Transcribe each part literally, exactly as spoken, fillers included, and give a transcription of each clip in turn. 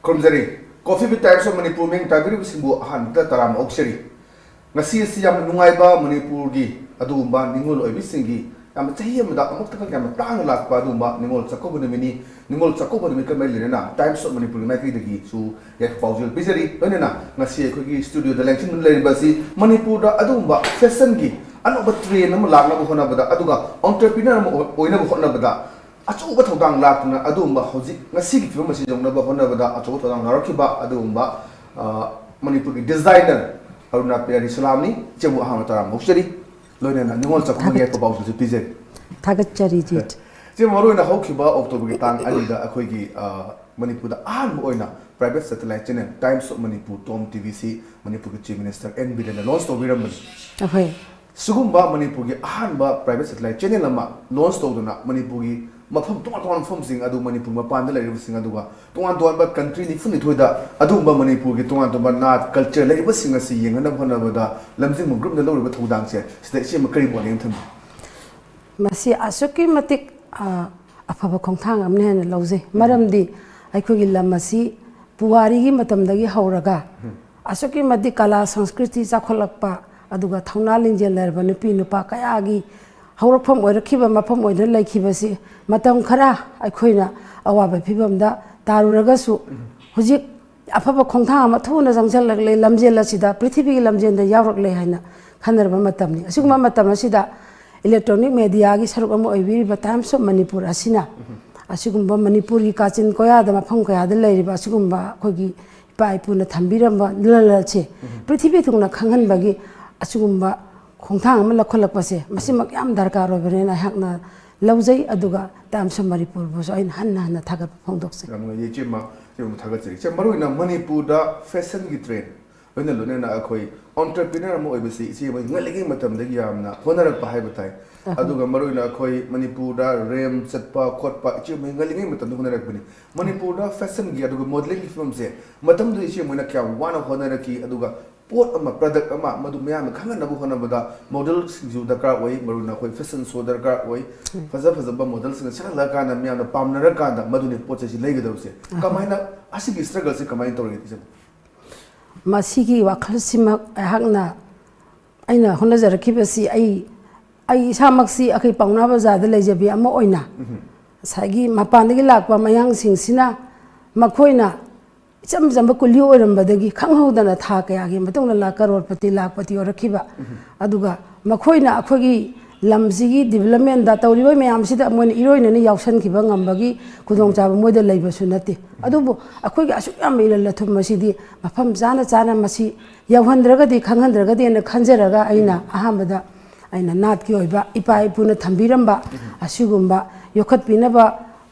ꯈꯨꯔꯨꯝꯖꯔꯤ꯫ Coffee with Times of Manipur ꯃꯤꯡ ꯇꯥꯕꯤꯔꯤꯕꯁꯤꯡꯕꯨ ꯑꯍꯥꯟꯕꯗ ꯇꯔꯥꯝꯅ ꯑꯣꯛꯆꯔꯤ꯫ ꯉꯁꯤ ꯑꯁꯤ ꯌꯥꯝꯅ ꯅꯨꯡꯉꯥꯏꯕ ꯃꯅꯤꯄꯨꯔꯒꯤ ꯑꯗꯨꯒꯨꯝꯕ ꯅꯤꯉꯣꯜ ꯑꯣꯏꯕꯤꯁꯤꯡꯒꯤ ꯌꯥꯝꯅ ꯆꯍꯤ ꯑꯃꯗ ꯑꯃꯨꯛꯇꯈꯛ ꯌꯥꯝꯅ ꯇꯥꯡꯅ ꯂꯥꯛꯄ ꯑꯗꯨꯒꯨꯝꯕ ꯅꯤꯉꯣꯜ ꯆꯥꯛꯀꯧꯕ ꯅꯨꯃꯤꯠꯅꯤ꯫ ꯅꯤꯉꯣꯜ ꯆꯥꯛꯀꯧꯕ ꯅꯨꯃꯤꯠꯀ ꯃꯔꯤ ꯂꯩꯅꯅ Times of ꯃꯅꯤꯄꯨꯔꯒꯤ ꯃꯥꯏꯀꯩꯗꯒꯤꯁꯨ ꯌꯥꯏꯐ ꯄꯥꯎꯖꯦꯜ ꯄꯤꯖꯔꯤ꯫ ꯂꯣꯏꯅꯅ ꯉꯁꯤ ꯑꯩꯈꯣꯏꯒꯤ ꯁ꯭ꯇꯨꯗꯤꯑꯣꯗ ꯂꯦꯡꯁꯤꯟꯗꯨꯅ ꯂꯩꯔꯤꯕ ꯑꯁꯤ ꯃꯅꯤꯄꯨꯔꯗ ꯑꯗꯨꯒꯨꯝꯕ ꯐꯦꯁꯟꯒꯤ ꯑꯅꯧꯕ ꯇ꯭ꯔꯦꯟ ꯑꯃ ꯂꯥꯛꯅꯕ ꯍꯣꯠꯅꯕꯗ ꯑꯗꯨꯒ ꯑꯣꯟꯇꯔꯄ꯭ꯔꯤꯅꯔ ꯑꯃ ꯑꯣꯏꯅꯕ ꯍꯣꯠꯅꯕꯗ ꯑꯆꯧꯕ ꯊꯧꯗꯥꯡ ꯂꯥꯛꯇꯨꯅ ꯑꯗꯨꯒꯨꯝꯕ ꯍꯧꯖꯤꯛ ꯉꯁꯤꯒꯤ ꯐꯤꯕꯝ ꯑꯁꯤ ꯌꯧꯅꯕ ꯍꯣꯠꯅꯕꯗ ꯑꯆꯧꯕ ꯊꯧꯗꯥꯡ ꯂꯧꯔꯛꯈꯤꯕ ꯑꯗꯨꯒꯨꯝꯕ, ꯑ, ꯃꯅꯤꯄꯨꯔꯒꯤ ꯗꯤꯖꯥꯏꯅꯔ ꯑꯔꯨꯅꯥ ꯄꯤꯌꯥꯔꯤ ꯁꯂꯥꯝꯅꯤ꯫ ꯏꯆꯦꯕꯨ ꯑꯍꯥꯟꯕ ꯇꯔꯥꯝꯅ ꯑꯣꯛꯆꯔꯤ꯫ ꯂꯣꯏꯅꯅ ꯅꯤꯉꯣꯜ ꯆꯥꯛꯀꯧꯕꯒꯤ ꯊꯥꯒꯠ- ꯌꯥꯏꯐ ꯄꯥꯎꯁꯨ ꯄꯤꯖꯔꯤ꯫ ꯊꯥꯒꯠꯆꯔꯤ, ꯖꯤꯠ꯫ ꯏꯆꯦ, ꯃꯔꯨꯑꯣꯏꯅ ꯍꯧꯈꯤꯕ ꯑꯣꯛꯇꯣꯕꯔꯒꯤ ꯇꯥꯡ ꯑꯅꯤꯗ ꯑꯩꯈꯣꯏꯒꯤ, ꯑ, ꯃꯅꯤꯄꯨꯔꯗ ꯑꯍꯥꯟꯕ ꯑꯣꯏꯅ private satellite channel Times of Manipur, TOM TV ꯁꯤ ꯃꯅꯤꯄꯨꯔꯒꯤ Chief Minister ꯑꯦꯟ ꯕꯤꯔꯦꯟꯅ launch ꯇꯧꯕꯤꯔꯝꯕꯅꯤ꯫ ꯑꯩꯈꯣꯏ ꯁꯤꯒꯨꯝꯕ ꯃꯅꯤꯄꯨꯔꯒꯤ ꯑꯍꯥꯟꯕ private satellite channel ꯑꯃ launch ꯇꯧꯗꯨꯅ ꯃꯅꯤꯄꯨꯔꯒꯤ ꯃꯐꯝ ꯇꯣꯉꯥꯟ ꯇꯣꯉꯥꯟꯕ ꯃꯐꯝꯁꯤꯡ ꯑꯗꯨ ꯃꯅꯤꯄꯨꯔ ꯃꯄꯥꯟꯗ ꯂꯩꯔꯤꯕꯁꯤꯡ ꯑꯗꯨꯒ ꯇꯣꯉꯥꯟ ꯇꯣꯉꯥꯟꯕ country ꯅꯤꯐꯨ ꯅꯤꯊꯣꯏꯗ ꯑꯗꯨꯒꯨꯝꯕ ꯃꯅꯤꯄꯨꯔꯒꯤ ꯇꯣꯉꯥꯟ ꯇꯣꯉꯥꯟꯕ ꯅꯥꯠ culture ꯂꯩꯔꯤꯕꯁꯤꯡ ꯑꯁꯤ ꯌꯦꯡꯍꯟꯅꯕ ꯍꯣꯠꯅꯕꯗ ꯂꯝꯖꯤꯡꯕ groupꯅ ꯂꯧꯔꯤꯕ ꯊꯧꯗꯥꯡꯁꯦ ꯁꯤꯗ ꯏꯆꯦ ꯑꯃ ꯀꯔꯤ ꯋꯥꯔꯦꯡ ꯊꯝꯕꯤ? ꯃꯁꯤ ꯑꯁꯨꯛꯀꯤ ꯃꯇꯤꯛ, ꯑ, ꯑꯐꯕ ꯈꯣꯡꯊꯥꯡ ꯑꯃꯅꯤ ꯍꯥꯏꯅ ꯂꯧꯖꯩ꯫ ꯃꯔꯝꯗꯤ ꯑꯩꯈꯣꯏꯒꯤ ꯂꯝ ꯑꯁꯤ ꯄꯨꯋꯥꯔꯤꯒꯤ ꯃꯇꯝꯗꯒꯤ ꯍꯧꯔꯒ ꯑꯁꯨꯛꯀꯤ ꯃꯇꯤꯛ ꯀꯂꯥ ꯁꯪꯁꯀ꯭ꯔꯤꯇꯤ ꯆꯥꯎꯈꯠꯂꯛꯄ, ꯑꯗꯨꯒ ꯊꯧꯅꯥ ꯂꯤꯡꯖꯦꯜ ꯂꯩꯔꯕ ꯅꯨꯄꯤ ꯅꯨꯄꯥ ꯀꯌꯥꯒꯤ ꯍꯧꯔꯛꯐꯝ ꯑꯣꯏꯔꯛꯈꯤꯕ ꯃꯐꯝ ꯑꯣꯏꯗꯨꯅ ꯂꯩꯈꯤꯕꯁꯤ ꯃꯇꯝ ꯈꯔ ꯑꯩꯈꯣꯏꯅ ꯑꯋꯥꯕ ꯐꯤꯕꯝꯗ ꯇꯥꯔꯨꯔꯒꯁꯨ, ꯍꯧꯖꯤꯛ ꯑꯐꯕ ꯈꯣꯡꯊꯥꯡ ꯑꯃ ꯊꯨꯅ ꯆꯪꯁꯤꯜꯂꯛꯂꯦ, ꯂꯝꯖꯦꯜ ꯑꯁꯤꯗ ꯄ꯭ꯔꯤꯊꯤꯕꯤꯒꯤ ꯂꯝꯖꯦꯜꯗ ꯌꯥꯎꯔꯛꯂꯦ ꯍꯥꯏꯅ ꯈꯟꯅꯔꯕ ꯃꯇꯝꯅꯤ꯫ ꯑꯁꯤꯒꯨꯝꯕ ꯃꯇꯝ ꯑꯁꯤꯗ electronic mediaꯒꯤ ꯁꯔꯨꯛ ꯑꯃ ꯑꯣꯏꯕꯤꯔꯤꯕ Times of ꯃꯅꯤꯄꯨꯔ ꯑꯁꯤꯅ ꯑꯁꯤꯒꯨꯝꯕ ꯃꯅꯤꯄꯨꯔꯒꯤ ꯀꯥꯆꯤꯟ ꯀꯣꯌꯥꯗ, ꯃꯐꯝ ꯀꯌꯥꯗ ꯂꯩꯔꯤꯕ ꯑꯁꯤꯒꯨꯝꯕ ꯑꯩꯈꯣꯏꯒꯤ ꯏꯄꯥ ꯏꯄꯨꯅ ꯊꯝꯕꯤꯔꯝꯕ ꯂꯂꯜꯁꯦ ꯄ꯭ꯔꯤꯊꯤꯕꯤ ꯊꯨꯡꯅ ꯈꯪꯍꯟꯕꯒꯤ ꯑꯁꯤꯒꯨꯝꯕ ꯈꯣꯡꯊꯥꯡ ꯑꯃ ꯂꯧꯈꯠꯂꯛꯄꯁꯦ, ꯃꯁꯤꯃꯛ ꯌꯥꯝ ꯗꯔꯀꯥꯔ ꯑꯣꯏꯕꯅꯦꯅ ꯑꯩꯍꯥꯛꯅ ꯂꯧꯖꯩ꯫ ꯑꯗꯨꯒ Times of ꯃꯅꯤꯄꯨꯔꯕꯨꯁꯨ ꯑꯩꯅ ꯍꯟꯅ ꯍꯟꯅ ꯊꯥꯒꯠꯄ ꯐꯣꯡꯗꯣꯛꯆꯩ꯫ ꯌꯥꯝ ꯅꯨꯡꯉꯥꯏꯖꯩ ꯏꯆꯦꯃ, ꯏꯆꯦꯃ ꯊꯥꯒꯠꯆꯔꯤ꯫ ꯏꯆꯦ, ꯃꯔꯨꯑꯣꯏꯅ ꯃꯅꯤꯄꯨꯔꯗ fashionꯒꯤ trend ꯂꯣꯏꯅ ꯂꯣꯏꯅꯅ ꯑꯩꯈꯣꯏ entrepreneur ꯑꯃ ꯑꯣꯏꯕꯁꯤ ꯏꯆꯦ ꯃꯣꯏ ꯉꯜꯂꯤꯉꯩ ꯃꯇꯝꯗꯒꯤ ꯌꯥꯝꯅ ꯍꯣꯠꯅꯔꯛꯄ ꯍꯥꯏꯕ ꯇꯥꯏ꯫ ꯑꯗꯨꯒ ꯃꯔꯨꯑꯣꯏꯅ ꯑꯩꯈꯣꯏ ꯃꯅꯤꯄꯨꯔꯗ ꯔꯦꯝ ꯆꯠꯄ ꯈꯣꯠꯄ ꯏꯆꯦ ꯃꯣꯏ ꯉꯜꯂꯤꯉꯩ ꯃꯇꯝꯗ ꯍꯣꯠꯅꯔꯛꯄꯅꯤ꯫ ꯃꯅꯤꯄꯨꯔꯗ ꯐꯦꯁꯟꯒꯤ ꯑꯗꯨꯒ ꯃꯣꯗꯦꯂꯤꯡꯒꯤ ꯐꯤꯕꯝꯁꯦ ꯃꯇꯝꯗꯨꯗ ꯏꯆꯦ ꯃꯣꯏꯅ ꯀꯌꯥꯝ ꯋꯥꯅ ꯍꯣꯠꯅꯔꯛꯈꯤ, ꯑꯗꯨꯒ ꯄꯣꯠ ꯑꯃ, ꯄ꯭ꯔꯗꯛ ꯑꯃ ꯃꯗꯨ ꯃꯌꯥꯝꯅ ꯈꯪꯍꯟꯅꯕ ꯍꯣꯠꯅꯕꯗ ꯃꯣꯗꯦꯜꯁꯤꯡꯁꯨ ꯗꯔꯀꯥꯔ ꯑꯣꯏ, ꯃꯔꯨꯑꯣꯏꯅ ꯑꯩꯈꯣꯏ ꯐꯦꯁꯟ ꯁꯣ ꯗꯔꯀꯥꯔ ꯑꯣꯏ꯫ ꯐꯖ ꯐꯖꯕ ꯃꯣꯗꯦꯜꯁꯤꯡꯅ ꯁꯤꯠꯍꯜꯂꯀꯥꯟꯗ ꯃꯌꯥꯝꯅ ꯄꯥꯝꯅꯔꯀꯥꯟꯗ ꯃꯗꯨꯅꯤ ꯄꯣꯠ ꯆꯩꯁꯤ ꯂꯩꯒꯗꯕꯁꯦ꯫ ꯀꯃꯥꯏꯅ, ꯑꯁꯤꯒꯤ ꯁ꯭ꯇ꯭ꯔꯒꯜꯁꯦ ꯀꯃꯥꯏꯅ ꯇꯧꯔꯤꯒꯦ ꯏꯆꯦ? ꯃꯁꯤꯒꯤ ꯋꯥꯈꯜꯁꯤꯃꯛ ꯑꯩꯍꯥꯛꯅ, ꯑꯩꯅ ꯍꯣꯠꯅꯖꯔꯛꯈꯤꯕꯁꯤ, ꯑꯩ, ꯑꯩ ꯏꯁꯥꯃꯛꯁꯤ ꯑꯩꯈꯣꯏ ꯄꯥꯎꯅꯥ ꯕꯖꯥꯔꯗ ꯂꯩꯖꯕꯤ ꯑꯃ ꯑꯣꯏꯅ ꯉꯁꯥꯏꯒꯤ ꯃꯄꯥꯟꯗꯒꯤ ꯂꯥꯛꯄ ꯃꯌꯥꯡꯁꯤꯡꯁꯤꯅ ꯃꯈꯣꯏꯅ ꯏꯆꯝ ꯆꯝꯕ ꯀꯨꯂꯤ ꯑꯣꯏꯔꯝꯕꯗꯒꯤ ꯈꯪꯍꯧꯗꯅ ꯊꯥ ꯀꯌꯥꯒꯤ ꯃꯇꯨꯡꯗ ꯂꯥꯛ ꯀꯔꯣꯔꯄꯇꯤ, ꯂꯥꯛꯄꯇꯤ ꯑꯣꯏꯔꯛꯈꯤꯕ꯫ ꯑꯗꯨꯒ ꯃꯈꯣꯏꯅ ꯑꯩꯈꯣꯏꯒꯤ ꯂꯝꯁꯤꯒꯤ ꯗꯤꯕꯂꯞꯃꯦꯟꯗ ꯇꯧꯔꯤꯕ ꯃꯌꯥꯝꯁꯤꯗ ꯃꯣꯏꯅ ꯏꯔꯣꯏꯅꯅ ꯌꯥꯎꯁꯟꯈꯤꯕ ꯉꯝꯕꯒꯤ ꯈꯨꯗꯣꯡꯆꯥꯕ ꯃꯣꯏꯗ ꯂꯩꯕꯁꯨ ꯅꯠꯇꯦ꯫ ꯑꯗꯨꯕꯨ ꯑꯩꯈꯣꯏꯒꯤ ꯑꯁꯨꯛ ꯌꯥꯝꯕ ꯏꯂꯜ ꯑꯊꯨꯝ ꯑꯁꯤꯗꯤ ꯃꯐꯝ ꯆꯥꯅ ꯆꯥꯅ ꯃꯁꯤ ꯌꯧꯍꯟꯗ꯭ꯔꯒꯗꯤ, ꯈꯪꯍꯟꯗ꯭ꯔꯒꯗꯤ ꯍꯥꯏꯅ ꯈꯟꯖꯔꯒ ꯑꯩꯅ ꯑꯍꯥꯟꯕꯗ ꯑꯩꯅ ꯅꯥꯠꯀꯤ ꯑꯣꯏꯕ ꯏꯄꯥ ꯏꯄꯨꯅ ꯊꯝꯕꯤꯔꯝꯕ ꯑꯁꯤꯒꯨꯝꯕ ꯌꯣꯛꯈꯠꯄꯤꯅꯕ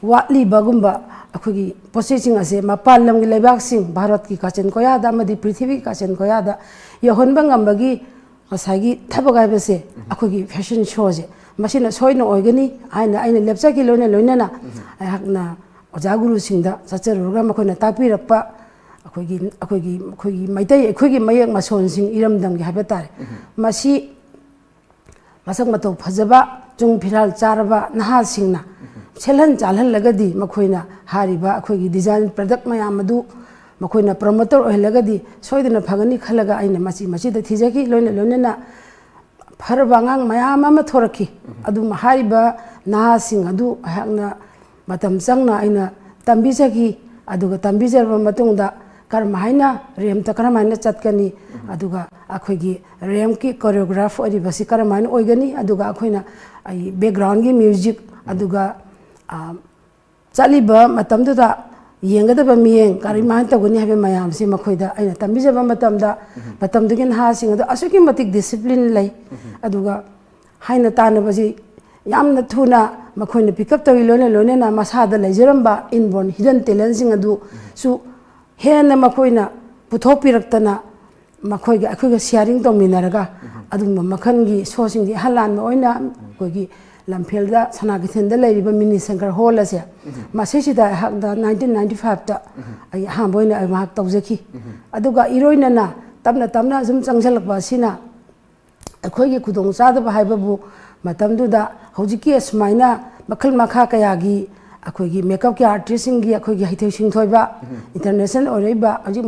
ꯋꯥꯠꯂꯤꯕꯒꯨꯝꯕ ꯑꯩꯈꯣꯏꯒꯤ ꯄꯣꯠꯆꯩꯁꯤꯡ ꯑꯁꯦ ꯃꯄꯥꯟ ꯂꯝꯒꯤ ꯂꯩꯕꯥꯛꯁꯤꯡ, ꯚꯥꯔꯠꯀꯤ ꯀꯥꯆꯤꯟ ꯀꯣꯌꯥꯗ ꯑꯃꯗꯤ ꯄ꯭ꯔꯤꯊꯤꯕꯤꯒꯤ ꯀꯥꯆꯤꯟ ꯀꯣꯌꯥꯗ ꯌꯧꯍꯟꯕ ꯉꯝꯕꯒꯤ ꯉꯁꯥꯏꯒꯤ ꯊꯕꯛ ꯍꯥꯏꯕꯁꯦ ꯑꯩꯈꯣꯏꯒꯤ ꯐꯦꯁꯟ ꯁꯣꯁꯦ ꯃꯁꯤꯅ ꯁꯣꯏꯗꯅ ꯑꯣꯏꯒꯅꯤ ꯍꯥꯏꯅ ꯑꯩꯅ ꯂꯦꯞꯆꯈꯤ꯫ ꯂꯣꯏꯅ ꯂꯣꯏꯅꯅ ꯑꯩꯍꯥꯛꯅ ꯑꯣꯖꯥ ꯒꯨꯔꯨꯁꯤꯡꯗ ꯆꯠꯆꯔꯨꯔꯒ ꯃꯈꯣꯏꯅ ꯇꯥꯛꯄꯤꯔꯛꯄ ꯑꯩꯈꯣꯏꯒꯤ, ꯑꯩꯈꯣꯏꯒꯤ, ꯑꯩꯈꯣꯏꯒꯤ ꯃꯩꯇꯩ, ꯑꯩꯈꯣꯏꯒꯤ ꯃꯌꯦꯛ ꯃꯁꯣꯟꯁꯤꯡ ꯏꯔꯝꯗꯝꯒꯤ ꯍꯥꯏꯕ ꯇꯥꯔꯦ꯫ ꯃꯁꯤ ꯃꯁꯛ ꯃꯇꯧ ꯐꯖꯕ, ꯆꯨꯡ ꯐꯤꯔꯥꯜ ꯆꯥꯔꯕ ꯅꯍꯥꯁꯤꯡꯅ ꯁꯦꯠꯍꯟ ꯆꯥꯜꯍꯜꯂꯒꯗꯤ ꯃꯈꯣꯏꯅ ꯍꯥꯏꯔꯤꯕ ꯑꯩꯈꯣꯏꯒꯤ ꯗꯤꯖꯥꯏꯟ ꯄ꯭ꯔꯗꯛ ꯃꯌꯥꯝ ꯑꯗꯨ ꯃꯈꯣꯏꯅ ꯄ꯭ꯔꯣꯃꯣꯇꯔ ꯑꯣꯏꯍꯜꯂꯒꯗꯤ ꯁꯣꯏꯗꯅ ꯐꯒꯅꯤ ꯈꯜꯂꯒ ꯑꯩꯅ ꯃꯆꯤ ꯃꯆꯤꯗ ꯊꯤꯖꯈꯤ꯫ ꯂꯣꯏꯅ ꯂꯣꯏꯅꯅ ꯐꯔꯕ ꯑꯉꯥꯡ ꯃꯌꯥꯝ ꯑꯃ ꯊꯣꯔꯛꯈꯤ꯫ ꯑꯗꯨꯝ ꯍꯥꯏꯔꯤꯕ ꯅꯍꯥꯁꯤꯡ ꯑꯗꯨ ꯑꯩꯍꯥꯛꯅ ꯃꯇꯝ ꯆꯪꯅ ꯑꯩꯅ ꯇꯝꯕꯤꯖꯈꯤ꯫ ꯑꯗꯨꯒ ꯇꯝꯕꯤꯖꯔꯕ ꯃꯇꯨꯡꯗ ꯀꯔꯝ ꯍꯥꯏꯅ ꯔꯦꯝꯇ ꯀꯔꯝ ꯍꯥꯏꯅ ꯆꯠꯀꯅꯤ, ꯑꯗꯨꯒ ꯑꯩꯈꯣꯏꯒꯤ ꯔꯦꯝꯀꯤ ꯀꯣꯔꯤꯌꯣꯒ꯭ꯔꯥꯐ ꯑꯣꯏꯔꯤꯕꯁꯤ ꯀꯔꯝ ꯍꯥꯏꯅ ꯑꯣꯏꯒꯅꯤ, ꯑꯗꯨꯒ ꯑꯩꯈꯣꯏꯅ ꯑꯩ ꯕꯦꯛꯒ꯭ꯔꯥꯎꯟꯒꯤ ꯃ꯭ꯌꯨꯖꯤꯛ, ꯑꯗꯨꯒ, ꯑ, ꯆꯠꯂꯤꯕ ꯃꯇꯝꯗꯨꯗ ꯌꯦꯡꯒꯗꯕ ꯃꯤꯠꯌꯦꯡ ꯀꯔꯝꯍꯥꯏꯅ ꯇꯧꯒꯅꯤ ꯍꯥꯏꯕ ꯃꯌꯥꯝꯁꯤ ꯃꯈꯣꯏꯗ ꯑꯩꯅ ꯇꯝꯕꯤꯖꯕ ꯃꯇꯝꯗ ꯃꯇꯝꯗꯨꯒꯤ ꯅꯍꯥꯁꯤꯡ ꯑꯗꯨ ꯑꯁꯨꯛꯀꯤ ꯃꯇꯤꯛ ꯗꯤꯁꯤꯄ꯭ꯂꯤꯟ ꯂꯩ꯫ ꯑꯗꯨꯒ ꯍꯥꯏꯅ ꯇꯥꯟꯅꯕꯁꯤ ꯌꯥꯝꯅ ꯊꯨꯅ ꯃꯈꯣꯏꯅ ꯄꯤꯛ ꯑꯞ ꯇꯧꯏ꯫ ꯂꯣꯏꯅ ꯂꯣꯏꯅꯅ ꯃꯁꯥꯗ ꯂꯩꯖꯔꯝꯕ ꯏꯟꯕꯣꯔꯟ ꯍꯤꯗꯟ ꯇꯦꯂꯦꯟꯁꯤꯡ ꯑꯗꯨꯁꯨ ꯍꯦꯟꯅ ꯃꯈꯣꯏꯅ ꯄꯨꯊꯣꯛꯄꯤꯔꯛꯇꯅ ꯃꯈꯣꯏꯒ ꯑꯩꯈꯣꯏꯒ sharing ꯇꯧꯃꯤꯟꯅꯔꯒ ꯑꯗꯨꯒꯨꯝꯕ ꯃꯈꯜꯒꯤ showꯁꯤꯡꯗꯤ ꯑꯍꯜ ꯂꯥꯟꯕ ꯑꯣꯏꯅ ꯑꯩꯈꯣꯏꯒꯤ ꯂꯝꯐꯦꯜꯗ ꯁꯅꯥ ꯀꯩꯊꯦꯜꯗ ꯂꯩꯔꯤꯕ ꯃꯤꯅꯤ ꯁꯪꯀꯔ ꯍꯣꯜ ꯑꯁꯦ ꯃꯁꯤꯁꯤꯗ ꯑꯩꯍꯥꯛꯅ nineteen ninety fiveꯇ ꯑꯩ ꯑꯍꯥꯟꯕ ꯑꯣꯏꯅ ꯑꯩ ꯃꯍꯥꯛ ꯇꯧꯖꯈꯤ꯫ ꯑꯗꯨꯒ ꯏꯔꯣꯏꯅꯅ ꯇꯞꯅ ꯇꯞꯅ ꯁꯨꯝ ꯆꯪꯁꯤꯜꯂꯛꯄ ꯑꯁꯤꯅ ꯑꯩꯈꯣꯏꯒꯤ ꯈꯨꯗꯣꯡꯆꯥꯗꯕ ꯍꯥꯏꯕꯕꯨ ꯃꯇꯝꯗꯨꯗ ꯍꯧꯖꯤꯛꯀꯤ ꯑꯁꯨꯃꯥꯏꯅ ꯃꯈꯜ ꯃꯈꯥ ꯀꯌꯥꯒꯤ ꯑꯩꯈꯣꯏꯒꯤ makeupꯀꯤ artistꯁꯤꯡꯒꯤ ꯑꯩꯈꯣꯏꯒꯤ ꯍꯩꯊꯣꯏ ꯁꯤꯡꯊꯣꯏꯕ international ꯑꯣꯏꯔꯛꯏꯕ ꯍꯧꯖꯤꯛ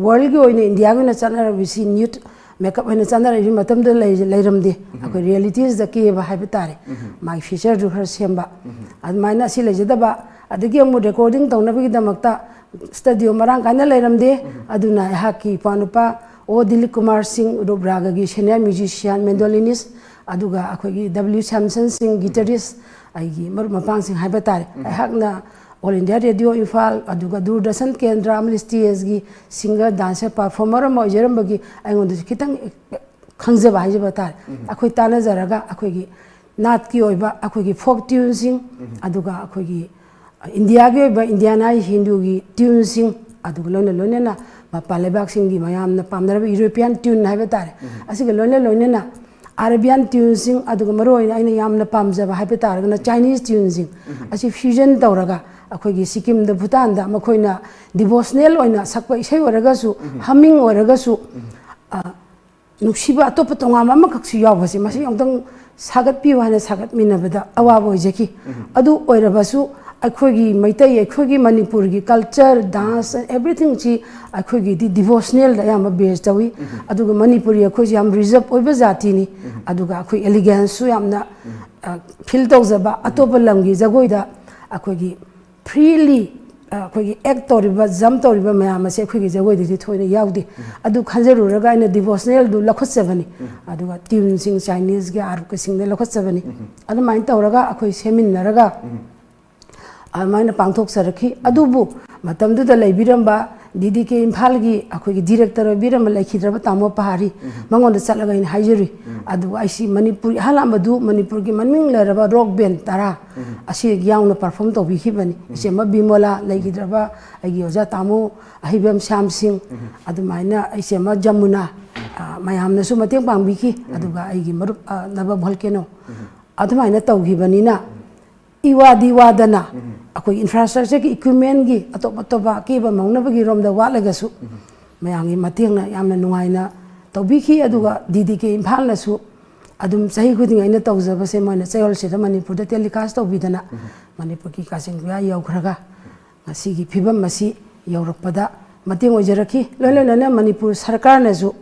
worldꯒꯤ ꯑꯣꯏꯅ Indiaꯒꯤ ꯑꯣꯏꯅ ꯆꯠꯅꯔꯝꯃꯤꯁꯤ nude makeup ꯍꯥꯏꯅ ꯆꯠꯅꯔꯛꯏ ꯃꯇꯝꯗ ꯂꯩ- ꯂꯩꯔꯝꯗꯦ꯫ ꯑꯩꯈꯣꯏ realityꯁꯤꯗ ꯀꯦꯕ ꯍꯥꯏꯕ ꯇꯥꯔꯦ꯫ ꯃꯥꯒꯤ featureꯗꯨ ꯈꯔ ꯁꯦꯝꯕ ꯑꯗꯨꯃꯥꯏꯅ ꯑꯁꯤ ꯂꯩꯖꯗꯕ꯫ ꯑꯗꯒꯤ ꯑꯃꯨꯛ recording ꯇꯧꯅꯕꯒꯤꯗꯃꯛꯇ studio ꯃꯔꯥꯡ ꯀꯥꯏꯅ ꯂꯩꯔꯝꯗꯦ꯫ ꯑꯗꯨꯅ ꯑꯩꯍꯥꯛꯀꯤ ꯏꯄ꯭ꯋꯥ ꯅꯨꯄꯥ ꯑꯣ ꯗꯤꯂꯤꯞ ꯀꯨꯃꯥꯔ ꯁꯤꯡ ꯔꯨꯞ ꯔꯥꯒꯒꯤ senior musician, mandolinists, ꯑꯗꯨꯒ ꯑꯩꯈꯣꯏꯒꯤ W ꯁꯦꯝꯁꯟ ꯁꯤꯡ guitarist, ꯑꯩꯒꯤ ꯃꯔꯨꯞ ꯃꯄꯥꯡꯁꯤꯡ ꯍꯥꯏꯕ ꯇꯥꯔꯦ꯫ ꯑꯩꯍꯥꯛꯅ All India Radio ꯏꯝꯐꯥꯜ ꯑꯗꯨꯒ ꯗꯨꯔꯗꯔꯁꯟ ꯀꯦꯟꯗ꯭ꯔ ꯑꯃꯗꯤ stageꯀꯤ singer, dancer, performer ꯑꯃ ꯑꯣꯏꯖꯔꯝꯕꯒꯤ ꯑꯩꯉꯣꯟꯗꯁꯨ ꯈꯤꯇꯪ ꯈꯪꯖꯕ ꯍꯥꯏꯖꯕ ꯇꯥꯔꯦ꯫ ꯑꯩꯈꯣꯏ ꯇꯥꯟꯅꯖꯔꯒ ꯑꯩꯈꯣꯏꯒꯤ ꯅꯥꯠꯀꯤ ꯑꯣꯏꯕ ꯑꯩꯈꯣꯏꯒꯤ folk tuneꯁꯤꯡ ꯑꯗꯨꯒ ꯑꯩꯈꯣꯏꯒꯤ ꯏꯟꯗꯤꯌꯥꯒꯤ ꯑꯣꯏꯕ ꯏꯟꯗꯤꯌꯥꯅꯥꯏ ꯍꯤꯟꯗꯨꯒꯤ tuneꯁꯤꯡ ꯑꯗꯨꯒ ꯂꯣꯏꯅ ꯂꯣꯏꯅꯅ ꯃꯄꯥꯟ ꯂꯩꯕꯥꯛꯁꯤꯡꯒꯤ ꯃꯌꯥꯝꯅ ꯄꯥꯝꯅꯔꯕ European tune ꯍꯥꯏꯕ ꯇꯥꯔꯦ꯫ ꯑꯁꯤꯒ ꯂꯣꯏꯅ ꯂꯣꯏꯅꯅ Arabian tuneꯁꯤꯡ ꯑꯗꯨꯒ ꯃꯔꯨꯑꯣꯏꯅ ꯑꯩꯅ ꯌꯥꯝꯅ ꯄꯥꯝꯖꯕ ꯍꯥꯏꯕ ꯇꯥꯔꯒꯅ Chinese tuneꯁꯤꯡ ꯑꯁꯤ fusion ꯇꯧꯔꯒ ꯑꯩꯈꯣꯏꯒꯤ ꯁꯤꯛꯀꯤꯝꯗ ꯚꯨꯇꯥꯟꯗ ꯃꯈꯣꯏꯅ devotionalꯑꯣꯏꯅ ꯁꯛꯄ ꯏꯁꯩ ꯑꯣꯏꯔꯒꯁꯨ humming ꯑꯣꯏꯔꯒꯁꯨ ꯑ, ꯅꯨꯡꯁꯤꯕ ꯑꯇꯣꯞꯄ ꯇꯣꯉꯥꯟꯕ ꯑꯃꯈꯛꯁꯨ ꯌꯥꯎꯕꯁꯦ ꯃꯁꯤ ꯑꯃꯨꯛꯇꯪ ꯁꯥꯒꯠꯄꯤꯌꯨ ꯍꯥꯏꯅ ꯁꯥꯒꯠꯃꯤꯟꯅꯕꯗ ꯑꯋꯥꯕ ꯑꯣꯏꯖꯈꯤ꯫ ꯑꯗꯨ ꯑꯣꯏꯔꯕꯁꯨ ꯑꯩꯈꯣꯏꯒꯤ ꯃꯩꯇꯩ ꯑꯩꯈꯣꯏꯒꯤ ꯃꯅꯤꯄꯨꯔꯒꯤ culture, dance, everythingꯁꯤ ꯑꯩꯈꯣꯏꯒꯤꯗꯤ devotionalꯗ ꯑꯌꯥꯝꯕ base ꯇꯧꯏ꯫ ꯑꯗꯨꯒ ꯃꯅꯤꯄꯨꯔꯤ ꯑꯩꯈꯣꯏꯁꯤ ꯌꯥꯝ reserve ꯑꯣꯏꯕ ꯖꯥꯇꯤꯅꯤ꯫ ꯑꯗꯨꯒ ꯑꯩꯈꯣꯏ eleganceꯁꯨ ꯌꯥꯝꯅ ꯑ, feel ꯇꯧꯖꯕ ꯑꯇꯣꯞꯄ ꯂꯝꯒꯤ ꯖꯒꯣꯏꯗ ꯑꯩꯈꯣꯏꯒꯤ freely ꯑ, ꯑꯩꯈꯣꯏꯒꯤ act ꯇꯧꯔꯤꯕ jump ꯇꯧꯔꯤꯕ ꯃꯌꯥꯝ ꯑꯁꯦ ꯑꯩꯈꯣꯏꯒꯤ ꯖꯒꯣꯏꯗꯗꯤ ꯊꯣꯏꯅ ꯌꯥꯎꯗꯦ꯫ ꯑꯗꯨ ꯈꯟꯖꯔꯨꯔꯒ ꯑꯩꯅ devotionalꯗꯨ ꯂꯧꯈꯠꯆꯕꯅꯤ꯫ ꯑꯗꯨꯒ tuneꯁꯤꯡ Chineseꯀꯤ ꯑꯥꯔꯨꯀꯁꯤꯡꯗ ꯂꯧꯈꯠꯆꯕꯅꯤ꯫ ꯑꯗꯨꯃꯥꯏꯅ ꯇꯧꯔꯒ ꯑꯩꯈꯣꯏ ꯁꯦꯝꯃꯤꯟꯅꯔꯒ ꯑꯗꯨꯃꯥꯏꯅ ꯄꯥꯡꯊꯣꯛꯆꯔꯛꯈꯤ꯫ ꯑꯗꯨꯕꯨ ꯃꯇꯝꯗꯨꯗ ꯂꯩꯕꯤꯔꯝꯕ ꯗꯤ ꯗꯤ ꯀꯦ ꯏꯝꯐꯥꯜꯒꯤ ꯑꯩꯈꯣꯏꯒꯤ ꯗꯤꯔꯦꯛꯇꯔ ꯑꯣꯏꯕꯤꯔꯝꯕ ꯂꯩꯈꯤꯗ꯭ꯔꯕ ꯇꯥꯃꯣ ꯄꯍꯥꯔꯤ, ꯃꯉꯣꯟꯗ ꯆꯠꯂꯒ ꯑꯩꯅ ꯍꯥꯏꯖꯔꯨꯏ꯫ ꯑꯗꯨꯒ ꯑꯩꯁꯤ ꯃꯅꯤꯄꯨꯔ, ꯑꯍꯥꯟꯕꯗꯨ ꯃꯅꯤꯄꯨꯔꯒꯤ ꯃꯃꯤꯡ ꯂꯩꯔꯕ ꯔꯣꯛ ꯕꯦꯟ ꯇꯔꯥ ꯑꯁꯤ ꯌꯥꯎꯅ ꯄꯔꯐꯣꯝ ꯇꯧꯕꯤꯈꯤꯕꯅꯤ꯫ ꯏꯆꯦꯃ ꯕꯤꯃꯣꯂꯥ, ꯂꯩꯈꯤꯗ꯭ꯔꯕ ꯑꯩꯒꯤ ꯑꯣꯖꯥ ꯇꯥꯃꯣ ꯑꯍꯩꯕꯝ ꯁ꯭ꯌꯥꯝ ꯁꯤꯡ, ꯑꯗꯨꯃꯥꯏꯅ ꯏꯆꯦꯃ ꯖꯃꯨꯅꯥ, ꯑ, ꯃꯌꯥꯝꯅꯁꯨ ꯃꯇꯦꯡ ꯄꯥꯡꯕꯤꯈꯤ꯫ ꯑꯗꯨꯒ ꯑꯩꯒꯤ ꯃꯔꯨꯞ, ꯑ, ꯅꯕ ꯚꯣꯜꯀꯦꯅꯣ, ꯑꯗꯨꯃꯥꯏꯅ ꯇꯧꯈꯤꯕꯅꯤꯅ, ꯏꯋꯥꯗꯤ ꯋꯥꯗꯅ ꯑꯩꯈꯣꯏ ꯏꯟꯐ꯭ꯔꯥꯁ꯭ꯇ꯭ꯔꯛꯆꯔꯒꯤ ꯏꯀ꯭ꯋꯤꯞꯃꯦꯟꯒꯤ ꯑꯇꯣꯞ ꯑꯇꯣꯞꯄ ꯑꯀꯦꯕ ꯃꯧꯅꯕꯒꯤ ꯔꯣꯝꯗ ꯋꯥꯠꯂꯒꯁꯨ, ꯃꯌꯥꯝꯒꯤ ꯃꯇꯦꯡꯅ ꯌꯥꯝꯅ ꯅꯨꯡꯉꯥꯏꯅ ꯇꯧꯕꯤꯈꯤ꯫ ꯑꯗꯨꯒ ꯗꯤ ꯗꯤ ꯀꯦ ꯏꯝꯐꯥꯜꯅꯁꯨ ꯑꯗꯨꯝ ꯆꯍꯤ ꯈꯨꯗꯤꯡ ꯑꯩꯅ ꯇꯧꯖꯕꯁꯦ ꯃꯣꯏꯅ ꯆꯌꯣꯜꯁꯤꯗ ꯃꯅꯤꯄꯨꯔꯗ ꯇꯦꯂꯤꯀꯥꯁ ꯇꯧꯕꯤꯗꯅ ꯃꯅꯤꯄꯨꯔꯒꯤ ꯀꯥꯆꯤꯟ ꯀꯣꯌꯥ ꯌꯧꯈ꯭ꯔꯒ ꯉꯁꯤꯒꯤ ꯐꯤꯕꯝ ꯑꯁꯤ ꯌꯧꯔꯛꯄꯗ ꯃꯇꯦꯡ ꯑꯣꯏꯖꯔꯛꯈꯤ꯫ ꯂꯣꯏ ꯂꯣꯏꯅꯅ ꯃꯅꯤꯄꯨꯔ ꯁꯔꯀꯥꯔꯅꯁꯨ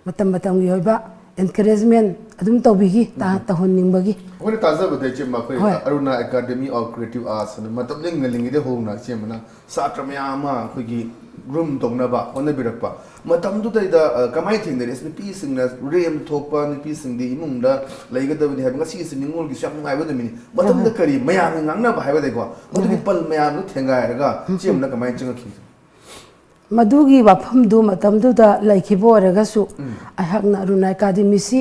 ꯃꯇꯝ ꯃꯇꯝꯒꯤ ꯑꯣꯏꯕ ꯑꯦꯟꯀꯔꯦꯖꯃꯦꯟ ꯑꯗꯨꯝ ꯇꯧꯕꯤꯈꯤ, ꯇꯧꯍꯟꯅꯤꯡꯕꯒꯤ꯫ ꯑꯩꯈꯣꯏꯅ ꯇꯥꯖꯕꯗ ꯏꯆꯦ, ꯑꯩꯈꯣꯏ ꯍꯣꯏ꯫ ꯑꯔꯨꯅꯥ ꯑꯦꯀꯥꯗꯦꯃꯤ ꯑꯣꯐ ꯀ꯭ꯔꯤꯌꯦꯇꯤꯚ ꯑꯥꯔꯠꯁ ꯑꯅ ꯃꯇꯝꯗꯒꯤ ꯉꯜꯂꯤꯉꯩꯗ ꯍꯧꯅ ꯏꯆꯦ ꯑꯃꯅ ꯁꯥꯇ꯭ꯔ ꯃꯌꯥꯝ ꯑꯃ ꯑꯩꯈꯣꯏꯒꯤ ꯒ꯭ꯔꯨꯝ ꯇꯧꯅꯕ ꯍꯣꯠꯅꯕꯤꯔꯛꯄ ꯃꯇꯝꯗꯨꯗꯩꯗ, ꯑ, ꯀꯃꯥꯏꯅ ꯊꯦꯡꯅꯔꯤ? ꯑꯁ, ꯅꯨꯄꯤꯁꯤꯡꯅ ꯔꯦꯝ ꯊꯣꯛꯄ, ꯅꯨꯄꯤꯁꯤꯡꯗꯤ ꯏꯃꯨꯡꯗ ꯂꯩꯒꯗꯕꯅꯤ ꯍꯥꯏꯕ, ꯉꯁꯤꯁꯦ ꯅꯤꯉꯣꯜꯒꯤꯁꯨ ꯌꯥꯝ ꯅꯨꯡꯉꯥꯏꯕ ꯅꯨꯃꯤꯠꯅꯤ꯫ ꯃꯇꯝꯗ ꯀꯔꯤ ꯃꯌꯥꯝꯅ ꯉꯥꯡꯅꯕ ꯍꯥꯏꯕꯗꯤꯀꯣ, ꯃꯗꯨꯒꯤ ꯄꯜ ꯃꯌꯥꯝꯗꯨ ꯊꯦꯡꯒꯥꯏꯔꯒ ꯏꯆꯦ ꯑꯃꯅ ꯀꯃꯥꯏꯅ ꯆꯪꯉꯛꯈꯤ? ꯃꯗꯨꯒꯤ ꯋꯥꯐꯝꯗꯨ ꯃꯇꯝꯗꯨꯗ ꯂꯩꯈꯤꯕ ꯑꯣꯏꯔꯒꯁꯨ, ꯑꯩꯍꯥꯛꯅ ꯑꯔꯨꯅꯥ ꯑꯦꯀꯥꯗꯦꯃꯤꯁꯤ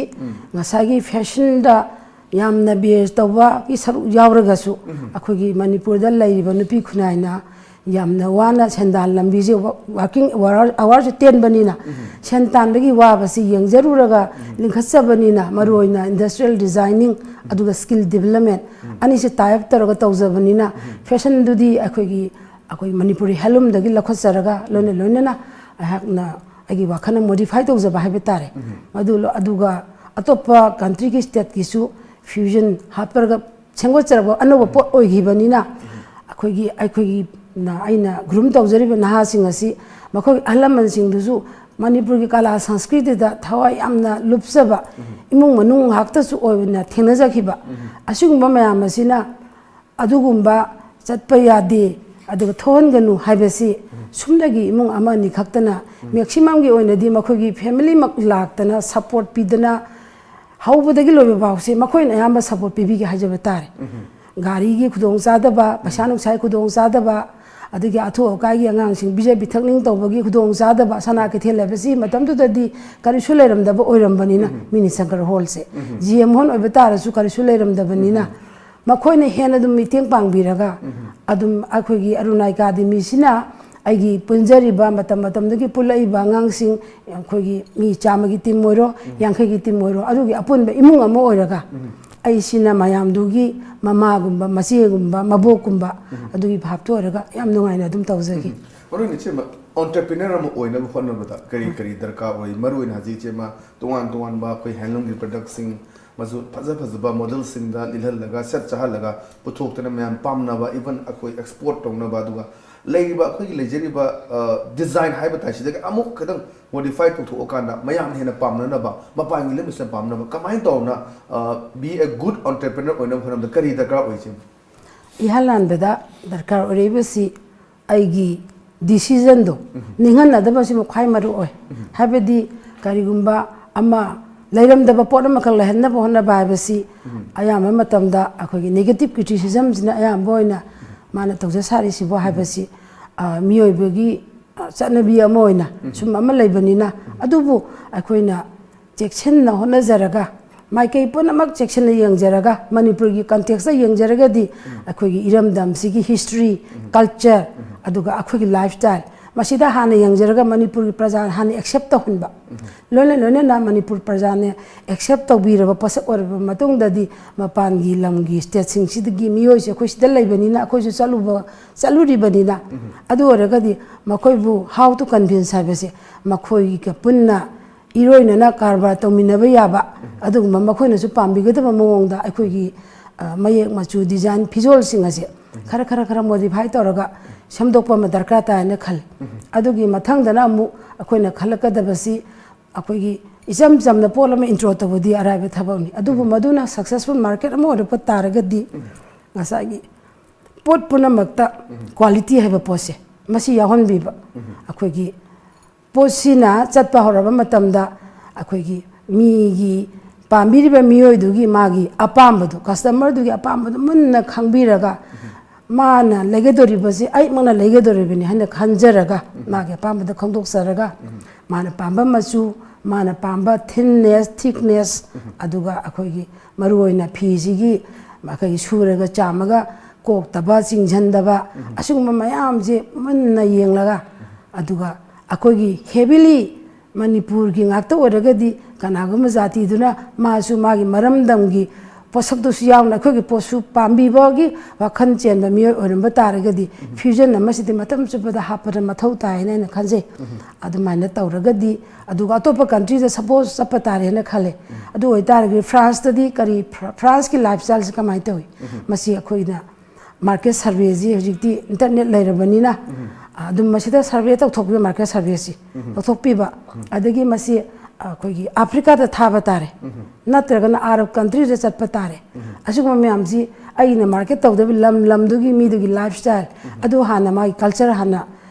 ꯉꯁꯥꯏꯒꯤ ꯐꯦꯁꯟꯗ ꯌꯥꯝꯅ ꯕꯦꯁ ꯇꯧꯕꯒꯤ ꯁꯔꯨꯛ ꯌꯥꯎꯔꯒꯁꯨ, ꯑꯩꯈꯣꯏꯒꯤ ꯃꯅꯤꯄꯨꯔꯗ ꯂꯩꯔꯤꯕ ꯅꯨꯄꯤ ꯈꯨꯟꯅꯥꯏꯅ ꯌꯥꯝꯅ ꯋꯥꯅ ꯁꯦꯟꯗꯥꯟ ꯂꯝꯕꯤꯁꯦ, ꯋꯥ-, ꯋꯥꯔꯀꯤꯡ ꯑꯋꯥꯔ, ꯑꯋꯥꯔꯁꯦ ꯇꯦꯟꯕꯅꯤꯅ, ꯁꯦꯟ ꯇꯥꯟꯕꯒꯤ ꯋꯥꯕꯁꯤ ꯌꯦꯡꯖꯔꯨꯔꯒ ꯂꯤꯡꯈꯠꯆꯕꯅꯤꯅ, ꯃꯔꯨꯑꯣꯏꯅ ꯏꯟꯗꯁꯇ꯭ꯔꯤꯌꯦꯜ ꯗꯤꯖꯥꯏꯅꯤꯡ ꯑꯗꯨꯒ ꯁ꯭ꯀꯤꯜ ꯗꯤꯕꯂꯞꯃꯦꯟ ꯑꯅꯤꯁꯦ ꯇꯥꯏ ꯑꯞ ꯇꯧꯔꯒ ꯇꯧꯖꯕꯅꯤꯅ, ꯐꯦꯁꯟꯗꯨꯗꯤ ꯑꯩꯈꯣꯏꯒꯤ ꯑꯩꯈꯣꯏ ꯃꯅꯤꯄꯨꯔꯤ ꯍꯦꯟꯂꯨꯝꯗꯒꯤ ꯂꯧꯈꯠꯆꯔꯒ ꯂꯣꯏꯅ ꯂꯣꯏꯅꯅ ꯑꯩꯍꯥꯛꯅ ꯑꯩꯒꯤ ꯋꯥꯈꯜꯅ ꯃꯣꯗꯤꯐꯥꯏ ꯇꯧꯖꯕ ꯍꯥꯏꯕ ꯇꯥꯔꯦ꯫ ꯃꯗꯨ ꯂꯣ-, ꯑꯗꯨꯒ ꯑꯇꯣꯞꯄ ꯀꯟꯇ꯭ꯔꯤꯒꯤ ꯁ꯭ꯇꯦꯠꯀꯤꯁꯨ ꯐ꯭ꯌꯨꯖꯟ ꯍꯥꯞꯄꯔꯒ ꯁꯦꯝꯒꯠꯆꯔꯕ ꯑꯅꯧꯕ ꯄꯣꯠ ꯑꯣꯏꯈꯤꯕꯅꯤꯅ, ꯑꯩꯈꯣꯏꯒꯤ, ꯑꯩꯈꯣꯏꯒꯤ ꯅ-, ꯑꯩꯅ ꯒ꯭ꯔꯨꯝ ꯇꯧꯖꯔꯤꯕ ꯅꯍꯥꯁꯤꯡ ꯑꯁꯤ ꯃꯈꯣꯏ ꯑꯍꯜ ꯂꯃꯟꯁꯤꯡꯗꯨꯁꯨ ꯃꯅꯤꯄꯨꯔꯒꯤ ꯀꯂꯥ ꯁꯪꯁꯀ꯭ꯔꯤꯇꯤꯗ ꯊꯋꯥꯏ ꯌꯥꯝꯅ ꯂꯨꯞꯆꯕ ꯏꯃꯨꯡ ꯃꯅꯨꯡ ꯉꯥꯛꯇꯁꯨ ꯑꯣꯏꯅ ꯊꯦꯡꯅꯖꯈꯤꯕ꯫ ꯑꯁꯤꯒꯨꯝꯕ ꯃꯌꯥꯝ ꯑꯁꯤꯅ ꯑꯗꯨꯒꯨꯝꯕ ꯆꯠꯄ ꯌꯥꯗꯦ, ꯑꯗꯨꯒ ꯊꯣꯛꯍꯟꯒꯅꯨ ꯍꯥꯏꯕꯁꯤ ꯁꯨꯝꯗꯒꯤ ꯏꯃꯨꯡ ꯑꯃ ꯑꯅꯤ ꯈꯛꯇꯅ, ꯃꯦꯛꯁꯤꯃꯝꯒꯤ ꯑꯣꯏꯅꯗꯤ ꯃꯈꯣꯏꯒꯤ ꯐꯦꯃꯤꯂꯤꯃꯛ ꯂꯥꯛꯇꯅ ꯁꯞꯄꯣꯔꯠ ꯄꯤꯗꯅ, ꯍꯧꯕꯗꯒꯤ ꯂꯣꯏꯕ ꯐꯥꯎꯁꯦ ꯃꯈꯣꯏꯅ ꯑꯌꯥꯝꯕ ꯁꯞꯄꯣꯔꯠ ꯄꯤꯕꯤꯒꯦ ꯍꯥꯏꯖꯕ ꯇꯥꯔꯦ꯫ ꯒꯥꯔꯤꯒꯤ ꯈꯨꯗꯣꯡꯆꯥꯗꯕ, ꯄꯩꯁꯥ ꯅꯨꯡꯁꯥꯒꯤ ꯈꯨꯗꯣꯡꯆꯥꯗꯕ, ꯑꯗꯨꯒꯤ ꯑꯊꯨ ꯑꯀꯥꯏꯒꯤ ꯑꯉꯥꯡꯁꯤꯡ ꯄꯤꯖ ꯄꯤꯊꯛꯅꯤꯡ ꯇꯧꯕꯒꯤ ꯈꯨꯗꯣꯡꯆꯥꯗꯕ, ꯁꯅꯥ ꯀꯩꯊꯦꯜ ꯍꯥꯏꯕꯁꯤ ꯃꯇꯝꯗꯨꯗꯗꯤ ꯀꯔꯤꯁꯨ ꯂꯩꯔꯝꯗꯕ ꯑꯣꯏꯔꯝꯕꯅꯤꯅ, ꯃꯤꯅꯤ ꯁꯪꯀꯔ ꯍꯣꯜꯁꯦ, ꯖꯤ ꯑꯦꯝ ꯍꯣꯜ ꯑꯣꯏꯕ ꯇꯥꯔꯁꯨ ꯀꯔꯤꯁꯨ ꯂꯩꯔꯝꯗꯕꯅꯤꯅ, ꯃꯈꯣꯏꯅ ꯍꯦꯟꯅ ꯑꯗꯨꯝ ꯃꯇꯦꯡ ꯄꯥꯡꯕꯤꯔꯒ, ꯑꯗꯨꯝ ꯑꯩꯈꯣꯏꯒꯤ ꯑꯔꯨꯅꯥ ꯑꯦꯀꯥꯗꯃꯤꯁꯤꯅ ꯑꯩꯒꯤ ꯄꯨꯟꯖꯔꯤꯕ ꯃꯇꯝ ꯃꯇꯝꯗꯨꯒꯤ ꯄꯨꯜꯂꯛꯏꯕ ꯑꯉꯥꯡꯁꯤꯡ, ꯑꯩꯈꯣꯏꯒꯤ ꯃꯤ ꯆꯥꯝꯃꯒꯤ ꯇꯤꯝ ꯑꯣꯏꯔꯣ, ꯌꯥꯡꯈꯩꯒꯤ ꯇꯤꯝ ꯑꯣꯏꯔꯣ, ꯑꯗꯨꯒꯤ ꯑꯄꯨꯟꯕ ꯏꯃꯨꯡ ꯑꯃ ꯑꯣꯏꯔꯒ, ꯑꯩꯁꯤꯅ ꯃꯌꯥꯝꯗꯨꯒꯤ ꯃꯃꯥꯒꯨꯝꯕ, ꯃꯆꯦꯒꯨꯝꯕ, ꯃꯕꯣꯛꯀꯨꯝꯕ, ꯑꯗꯨꯒꯤ ꯚꯥꯞꯇ ꯑꯣꯏꯔꯒ ꯌꯥꯝ ꯅꯨꯡꯉꯥꯏꯅ ꯑꯗꯨꯝ ꯇꯧꯖꯒꯦ꯫ ꯃꯔꯨ ꯑꯣꯏꯅ ꯏꯆꯦꯃ, ꯑꯣꯟꯇꯔꯄ꯭ꯔꯤꯅꯔ ꯑꯃ ꯑꯣꯏꯅꯕ ꯍꯣꯠꯅꯕꯗ ꯀꯔꯤ ꯀꯔꯤ ꯗꯔꯀꯥꯔ ꯑꯣꯏ? ꯃꯔꯨ ꯑꯣꯏꯅ ꯍꯧꯖꯤꯛ ꯏꯆꯦꯃ ꯇꯣꯉꯥꯟ ꯇꯣꯉꯥꯟꯕ ꯑꯩꯈꯣꯏ ꯍꯦꯟꯂꯨꯝꯒꯤ ꯄ꯭ꯔꯗꯛꯁꯤꯡ, ꯃꯆꯨ ꯐꯖ ꯐꯖꯕ ꯃꯣꯗꯦꯜꯁꯤꯡꯗ ꯂꯤꯠꯍꯜꯂꯒ, ꯁꯦꯠ ꯆꯥꯍꯜꯂꯒ, ꯄꯨꯊꯣꯛꯇꯅ ꯃꯌꯥꯝ ꯄꯥꯝꯅꯕ, ꯏꯚꯟ ꯑꯩꯈꯣꯏ ꯑꯦꯛꯁꯄꯣꯔꯠ ꯇꯧꯅꯕ, ꯑꯗꯨꯒ ꯂꯩꯔꯤꯕ ꯑꯩꯈꯣꯏꯒꯤ ꯂꯩꯖꯔꯤꯕ ꯗꯤꯖꯥꯏꯟ ꯍꯥꯏꯕ ꯇꯥꯏ, ꯁꯤꯗꯒꯤ ꯑꯃꯨꯛ ꯈꯤꯇꯪ ꯃꯣꯗꯤꯐꯥꯏ ꯇꯧꯊꯣꯛꯑꯀꯥꯟꯗ ꯃꯌꯥꯝꯅ ꯍꯦꯟꯅ ꯄꯥꯝꯅꯅꯕ, ꯃꯄꯥꯟꯒꯤ ꯂꯝꯁꯤꯅ ꯄꯥꯝꯅꯕ, ꯀꯃꯥꯏꯅ ꯇꯧꯅ ꯕꯤ ꯑꯦ ꯒꯨꯗ ꯑꯣꯟꯇꯔꯄ꯭ꯔꯤꯅꯔ ꯑꯣꯏꯅꯕ ꯍꯣꯠꯅꯕꯗ ꯀꯔꯤ ꯗꯔꯀꯥꯔ ꯑꯣꯏ ꯏꯆꯦ? ꯏꯍꯥꯟ ꯍꯥꯟꯕꯗ ꯗꯔꯀꯥꯔ ꯑꯣꯏꯔꯛꯏꯕꯁꯤ ꯑꯩꯒꯤ ꯗꯤꯁꯤꯖꯟꯗꯣ ꯅꯤꯡꯍꯟꯅꯗꯕꯁꯤꯃ ꯈ꯭ꯋꯥꯏ ꯃꯔꯨ ꯑꯣꯏ꯫ ꯍꯥꯏꯕꯗꯤ ꯀꯔꯤꯒꯨꯝꯕ ꯑꯃ ꯂꯩꯔꯝꯗꯕ ꯄꯣꯠ ꯑꯃꯈꯛ ꯂꯩꯍꯟꯅꯕ ꯍꯣꯠꯅꯕ ꯍꯥꯏꯕꯁꯤ ꯑꯌꯥꯝꯕ ꯃꯇꯝꯗ ꯑꯩꯈꯣꯏꯒꯤ ꯅꯦꯒꯦꯇꯤꯞ ꯀ꯭ꯔꯤꯇꯤꯁꯤꯖꯝꯁꯤꯅ ꯑꯌꯥꯝꯕ ꯑꯣꯏꯅ ꯃꯥꯅ ꯇꯧꯖ ꯁꯥꯔꯤꯁꯤꯕꯨ ꯍꯥꯏꯕꯁꯤ, ꯑ, ꯃꯤꯑꯣꯏꯕꯒꯤ, ꯑ, ꯆꯠꯅꯕꯤ ꯑꯃ ꯑꯣꯏꯅ ꯁꯨꯝ ꯑꯃ ꯂꯩꯕꯅꯤꯅ꯫ ꯑꯗꯨꯕꯨ ꯑꯩꯈꯣꯏꯅ ꯆꯦꯛꯁꯤꯟꯅ ꯍꯣꯠꯅꯖꯔꯒ, ꯃꯥꯏꯀꯩ ꯄꯨꯝꯅꯃꯛ ꯆꯦꯛꯁꯤꯟꯅ ꯌꯦꯡꯖꯔꯒ, ꯃꯅꯤꯄꯨꯔꯒꯤ ꯀꯟꯇꯦꯛꯁꯇ ꯌꯦꯡꯖꯔꯒꯗꯤ, ꯑꯩꯈꯣꯏꯒꯤ ꯏꯔꯝꯗꯝꯁꯤꯒꯤ ꯍꯤꯁꯇ꯭ꯔꯤ, ꯀꯜꯆꯔ, ꯑꯗꯨꯒ ꯑꯩꯈꯣꯏꯒꯤ ꯂꯥꯏꯐ ꯁ꯭ꯇꯥꯏꯜ, ꯃꯁꯤꯗ ꯍꯥꯟꯅ ꯌꯦꯡꯖꯔꯒ ꯃꯅꯤꯄꯨꯔꯒꯤ ꯄ꯭ꯔꯖꯥ ꯍꯥꯟꯅ ꯑꯦꯛꯁꯦꯞ ꯇꯧꯍꯟꯕ, ꯂꯣꯏꯅ ꯂꯣꯏꯅꯅ ꯃꯅꯤꯄꯨꯔ ꯄ꯭ꯔꯖꯥꯅ ꯑꯦꯛꯁꯦꯞ ꯇꯧꯕꯤꯔꯕ ꯄꯣꯠꯁꯛ ꯑꯣꯏꯔꯕ ꯃꯇꯨꯡꯗꯗꯤ, ꯃꯄꯥꯟꯒꯤ ꯂꯝꯒꯤ ꯁ꯭ꯇꯦꯠꯁꯤꯡꯁꯤꯗꯒꯤ ꯃꯤꯑꯣꯏꯁꯦ ꯑꯩꯈꯣꯏ ꯁꯤꯗ ꯂꯩꯕꯅꯤꯅ, ꯑꯩꯈꯣꯏꯁꯨ ꯆꯠꯂꯨꯕ, ꯆꯠꯂꯨꯔꯤꯕꯅꯤꯅ, ꯑꯗꯨ ꯑꯣꯏꯔꯒꯗꯤ ꯃꯈꯣꯏꯕꯨ how to convince ꯍꯥꯏꯕꯁꯦ, ꯃꯈꯣꯏꯒ ꯄꯨꯟꯅ ꯏꯔꯣꯏꯅꯅ ꯀꯔꯕꯥꯔ ꯇꯧꯃꯤꯟꯅꯕ ꯌꯥꯕ, ꯑꯗꯨꯒꯨꯝꯕ ꯃꯈꯣꯏꯅꯁꯨ ꯄꯥꯝꯕꯤꯒꯗꯕ ꯃꯑꯣꯡꯗ ꯑꯩꯈꯣꯏꯒꯤ, ꯑ, ꯃꯌꯦꯛ ꯃꯆꯨ, ꯗꯤꯖꯥꯏꯟ, ꯐꯤꯖꯣꯜꯁꯤꯡ ꯑꯁꯦ ꯈꯔ, ꯈꯔ, ꯈꯔ ꯃꯣꯗꯤꯐꯥꯏ ꯇꯧꯔꯒ ꯁꯦꯝꯗꯣꯛꯄ ꯑꯃ ꯗꯔꯀꯥꯔ ꯇꯥꯏ ꯍꯥꯏꯅ ꯈꯜꯂꯤ꯫ ꯑꯗꯨꯒꯤ ꯃꯊꯪꯗꯅ ꯑꯃꯨꯛ ꯑꯩꯈꯣꯏꯅ ꯈꯜꯂꯛꯀꯗꯕꯁꯤ, ꯑꯩꯈꯣꯏꯒꯤ ꯏꯆꯝ ꯆꯝꯅ ꯄꯣꯠ ꯑꯃ ꯏꯟꯇ꯭ꯔꯣ ꯇꯧꯕꯗꯤ ꯑꯔꯥꯏꯕ ꯊꯕꯛꯅꯤ, ꯑꯗꯨꯕꯨ ꯃꯗꯨꯅ ꯁꯛꯁꯦꯁꯐꯨꯜ ꯃꯥꯔꯀꯦꯠ ꯑꯃ ꯑꯣꯏꯔꯛꯄ ꯇꯥꯔꯒꯗꯤ, ꯉꯁꯥꯏꯒꯤ ꯄꯣꯠ ꯄꯨꯝꯅꯃꯛꯇ ꯀ꯭ꯋꯥꯂꯤꯇꯤ ꯍꯥꯏꯕ ꯄꯣꯠꯁꯦ, ꯃꯁꯤ ꯌꯥꯎꯍꯟꯕꯤꯕ꯫ ꯑꯩꯈꯣꯏꯒꯤ ꯄꯣꯠꯁꯤꯅ ꯆꯠꯄ ꯍꯧꯔꯕ ꯃꯇꯝꯗ, ꯑꯩꯈꯣꯏꯒꯤ ꯃꯤꯒꯤ, ꯄꯥꯝꯕꯤꯔꯤꯕ ꯃꯤꯑꯣꯏꯗꯨꯒꯤ ꯃꯥꯒꯤ ꯑꯄꯥꯝꯕꯗꯨ, ꯀꯁꯇꯃꯔꯗꯨꯒꯤ ꯑꯄꯥꯝꯕꯗꯨ ꯃꯨꯟꯅ ꯈꯪꯕꯤꯔꯒ, ꯃꯥꯅ ꯂꯩꯒꯗꯧꯔꯤꯕꯁꯤ ꯑꯩꯃꯛꯅ ꯂꯩꯒꯗꯧꯔꯤꯕꯅꯤ ꯍꯥꯏꯅ ꯈꯟꯖꯔꯒ, ꯃꯥꯒꯤ ꯑꯄꯥꯝꯕꯗ ꯈꯪꯗꯣꯛꯆꯔꯒ, ꯃꯥꯅ ꯄꯥꯝꯕ ꯃꯆꯨ, ꯃꯥꯅ ꯄꯥꯝꯕ thinness, thickness, ꯑꯗꯨꯒ ꯑꯩꯈꯣꯏꯒꯤ ꯃꯔꯨꯑꯣꯏꯅ ꯐꯤꯁꯤꯒꯤ ꯑꯩꯈꯣꯏꯒꯤ ꯁꯨꯔꯒ ꯆꯥꯝꯃꯒ ꯀꯣꯛꯇꯕ, ꯆꯤꯡꯁꯤꯟꯗꯕ, ꯑꯁꯤꯒꯨꯝꯕ ꯃꯌꯥꯝꯁꯦ ꯃꯨꯟꯅ ꯌꯦꯡꯂꯒ, ꯑꯗꯨꯒ ꯑꯩꯈꯣꯏꯒꯤ heavily ꯃꯅꯤꯄꯨꯔꯒꯤ ꯉꯥꯛꯇ ꯑꯣꯏꯔꯒꯗꯤ ꯀꯅꯥꯒꯨꯝꯕ ꯖꯥꯇꯤꯗꯨꯅ ꯃꯥꯁꯨ ꯃꯥꯒꯤ ꯃꯔꯝꯗꯝꯒꯤ ꯄꯣꯠꯁꯛꯇꯨꯁꯨ ꯌꯥꯎꯅ ꯑꯩꯈꯣꯏꯒꯤ ꯄꯣꯠꯁꯨ ꯄꯥꯝꯕꯤꯕꯒꯤ ꯋꯥꯈꯜ ꯆꯦꯟꯕ ꯃꯤꯑꯣꯏ ꯑꯣꯏꯔꯝꯕ ꯇꯥꯔꯒꯗꯤ, fusion ꯑꯃꯁꯤꯗꯤ ꯃꯇꯝ ꯆꯨꯞꯄꯗ ꯍꯥꯞꯄꯗ ꯃꯊꯧ ꯇꯥꯏꯅ ꯑꯩꯅ ꯈꯟꯖꯩ꯫ ꯑꯗꯨꯃꯥꯏꯅ ꯇꯧꯔꯒꯗꯤ, ꯑꯗꯨꯒ ꯑꯇꯣꯞꯄ countryꯗ suppose ꯆꯠꯄ ꯇꯥꯔꯦꯅ ꯈꯜꯂꯦ꯫ ꯑꯗꯨ ꯑꯣꯏꯇꯥꯔꯒꯗꯤ Franceꯇꯗꯤ ꯀꯔꯤ, Franceꯀꯤ lifestyleꯁꯤ ꯀꯃꯥꯏꯅ ꯇꯧꯏ? ꯃꯁꯤ ꯑꯩꯈꯣꯏꯅ market surveyꯁꯤ ꯍꯧꯖꯤꯛꯇꯤ internet ꯂꯩꯔꯕꯅꯤꯅ, ꯑꯗꯨꯝ ꯃꯁꯤꯗ survey ꯇꯧꯊꯣꯛꯄꯤꯌꯨ, market surveyꯁꯤ ꯇꯧꯊꯣꯛꯄꯤꯕ꯫ ꯑꯗꯒꯤ ꯃꯁꯤ ꯑꯩꯈꯣꯏꯒꯤ Africaꯗ ꯊꯥꯕ ꯇꯥꯔꯦ, ꯅꯠꯇ꯭ꯔꯒꯅ Arab countryꯗ ꯆꯠꯄ ꯇꯥꯔꯦ꯫ ꯑꯁꯤꯒꯨꯝꯕ ꯃꯌꯥꯝꯁꯤ ꯑꯩꯅ market ꯇꯧꯗꯕ ꯂꯝ ꯂꯝꯗꯨꯒꯤ ꯃꯤꯗꯨꯒꯤ lifestyle, ꯑꯗꯨ ꯍꯥꯟꯅ ꯃꯥꯒꯤ culture ꯍꯥꯟꯅ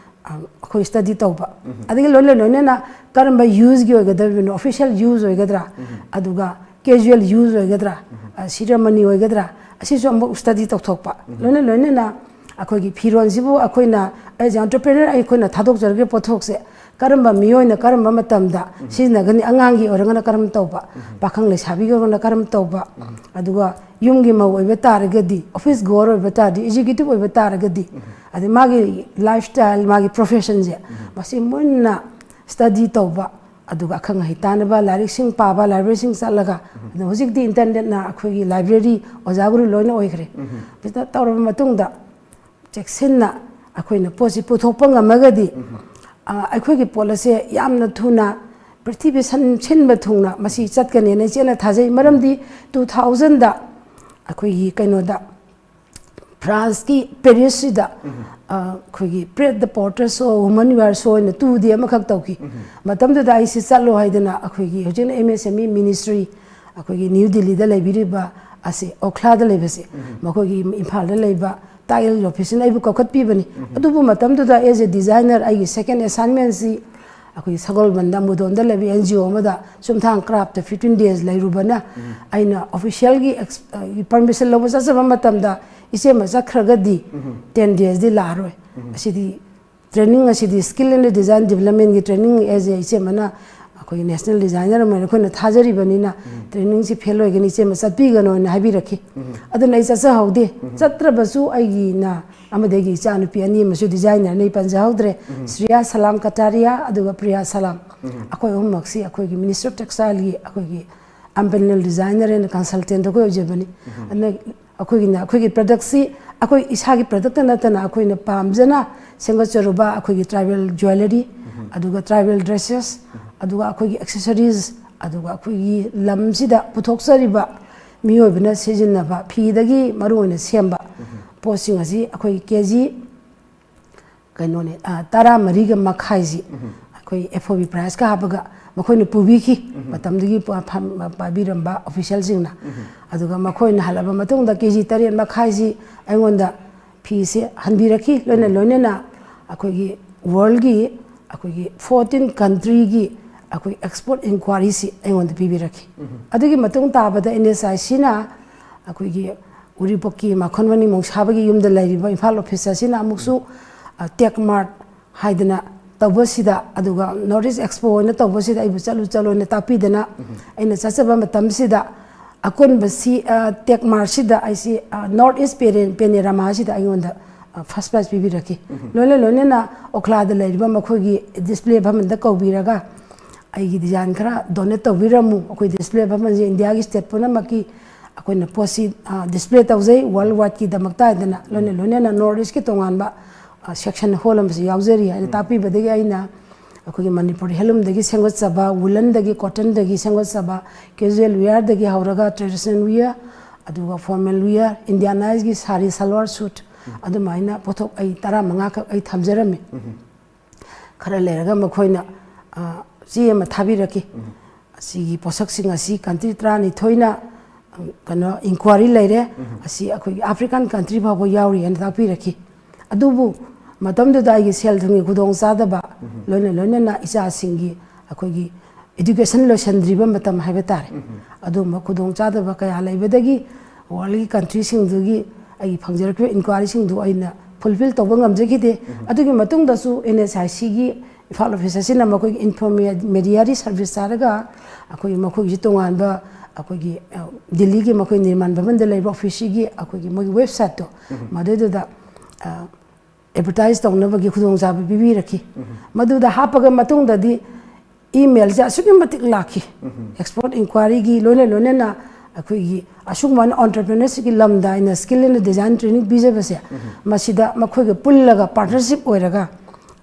ꯑꯩꯈꯣꯏ study ꯇꯧꯕ꯫ ꯑꯗꯒꯤ ꯂꯣꯏꯅ ꯂꯣꯏꯅꯅ ꯀꯔꯝꯕ useꯀꯤ ꯑꯣꯏꯒꯗꯧꯔꯤꯕꯅꯣ, official use ꯑꯣꯏꯒꯗ꯭ꯔꯥ, ꯑꯗꯨꯒ casual use ꯑꯣꯏꯒꯗ꯭ꯔꯥ, ceremony ꯑꯣꯏꯒꯗ꯭ꯔꯥ, ꯑꯁꯤꯁꯨ ꯑꯃꯨꯛ study ꯇꯧꯊꯣꯛꯄ꯫ ꯂꯣꯏꯅ ꯂꯣꯏꯅꯅ ꯑꯩꯈꯣꯏꯒꯤ ꯐꯤꯔꯣꯜꯁꯤꯕꯨ ꯑꯩꯈꯣꯏꯅ, as entrepreneur, ꯑꯩꯈꯣꯏꯅ ꯊꯥꯗꯣꯛꯆꯔꯒꯦ ꯄꯣꯠꯊꯣꯛꯁꯦ ꯀꯔꯝꯕ ꯃꯤꯑꯣꯏꯅ ꯀꯔꯝꯕ ꯃꯇꯝꯗ ꯁꯤꯖꯤꯟꯅꯒꯅꯤ, ꯑꯉꯥꯡꯒꯤ ꯑꯣꯏꯔꯒꯅ ꯀꯔꯝ ꯇꯧꯕ, ꯄꯥꯈꯪ ꯂꯩꯁꯥꯕꯤꯒꯤ ꯑꯣꯏꯔꯒꯅ ꯀꯔꯝ ꯇꯧꯕ, ꯑꯗꯨꯒ ꯌꯨꯝꯒꯤ ꯃꯧ ꯑꯣꯏꯕ ꯇꯥꯔꯒꯗꯤ, office goer ꯑꯣꯏꯕ ꯇꯥꯔꯗꯤ, executive ꯑꯣꯏꯕ ꯇꯥꯔꯒꯗꯤ, ꯑꯗꯩ ꯃꯥꯒꯤ lifestyle, ꯃꯥꯒꯤ professionꯁꯦ, ꯃꯁꯤ ꯃꯨꯟꯅ study ꯇꯧꯕ, ꯑꯗꯨꯒ ꯑꯈꯪ ꯑꯍꯩ ꯇꯥꯟꯅꯕ, ꯂꯥꯏꯔꯤꯛꯁꯤꯡ ꯄꯥꯕ, libraryꯁꯤꯡ ꯆꯠꯂꯒ, ꯑꯗꯣ ꯍꯧꯖꯤꯛꯇꯤ internetꯅ ꯑꯩꯈꯣꯏꯒꯤ library ꯑꯣꯖꯥ ꯒꯨꯔꯨ ꯂꯣꯏꯅ ꯑꯣꯏꯈ꯭ꯔꯦ꯫ ꯁꯤꯗ ꯇꯧꯔꯕ ꯃꯇꯨꯡꯗ ꯆꯦꯛꯁꯤꯟꯅ ꯑꯩꯈꯣꯏꯅ ꯄꯣꯠꯁꯤ ꯄꯨꯊꯣꯛꯄ ꯉꯝꯃꯒꯗꯤ, ꯑ, ꯑꯩꯈꯣꯏꯒꯤ ꯄꯣꯠ ꯑꯁꯦ ꯌꯥꯝꯅ ꯊꯨꯅ ꯄ꯭ꯔꯤꯊꯤꯕꯤ ꯁꯟ-, ꯁꯤꯟꯕ ꯊꯨꯡꯅ ꯃꯁꯤ ꯆꯠꯀꯅꯦꯅ ꯏꯆꯦꯅ ꯊꯥꯖꯩ꯫ ꯃꯔꯝꯗꯤ two thousandꯗ ꯑꯩꯈꯣꯏꯒꯤ ꯀꯩꯅꯣꯗ, Franceꯀꯤ Parisꯁꯤꯗ, ꯑ, ꯑꯩꯈꯣꯏꯒꯤ Pret de Porter show, women wear show ꯍꯥꯏꯅ two day ꯑꯃꯈꯛ ꯇꯧꯈꯤ꯫ ꯃꯇꯝꯗꯨꯗ ꯑꯩꯁꯦ ꯆꯠꯂꯣ ꯍꯥꯏꯗꯅ ꯑꯩꯈꯣꯏꯒꯤ ꯍꯧꯖꯤꯛꯅ MSME ministry ꯑꯩꯈꯣꯏꯒꯤ New Delhiꯗ ꯂꯩꯕꯤꯔꯤꯕ ꯑꯁꯤ, ꯑꯣꯈ꯭ꯂꯥꯗ ꯂꯩꯕꯁꯦ, ꯃꯈꯣꯏꯒꯤ ꯏꯝꯐꯥꯜꯗ ꯂꯩꯕ title officeꯅ ꯑꯩꯕꯨ ꯀꯧꯈꯠꯄꯤꯕꯅꯤ꯫ ꯑꯗꯨꯕꯨ ꯃꯇꯝꯗꯨꯗ as a designer ꯑꯩꯒꯤ second assignmentꯁꯤ ꯑꯩꯈꯣꯏꯒꯤ ꯁꯒꯣꯜꯕꯟꯗ ꯃꯨꯗꯣꯟꯗ ꯂꯩꯕ NGO ꯑꯃꯗ ꯆꯨꯝꯊꯥꯡ craftꯇ fifteen days ꯂꯩꯔꯨꯕꯅ, ꯑꯩꯅ officialꯒꯤ ꯑꯦꯛꯁ-, ꯑ, permission ꯂꯧꯕ ꯆꯠꯆꯕ ꯃꯇꯝꯗ ꯏꯆꯦꯃ ꯆꯠꯈ꯭ꯔꯒꯗꯤ ꯇꯦꯟ ꯗꯦꯖꯗꯤ ꯂꯥꯛꯑꯔꯣꯏ꯫ ꯑꯁꯤꯗꯤ ꯇ꯭ꯔꯦꯅꯤꯡ ꯑꯁꯤꯗꯤ ꯁ꯭ꯀꯤꯜ ꯑꯦꯟ ꯗꯤꯖꯥꯏꯟ ꯗꯤꯕꯂꯞꯃꯦꯟꯒꯤ ꯇ꯭ꯔꯦꯅꯤꯡ ꯑꯦꯖ ꯑꯦ ꯏꯆꯦꯃꯅ ꯑꯩꯈꯣꯏꯒꯤ ꯅꯦꯁꯅꯦꯜ ꯗꯤꯖꯥꯏꯅꯔ ꯑꯃ ꯑꯣꯏꯅ ꯑꯩꯈꯣꯏꯅ ꯊꯥꯖꯔꯤꯕꯅꯤꯅ ꯇ꯭ꯔꯦꯅꯤꯡꯁꯤ ꯐꯦꯜ ꯑꯣꯏꯒꯅꯤ, ꯏꯆꯦꯃ ꯆꯠꯄꯤꯒꯅꯣꯅ ꯍꯥꯏꯕꯤꯔꯛꯈꯤ꯫ ꯑꯗꯨꯅ ꯑꯩ ꯆꯠꯆꯍꯧꯗꯦ꯫ ꯆꯠꯇ꯭ꯔꯕꯁꯨ ꯑꯩꯒꯤꯅ ꯑꯃꯗꯤ ꯑꯩꯒꯤ ꯏꯆꯥꯅꯨꯄꯤ ꯑꯅꯤ ꯑꯃꯁꯨ ꯗꯤꯖꯥꯏꯅꯔꯅ ꯑꯩ ꯄꯟꯖꯍꯧꯗ꯭ꯔꯦ, ꯁ꯭ꯔꯤꯌꯥ ꯁꯂꯥꯝ ꯀꯇꯥꯔꯤꯌꯥ ꯑꯗꯨꯒ ꯄ꯭ꯔꯤꯌꯥ ꯁꯂꯥꯝ꯫ ꯑꯩꯈꯣꯏ ꯑꯍꯨꯝꯃꯛꯁꯤ ꯑꯩꯈꯣꯏꯒꯤ ꯃꯤꯅꯤꯁꯇ꯭ꯔꯤ ꯑꯣꯐ ꯇꯦꯛꯁꯇꯥꯏꯜꯒꯤ ꯑꯩꯈꯣꯏꯒꯤ ꯑꯝꯄꯦꯅꯦꯜ ꯗꯤꯖꯥꯏꯅꯔ ꯑꯦꯟ ꯀꯟꯁꯜꯇꯦꯟꯠ ꯑꯩꯈꯣꯏ ꯑꯣꯏꯖꯕꯅꯤ꯫ ꯑꯗꯨꯅ ꯑꯩꯈꯣꯏꯒꯤꯅ ꯑꯩꯈꯣꯏꯒꯤ ꯄ꯭ꯔꯗꯛꯁꯤ ꯑꯩꯈꯣꯏ ꯏꯁꯥꯒꯤ ꯄ꯭ꯔꯗꯛꯇ ꯅꯠꯇꯅ ꯑꯩꯈꯣꯏꯅ ꯄꯥꯝꯖꯅ ꯁꯦꯝꯒꯠꯆꯔꯨꯕ ꯑꯩꯈꯣꯏꯒꯤ ꯇ꯭ꯔꯥꯏꯕꯦꯜ ꯖ꯭ꯋꯦꯂꯔꯤ, ꯑꯗꯨꯒ ꯇ꯭ꯔꯥꯏꯕꯦꯜ ꯗ꯭ꯔꯦꯁꯦꯁ, ꯑꯗꯨꯒ ꯑꯩꯈꯣꯏꯒꯤ ꯑꯦꯛꯁꯦꯁꯔꯤꯁ, ꯑꯗꯨꯒ ꯑꯩꯈꯣꯏꯒꯤ ꯂꯝꯁꯤꯗ ꯄꯨꯊꯣꯛꯆꯔꯤꯕ ꯃꯤꯑꯣꯏꯕꯅ ꯁꯤꯖꯤꯟꯅꯕ ꯐꯤꯗꯒꯤ ꯃꯔꯨꯑꯣꯏꯅ ꯁꯦꯝꯕ ꯄꯣꯠꯁꯤꯡ ꯑꯁꯤ ꯑꯩꯈꯣꯏ ꯀꯦ ꯖꯤ ꯀꯩꯅꯣꯅꯦ, ꯑ, ꯇꯔꯥꯃꯔꯤꯒ ꯃꯈꯥꯏꯁꯤ ꯑꯩꯈꯣꯏ ꯑꯦꯐ ꯑꯣ ꯕꯤ ꯄ꯭ꯔꯥꯏꯁꯀ ꯍꯥꯞꯄꯒ ꯃꯈꯣꯏꯅ ꯄꯨꯕꯤꯈꯤ꯫ ꯃꯇꯝꯗꯨꯒꯤ ꯄ-, ꯐꯝ-, ꯄꯥꯏꯕꯤꯔꯝꯕ ꯑꯣꯐꯤꯁꯤꯌꯦꯜꯁꯤꯡꯅ꯫ ꯑꯗꯨꯒ ꯃꯈꯣꯏꯅ ꯍꯜꯂꯕ ꯃꯇꯨꯡꯗ ꯀꯦ ꯖꯤ ꯇꯔꯦꯠ ꯃꯈꯥꯏꯁꯤ ꯑꯩꯉꯣꯟꯗ ꯐꯤꯁꯦ ꯍꯟꯕꯤꯔꯛꯈꯤ꯫ ꯂꯣꯏꯅ ꯂꯣꯏꯅꯅ ꯑꯩꯈꯣꯏꯒꯤ ꯋꯥꯔꯜꯒꯤ ꯑꯩꯈꯣꯏꯒꯤ ꯐꯣꯔꯇꯤꯟ ꯀꯟꯇ꯭ꯔꯤꯒꯤ ꯑꯩꯈꯣꯏ ꯑꯦꯛꯁꯄꯣꯔꯠ ꯏꯟꯀ꯭ꯋꯥꯔꯤꯁꯤ ꯑꯩꯉꯣꯟꯗ ꯄꯤꯕꯤꯔꯛꯈꯤ꯫ ꯑꯗꯨꯒꯤ ꯃꯇꯨꯡ ꯇꯥꯕꯗ ꯑꯦꯟ ꯑꯦꯁ ꯑꯥꯏ ꯁꯤꯅ ꯑꯩꯈꯣꯏꯒꯤ ꯎꯔꯤꯄꯣꯛꯀꯤ ꯃꯈꯣꯟ ꯃꯅꯤ ꯃꯣꯡꯁꯥꯕꯒꯤ ꯌꯨꯝꯗ ꯂꯩꯔꯤꯕ ꯏꯝꯐꯥꯜ ꯑꯣꯐꯤꯁ ꯑꯁꯤꯅ ꯑꯃꯨꯛꯁꯨ, ꯑ, ꯇꯦꯛ ꯃꯥꯔꯠ ꯍꯥꯏꯗꯅ ꯇꯧꯕꯁꯤꯗ, ꯑꯗꯨꯒ ꯅꯣꯔꯠ ꯏꯁ ꯑꯦꯛꯁꯄꯣ ꯑꯣꯏꯅ ꯇꯧꯕꯁꯤꯗ ꯑꯩꯕꯨ ꯆꯠꯂꯨ ꯆꯠꯂꯨꯅ ꯇꯥꯛꯄꯤꯗꯅ ꯑꯩꯅ ꯆꯠꯆꯕ ꯃꯇꯝꯁꯤꯗ ꯑꯀꯣꯟꯕꯁꯤ, ꯑ, ꯇꯦꯛ ꯃꯥꯔꯠꯁꯤꯗ ꯑꯩꯁꯤ, ꯑ, ꯅꯣꯔꯠ ꯏꯁ ꯄꯦꯅꯦ-, ꯄꯦꯅꯦꯔꯥꯃꯥꯁꯤꯗ ꯑꯩꯉꯣꯟꯗ, ꯑ, ꯐꯥꯔꯁ ꯄ꯭ꯔꯥꯏꯖ ꯄꯤꯕꯤꯔꯛꯈꯤ꯫ ꯂꯣꯏꯅ ꯂꯣꯏꯅꯅ ꯑꯣꯈ꯭ꯂꯥꯗ ꯂꯩꯔꯤꯕ ꯃꯈꯣꯏꯒꯤ ꯗꯤꯁꯄ꯭ꯂꯦ ꯐꯝꯗ ꯀꯧꯕꯤꯔꯒ ꯑꯩꯒꯤ ꯗꯤꯖꯥꯏꯟ ꯈꯔ ꯗꯣꯅꯦꯠ ꯇꯧꯕꯤꯔꯝꯃꯨ, ꯑꯩꯈꯣꯏ ꯗꯤꯁꯄ꯭ꯂꯦ ꯐꯝ ꯑꯁꯤ ꯏꯟꯗꯤꯌꯥꯒꯤ ꯁ꯭ꯇꯦꯠ ꯄꯨꯝꯅꯃꯛꯀꯤ ꯑꯩꯈꯣꯏꯅ ꯄꯣꯠꯁꯤ, ꯑ, ꯗꯤꯁꯄ꯭ꯂꯦ ꯇꯧꯖꯩ ꯋꯥꯔꯜ ꯋꯥꯏꯗꯀꯤꯗꯃꯛꯇ ꯍꯥꯏꯗꯅ꯫ ꯂꯣꯏꯅ ꯂꯣꯏꯅꯅ ꯅꯣꯔꯠ ꯏꯁꯀꯤ ꯇꯣꯉꯥꯟꯕ, ꯑ, ꯁꯦꯛꯁꯟ ꯍꯣꯜ ꯑꯃꯁꯨ ꯌꯥꯎꯖꯔꯤ ꯍꯥꯏꯅ ꯇꯥꯛꯄꯤꯕꯗꯒꯤ ꯑꯩꯅ ꯑꯩꯈꯣꯏꯒꯤ ꯃꯅꯤꯄꯨꯔ ꯍꯦꯟꯂꯨꯝꯗꯒꯤ ꯁꯦꯝꯒꯠꯆꯕ, ꯋꯨꯂꯟꯗꯒꯤ, ꯀꯣꯇꯟꯗꯒꯤ ꯁꯦꯝꯒꯠꯆꯕ, ꯀꯦꯖꯨꯋꯦꯜ ꯋꯤꯌꯔꯗꯒꯤ ꯍꯧꯔꯒ ꯇ꯭ꯔꯦꯗꯤꯁꯅꯦꯜ ꯋꯤꯌꯔ, ꯑꯗꯨꯒ ꯐꯣꯔꯃꯦꯜ ꯋꯤꯌꯔ, ꯏꯟꯗꯤꯌꯥꯅꯥꯏꯖꯀꯤ ꯁꯥꯔꯤ ꯁꯜꯋꯥꯔ ꯁꯨꯠ, ꯑꯗꯨꯃꯥꯏꯅ ꯄꯣꯠꯊꯣꯛ ꯑꯩ ꯇꯔꯥꯃꯉꯥ ꯈꯛ ꯑꯩ ꯊꯝꯖꯔꯝꯃꯤ꯫ ꯈꯔ ꯂꯩꯔꯒ ꯃꯈꯣꯏꯅ, ꯑ, ꯆꯦ ꯑꯃ ꯊꯥꯕꯤꯔꯛꯈꯤ꯫ ꯑꯁꯤꯒꯤ ꯄꯣꯠꯁꯛꯁꯤꯡ ꯑꯁꯤ ꯀꯟꯇ꯭ꯔꯤ ꯇꯔꯥꯅꯤꯊꯣꯏꯅ, ꯑ, ꯀꯩꯅꯣ, ꯏꯟꯀ꯭ꯋꯥꯔꯤ ꯂꯩꯔꯦ꯫ ꯑꯁꯤ ꯑꯩꯈꯣꯏꯒꯤ ꯑꯐ꯭ꯔꯤꯀꯥꯟ ꯀꯟꯇ꯭ꯔꯤ ꯐꯥꯎꯕ ꯌꯥꯎꯔꯤ ꯍꯥꯏꯅ ꯇꯥꯛꯄꯤꯔꯛꯈꯤ꯫ ꯑꯗꯨꯕꯨ ꯃꯇꯝꯗꯨꯗ ꯑꯩꯒꯤ ꯁꯦꯜ ꯊꯨꯝꯒꯤ ꯈꯨꯗꯣꯡꯆꯥꯗꯕ, ꯂꯣꯏꯅ ꯂꯣꯏꯅꯅ ꯏꯆꯥꯁꯤꯡꯒꯤ ꯑꯩꯈꯣꯏꯒꯤ ꯏꯗꯨꯀꯦꯁꯟ ꯂꯣꯏꯁꯤꯟꯗ꯭ꯔꯤꯕ ꯃꯇꯝ ꯍꯥꯏꯕ ꯇꯥꯔꯦ꯫ ꯑꯗꯨꯒꯨꯝꯕ ꯈꯨꯗꯣꯡꯆꯥꯗꯕ ꯀꯌꯥ ꯂꯩꯕꯗꯒꯤ ꯋꯥꯔꯜꯒꯤ ꯀꯟꯇ꯭ꯔꯤꯁꯤꯡꯗꯨꯒꯤ ꯑꯩꯒꯤ ꯐꯪꯖꯔꯛꯈꯤꯕ ꯏꯟꯀ꯭ꯋꯥꯏꯔꯤꯁꯤꯡꯗꯨ ꯑꯩꯅ ꯐꯨꯜꯐꯤꯜ ꯇꯧꯕ ꯉꯝꯖꯈꯤꯗꯦ꯫ ꯑꯗꯨꯒꯤ ꯃꯇꯨꯡꯗꯁꯨ ꯑꯦꯟ ꯑꯦꯁ ꯑꯥꯏ ꯁꯤꯒꯤ ꯏꯝꯐꯥꯜ ꯑꯣꯐꯤꯁ ꯑꯁꯤꯅ ꯃꯈꯣꯏꯒꯤ ꯏꯟꯇꯔꯃꯤꯗꯤꯌꯥꯔꯤ ꯁꯥꯔꯚꯤꯁ ꯆꯥꯔꯒ ꯑꯩꯈꯣꯏꯒꯤ ꯃꯈꯣꯏꯒꯤꯁꯨ ꯇꯣꯉꯥꯟꯕ ꯑꯩꯈꯣꯏꯒꯤ, ꯑ, ꯗꯤꯜꯂꯤꯒꯤ ꯃꯈꯣꯏ ꯅꯤꯔꯃꯥꯟ ꯚꯕꯟꯗ ꯂꯩꯕ ꯑꯣꯐꯤꯁꯁꯤꯒꯤ ꯑꯩꯈꯣꯏꯒꯤ ꯃꯣꯏꯒꯤ ꯋꯦꯕꯁꯥꯏꯠꯇꯣ, ꯃꯗꯨꯏꯗꯨꯗ, ꯑ, ꯑꯦꯗꯚꯔꯇꯥꯏꯁ ꯇꯧꯅꯕꯒꯤ ꯈꯨꯗꯣꯡꯆꯥꯕ ꯄꯤꯕꯤꯔꯛꯈꯤ꯫ ꯃꯗꯨꯗ ꯍꯥꯞꯄꯒ ꯃꯇꯨꯡꯗꯗꯤ ꯏꯃꯦꯜꯁꯦ ꯑꯁꯨꯛꯀꯤ ꯃꯇꯤꯛ ꯂꯥꯛꯈꯤ꯫ ꯑꯦꯛꯁꯄꯣꯔꯠ ꯏꯟꯀ꯭ꯋꯥꯏꯔꯤꯒꯤ ꯂꯣꯏꯅ ꯂꯣꯏꯅꯅ ꯑꯩꯈꯣꯏꯒꯤ ꯑꯁꯨꯒꯨꯝꯕ ꯑꯣꯟꯇꯔꯄ꯭ꯔꯤꯅꯔꯁꯤꯞꯀꯤ ꯂꯝꯗ ꯑꯩꯅ ꯁ꯭ꯀꯤꯜ ꯑꯦꯟ ꯗꯤꯖꯥꯏꯟ ꯇ꯭ꯔꯦꯅꯤꯡ ꯄꯤꯖꯕꯁꯦ, ꯃꯁꯤꯗ ꯃꯈꯣꯏꯒ ꯄꯨꯜꯂꯒ ꯄꯥꯔꯠꯅꯔꯁꯤꯞ ꯑꯣꯏꯔꯒ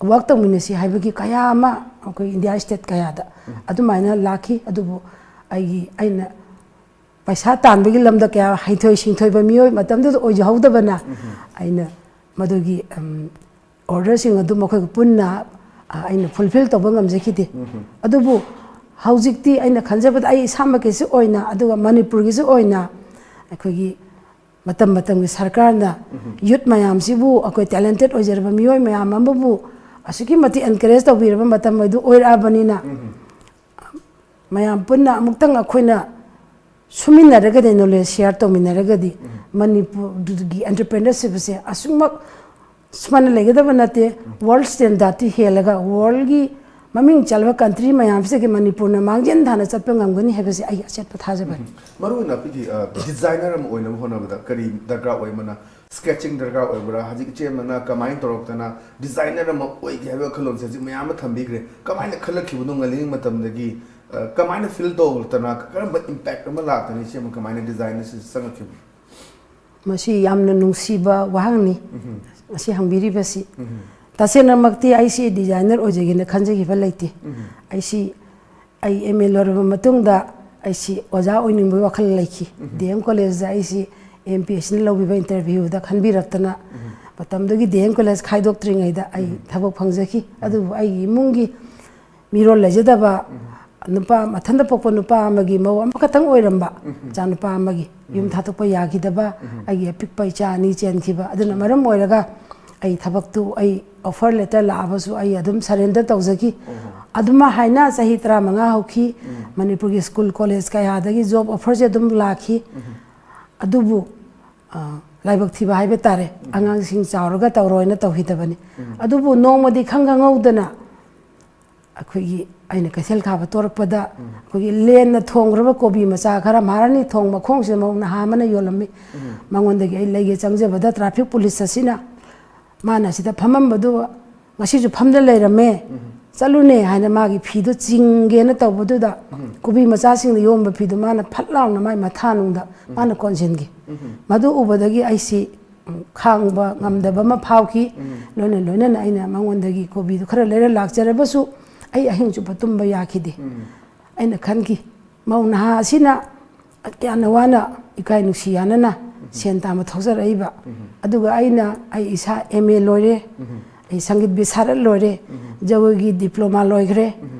ꯋꯥꯔꯛ ꯇꯧꯃꯤꯟꯅꯁꯤ ꯍꯥꯏꯕꯒꯤ ꯀꯌꯥ ꯑꯃ ꯑꯩꯈꯣꯏ ꯏꯟꯗꯤꯌꯥ ꯁ꯭ꯇꯦꯠ ꯀꯌꯥꯗ ꯑꯗꯨꯃꯥꯏꯅ ꯂꯥꯛꯈꯤ꯫ ꯑꯗꯨꯕꯨ ꯑꯩꯒꯤ, ꯑꯩꯅ ꯄꯩꯁꯥ ꯇꯥꯟꯕꯒꯤ ꯂꯝꯗ ꯀꯌꯥ ꯍꯩꯊꯣꯏ ꯁꯤꯡꯊꯣꯏꯕ ꯃꯤꯑꯣꯏ ꯃꯇꯝꯗꯨꯗ ꯑꯣꯏꯖꯍꯧꯗꯕꯅ, ꯑꯩꯅ ꯃꯗꯨꯒꯤ, ꯎꯝ, ꯑꯣꯔꯗꯔꯁꯤꯡ ꯑꯗꯨ ꯃꯈꯣꯏꯒ ꯄꯨꯟꯅ, ꯑ, ꯑꯩꯅ ꯐꯨꯜꯐꯤꯜ ꯇꯧꯕ ꯉꯝꯖꯈꯤꯗꯦ꯫ ꯑꯗꯨꯕꯨ ꯍꯧꯖꯤꯛꯇꯤ ꯑꯩꯅ ꯈꯟꯖꯕꯗ ꯑꯩ ꯏꯁꯥꯃꯛꯀꯤꯁꯨ ꯑꯣꯏꯅ, ꯑꯗꯨꯒ ꯃꯅꯤꯄꯨꯔꯒꯤꯁꯨ ꯑꯣꯏꯅ ꯑꯩꯈꯣꯏꯒꯤ ꯃꯇꯝ ꯃꯇꯝꯒꯤ ꯁꯔꯀꯥꯔꯅ ꯌꯨꯠ ꯃꯌꯥꯝꯁꯤꯕꯨ, ꯑꯩꯈꯣꯏ ꯇꯦꯂꯦꯟꯇꯦꯠ ꯑꯣꯏꯖꯔꯕ ꯃꯤꯑꯣꯏ ꯃꯌꯥꯝ ꯑꯃꯕꯨ ꯑꯁꯨꯛꯀꯤ ꯃꯇꯤꯛ ꯑꯦꯟꯀꯔꯦꯖ ꯇꯧꯕꯤꯔꯕ ꯃꯇꯝ ꯑꯗꯨ ꯑꯣꯏꯔꯛꯑꯕꯅꯤꯅ, ꯃꯌꯥꯝ ꯄꯨꯟꯅ ꯑꯃꯨꯛꯇꯪ ꯑꯩꯈꯣꯏꯅ ꯁꯨꯃꯤꯟꯅꯔꯒꯗꯤ, ꯅꯣꯂꯦꯖ ꯁꯤꯌꯥꯔ ꯇꯧꯃꯤꯟꯅꯔꯒꯗꯤ, ꯃꯅꯤꯄꯨꯔꯒꯤ ꯑꯦꯟꯇꯔꯄ꯭ꯔꯤꯅꯔꯁꯤꯞ ꯑꯁꯦ ꯑꯁꯨꯛꯃꯛ ꯁꯨꯃꯥꯏꯅ ꯂꯩꯒꯗꯕ ꯅꯠꯇꯦ꯫ ꯋꯥꯔꯜ ꯁ꯭ꯇꯦꯟꯗꯥꯔꯠꯇꯤ ꯍꯦꯜꯂꯒ ꯋꯥꯔꯜꯒꯤ ꯃꯃꯤꯡ ꯆꯠꯂꯕ ꯀꯟꯇ꯭ꯔꯤ ꯃꯌꯥꯝꯁꯤꯗꯒꯤ ꯃꯅꯤꯄꯨꯔꯅ ꯃꯥꯡꯖꯤꯟ ꯊꯥꯅ ꯆꯠꯄ ꯉꯝꯒꯅꯤ ꯍꯥꯏꯕꯁꯦ ꯑꯩꯒꯤ ꯑꯆꯦꯠꯄ ꯊꯥꯖꯕꯅꯤ꯫ ꯃꯔꯨ ꯑꯣꯏꯅ ꯑꯩꯈꯣꯏꯒꯤ, ꯑ, ꯗꯤꯖꯥꯏꯅꯔ ꯑꯃ ꯑꯣꯏꯅꯕ ꯍꯣꯠꯅꯕꯗ ꯀꯔꯤ ꯗꯔꯀꯥꯔ ꯑꯣꯏ? ꯑꯃꯅ ꯁ꯭ꯀꯦꯠꯆꯤꯡ ꯗꯔꯀꯥꯔ ꯑꯣꯏꯕ꯭ꯔꯥ? ꯍꯧꯖꯤꯛ ꯏꯆꯦ ꯑꯃꯅ ꯀꯃꯥꯏꯅ ꯇꯧꯔꯛꯇꯅ ꯗꯤꯖꯥꯏꯅꯔ ꯑꯃ ꯑꯣꯏꯒꯦ ꯍꯥꯏꯕ ꯋꯥꯈꯜꯂꯣꯟꯁꯦ ꯍꯧꯖꯤꯛ ꯃꯌꯥꯝ ꯑꯃ ꯊꯝꯕꯤꯈ꯭ꯔꯦ꯫ ꯀꯃꯥꯏꯅ ꯈꯜꯂꯛꯈꯤꯕꯅꯣ ꯉꯜꯂꯤꯉꯩ ꯃꯇꯝꯗꯒꯤ? ꯑ, ꯀꯃꯥꯏꯅ ꯐꯤꯜ ꯇꯧꯔꯛꯇꯅ, ꯀꯔꯝꯕ ꯏꯝꯄꯦꯛ ꯑꯃ ꯂꯥꯛꯇꯅ ꯏꯆꯦ ꯑꯃ ꯀꯃꯥꯏꯅ ꯗꯤꯖꯥꯏꯟ ꯑꯁꯤꯗ ꯆꯪꯉꯛꯈꯤꯕꯅꯣ? ꯃꯁꯤ ꯌꯥꯝꯅ ꯅꯨꯡꯁꯤꯕ ꯋꯥꯍꯪꯅꯤ, ꯎꯝ꯫ ꯉꯁꯤ ꯍꯪꯕꯤꯔꯤꯕꯁꯤ꯫ ꯎꯝ꯫ ꯇꯁꯦꯡꯅꯃꯛꯇꯤ ꯑꯩꯁꯤ ꯗꯤꯖꯥꯏꯅꯔ ꯑꯣꯏꯖꯒꯦꯅ ꯈꯟꯖꯈꯤꯕ ꯂꯩꯇꯦ꯫ ꯎꯝ꯫ ꯑꯩꯁꯤ, ꯑꯩ ꯑꯦꯝ ꯑꯦ ꯂꯣꯏꯔꯕ ꯃꯇꯨꯡꯗ ꯑꯩꯁꯤ ꯑꯣꯖꯥ ꯑꯣꯏꯅꯤꯡꯕꯒꯤ ꯋꯥꯈꯜ ꯂꯩꯈꯤ꯫ ꯎꯝ꯫ ꯗꯤ ꯑꯦꯝ ꯀꯣꯂꯦꯖꯇ ꯑꯩꯁꯤ ꯑꯦꯝ ꯄꯤ ꯑꯦꯁ ꯁꯤꯅ ꯂꯧꯈꯤꯕ ꯏꯟꯇꯔꯚ꯭ꯌꯨꯗ ꯈꯟꯕꯤꯔꯛꯇꯅ, ꯎꯝ꯫ ꯃꯇꯝꯗꯨꯒꯤ ꯗꯤ ꯑꯦꯝ ꯀꯣꯂꯦꯖ ꯈꯥꯏꯗꯣꯛꯇ꯭ꯔꯤꯉꯩꯗ ꯑꯩ, ꯎꯝ꯫ ꯊꯕꯛ ꯐꯪꯖꯈꯤ꯫ ꯎꯝ꯫ ꯑꯗꯨꯕꯨ ꯑꯩꯒꯤ ꯏꯃꯨꯡꯒꯤ ꯃꯤꯔꯣꯜ ꯂꯩꯖꯗꯕ, ꯎꯝ꯫ ꯅꯨꯄꯥ, ꯃꯊꯟꯇ ꯄꯣꯛꯄ ꯅꯨꯄꯥ ꯑꯃꯒꯤ ꯃꯧ ꯑꯃꯈꯛꯇꯪ ꯑꯣꯏꯔꯝꯕ, ꯎꯝ꯫ ꯏꯆꯥꯅꯨꯄꯥ ꯑꯃꯒꯤ ꯌꯨꯝ, ꯎꯝ꯫ ꯊꯥꯗꯣꯛꯄ ꯌꯥꯈꯤꯗꯕ, ꯎꯝ꯫ ꯑꯩꯒꯤ ꯑꯄꯤꯛꯄ ꯏꯆꯥ ꯑꯅꯤ ꯆꯦꯟꯈꯤꯕ꯫ ꯑꯗꯨꯅ ꯃꯔꯝ ꯑꯣꯏꯔꯒ ꯑꯩ ꯊꯕꯛꯇꯨ, ꯑꯩ ꯑꯣꯐꯔ ꯂꯦꯇꯔ ꯂꯥꯛꯑꯕꯁꯨ ꯑꯩ ꯑꯗꯨꯝ ꯁꯔꯦꯟꯗꯔ ꯇꯧꯖꯈꯤ꯫ ꯑꯣꯍꯣ꯫ ꯑꯗꯨꯃ ꯍꯥꯏꯅ ꯆꯍꯤ ꯇꯔꯥꯃꯉꯥ ꯍꯧꯈꯤ꯫ ꯎꯝ꯫ ꯃꯅꯤꯄꯨꯔꯒꯤ ꯁ꯭ꯀꯨꯜ ꯀꯣꯂꯦꯖ ꯀꯌꯥꯗꯒꯤ ꯖꯣꯕ ꯑꯣꯐꯔꯁꯦ ꯑꯗꯨꯝ ꯂꯥꯛꯈꯤ꯫ ꯎꯝ꯫ ꯑꯗꯨꯕꯨ, ꯑ, ꯂꯥꯏꯕꯛ ꯊꯤꯕ ꯍꯥꯏꯕ ꯇꯥꯔꯦ꯫ ꯑꯉꯥꯡꯁꯤꯡ ꯆꯥꯎꯔꯒ ꯇꯧꯔꯣꯏꯅ ꯇꯧꯈꯤꯗꯕꯅꯤ꯫ ꯑꯗꯨꯕꯨ ꯅꯣꯡꯃꯗꯤ ꯈꯪ ꯈꯪꯍꯧꯗꯅ ꯑꯩꯈꯣꯏꯒꯤ, ꯑꯩꯅ ꯀꯩꯊꯦꯜ ꯈꯥꯕ ꯇꯣꯔꯛꯄꯗ ꯑꯩꯈꯣꯏꯒꯤ ꯂꯦꯟꯅ ꯊꯣꯡꯈ꯭ꯔꯕ ꯀꯣꯕꯤ ꯃꯆꯥ ꯈꯔ ꯃꯍꯥꯔꯥꯅꯤ ꯊꯣꯡ ꯃꯈꯣꯡꯁꯤꯗ ꯃꯧ ꯅꯍꯥ ꯑꯃꯅ ꯌꯣꯜꯂꯝꯃꯤ꯫ ꯃꯉꯣꯟꯗꯒꯤ ꯑꯩ ꯂꯩꯒꯦ ꯆꯪꯖꯕꯗ traffic police ꯑꯁꯤꯅ ꯃꯥꯅ ꯁꯤꯗ ꯐꯝꯃꯝꯕꯗꯨ ꯉꯁꯤꯁꯨ ꯐꯝꯗ ꯂꯩꯔꯝꯃꯦ, ꯆꯠꯂꯨꯅꯦ ꯍꯥꯏꯅ ꯃꯥꯒꯤ ꯐꯤꯗꯣ ꯆꯤꯡꯒꯦꯅ ꯇꯧꯕꯗꯨꯗ ꯀꯣꯕꯤ ꯃꯆꯥꯁꯤꯡꯗ ꯌꯣꯝꯕ ꯐꯤꯗꯣ ꯃꯥꯅ ꯐꯠ ꯂꯥꯎꯅ ꯃꯥꯏ ꯃꯊꯥꯅꯨꯡꯗ ꯃꯥꯅ ꯀꯣꯟꯁꯤꯟꯈꯤ꯫ ꯃꯗꯨ ꯎꯕꯗꯒꯤ ꯑꯩꯁꯤ ꯈꯥꯡꯕ ꯉꯝꯗꯕ ꯑꯃ ꯐꯥꯎꯈꯤ꯫ ꯂꯣꯏꯅ ꯂꯣꯏꯅꯅ ꯑꯩꯅ ꯃꯉꯣꯟꯗꯒꯤ ꯀꯣꯕꯤꯗꯨ ꯈꯔ ꯂꯩꯔ ꯂꯥꯛꯆꯔꯕꯁꯨ ꯑꯩ ꯑꯍꯤꯡ ꯆꯨꯞꯄ ꯇꯨꯝꯕ ꯌꯥꯈꯤꯗꯦ꯫ ꯑꯩꯅ ꯈꯟꯈꯤ, ꯃꯧ ꯅꯍꯥ ꯑꯁꯤꯅ ꯀꯌꯥꯅ ꯋꯥꯅ ꯏꯀꯥꯏ ꯅꯨꯡꯁꯤ ꯌꯥꯅꯅ ꯁꯦꯟ ꯇꯥꯟꯕ ꯊꯣꯛꯆꯔꯛꯏꯕ꯫ ꯑꯗꯨꯒ ꯑꯩꯅ, ꯑꯩ ꯏꯁꯥ M A ꯂꯣꯏꯔꯦ, ꯑꯩ ꯁꯪꯒꯤꯠ ꯕꯤꯁꯥꯔꯠ ꯂꯣꯏꯔꯦ, ꯖꯒꯣꯏꯒꯤ diploma ꯂꯣꯏꯈ꯭ꯔꯦ,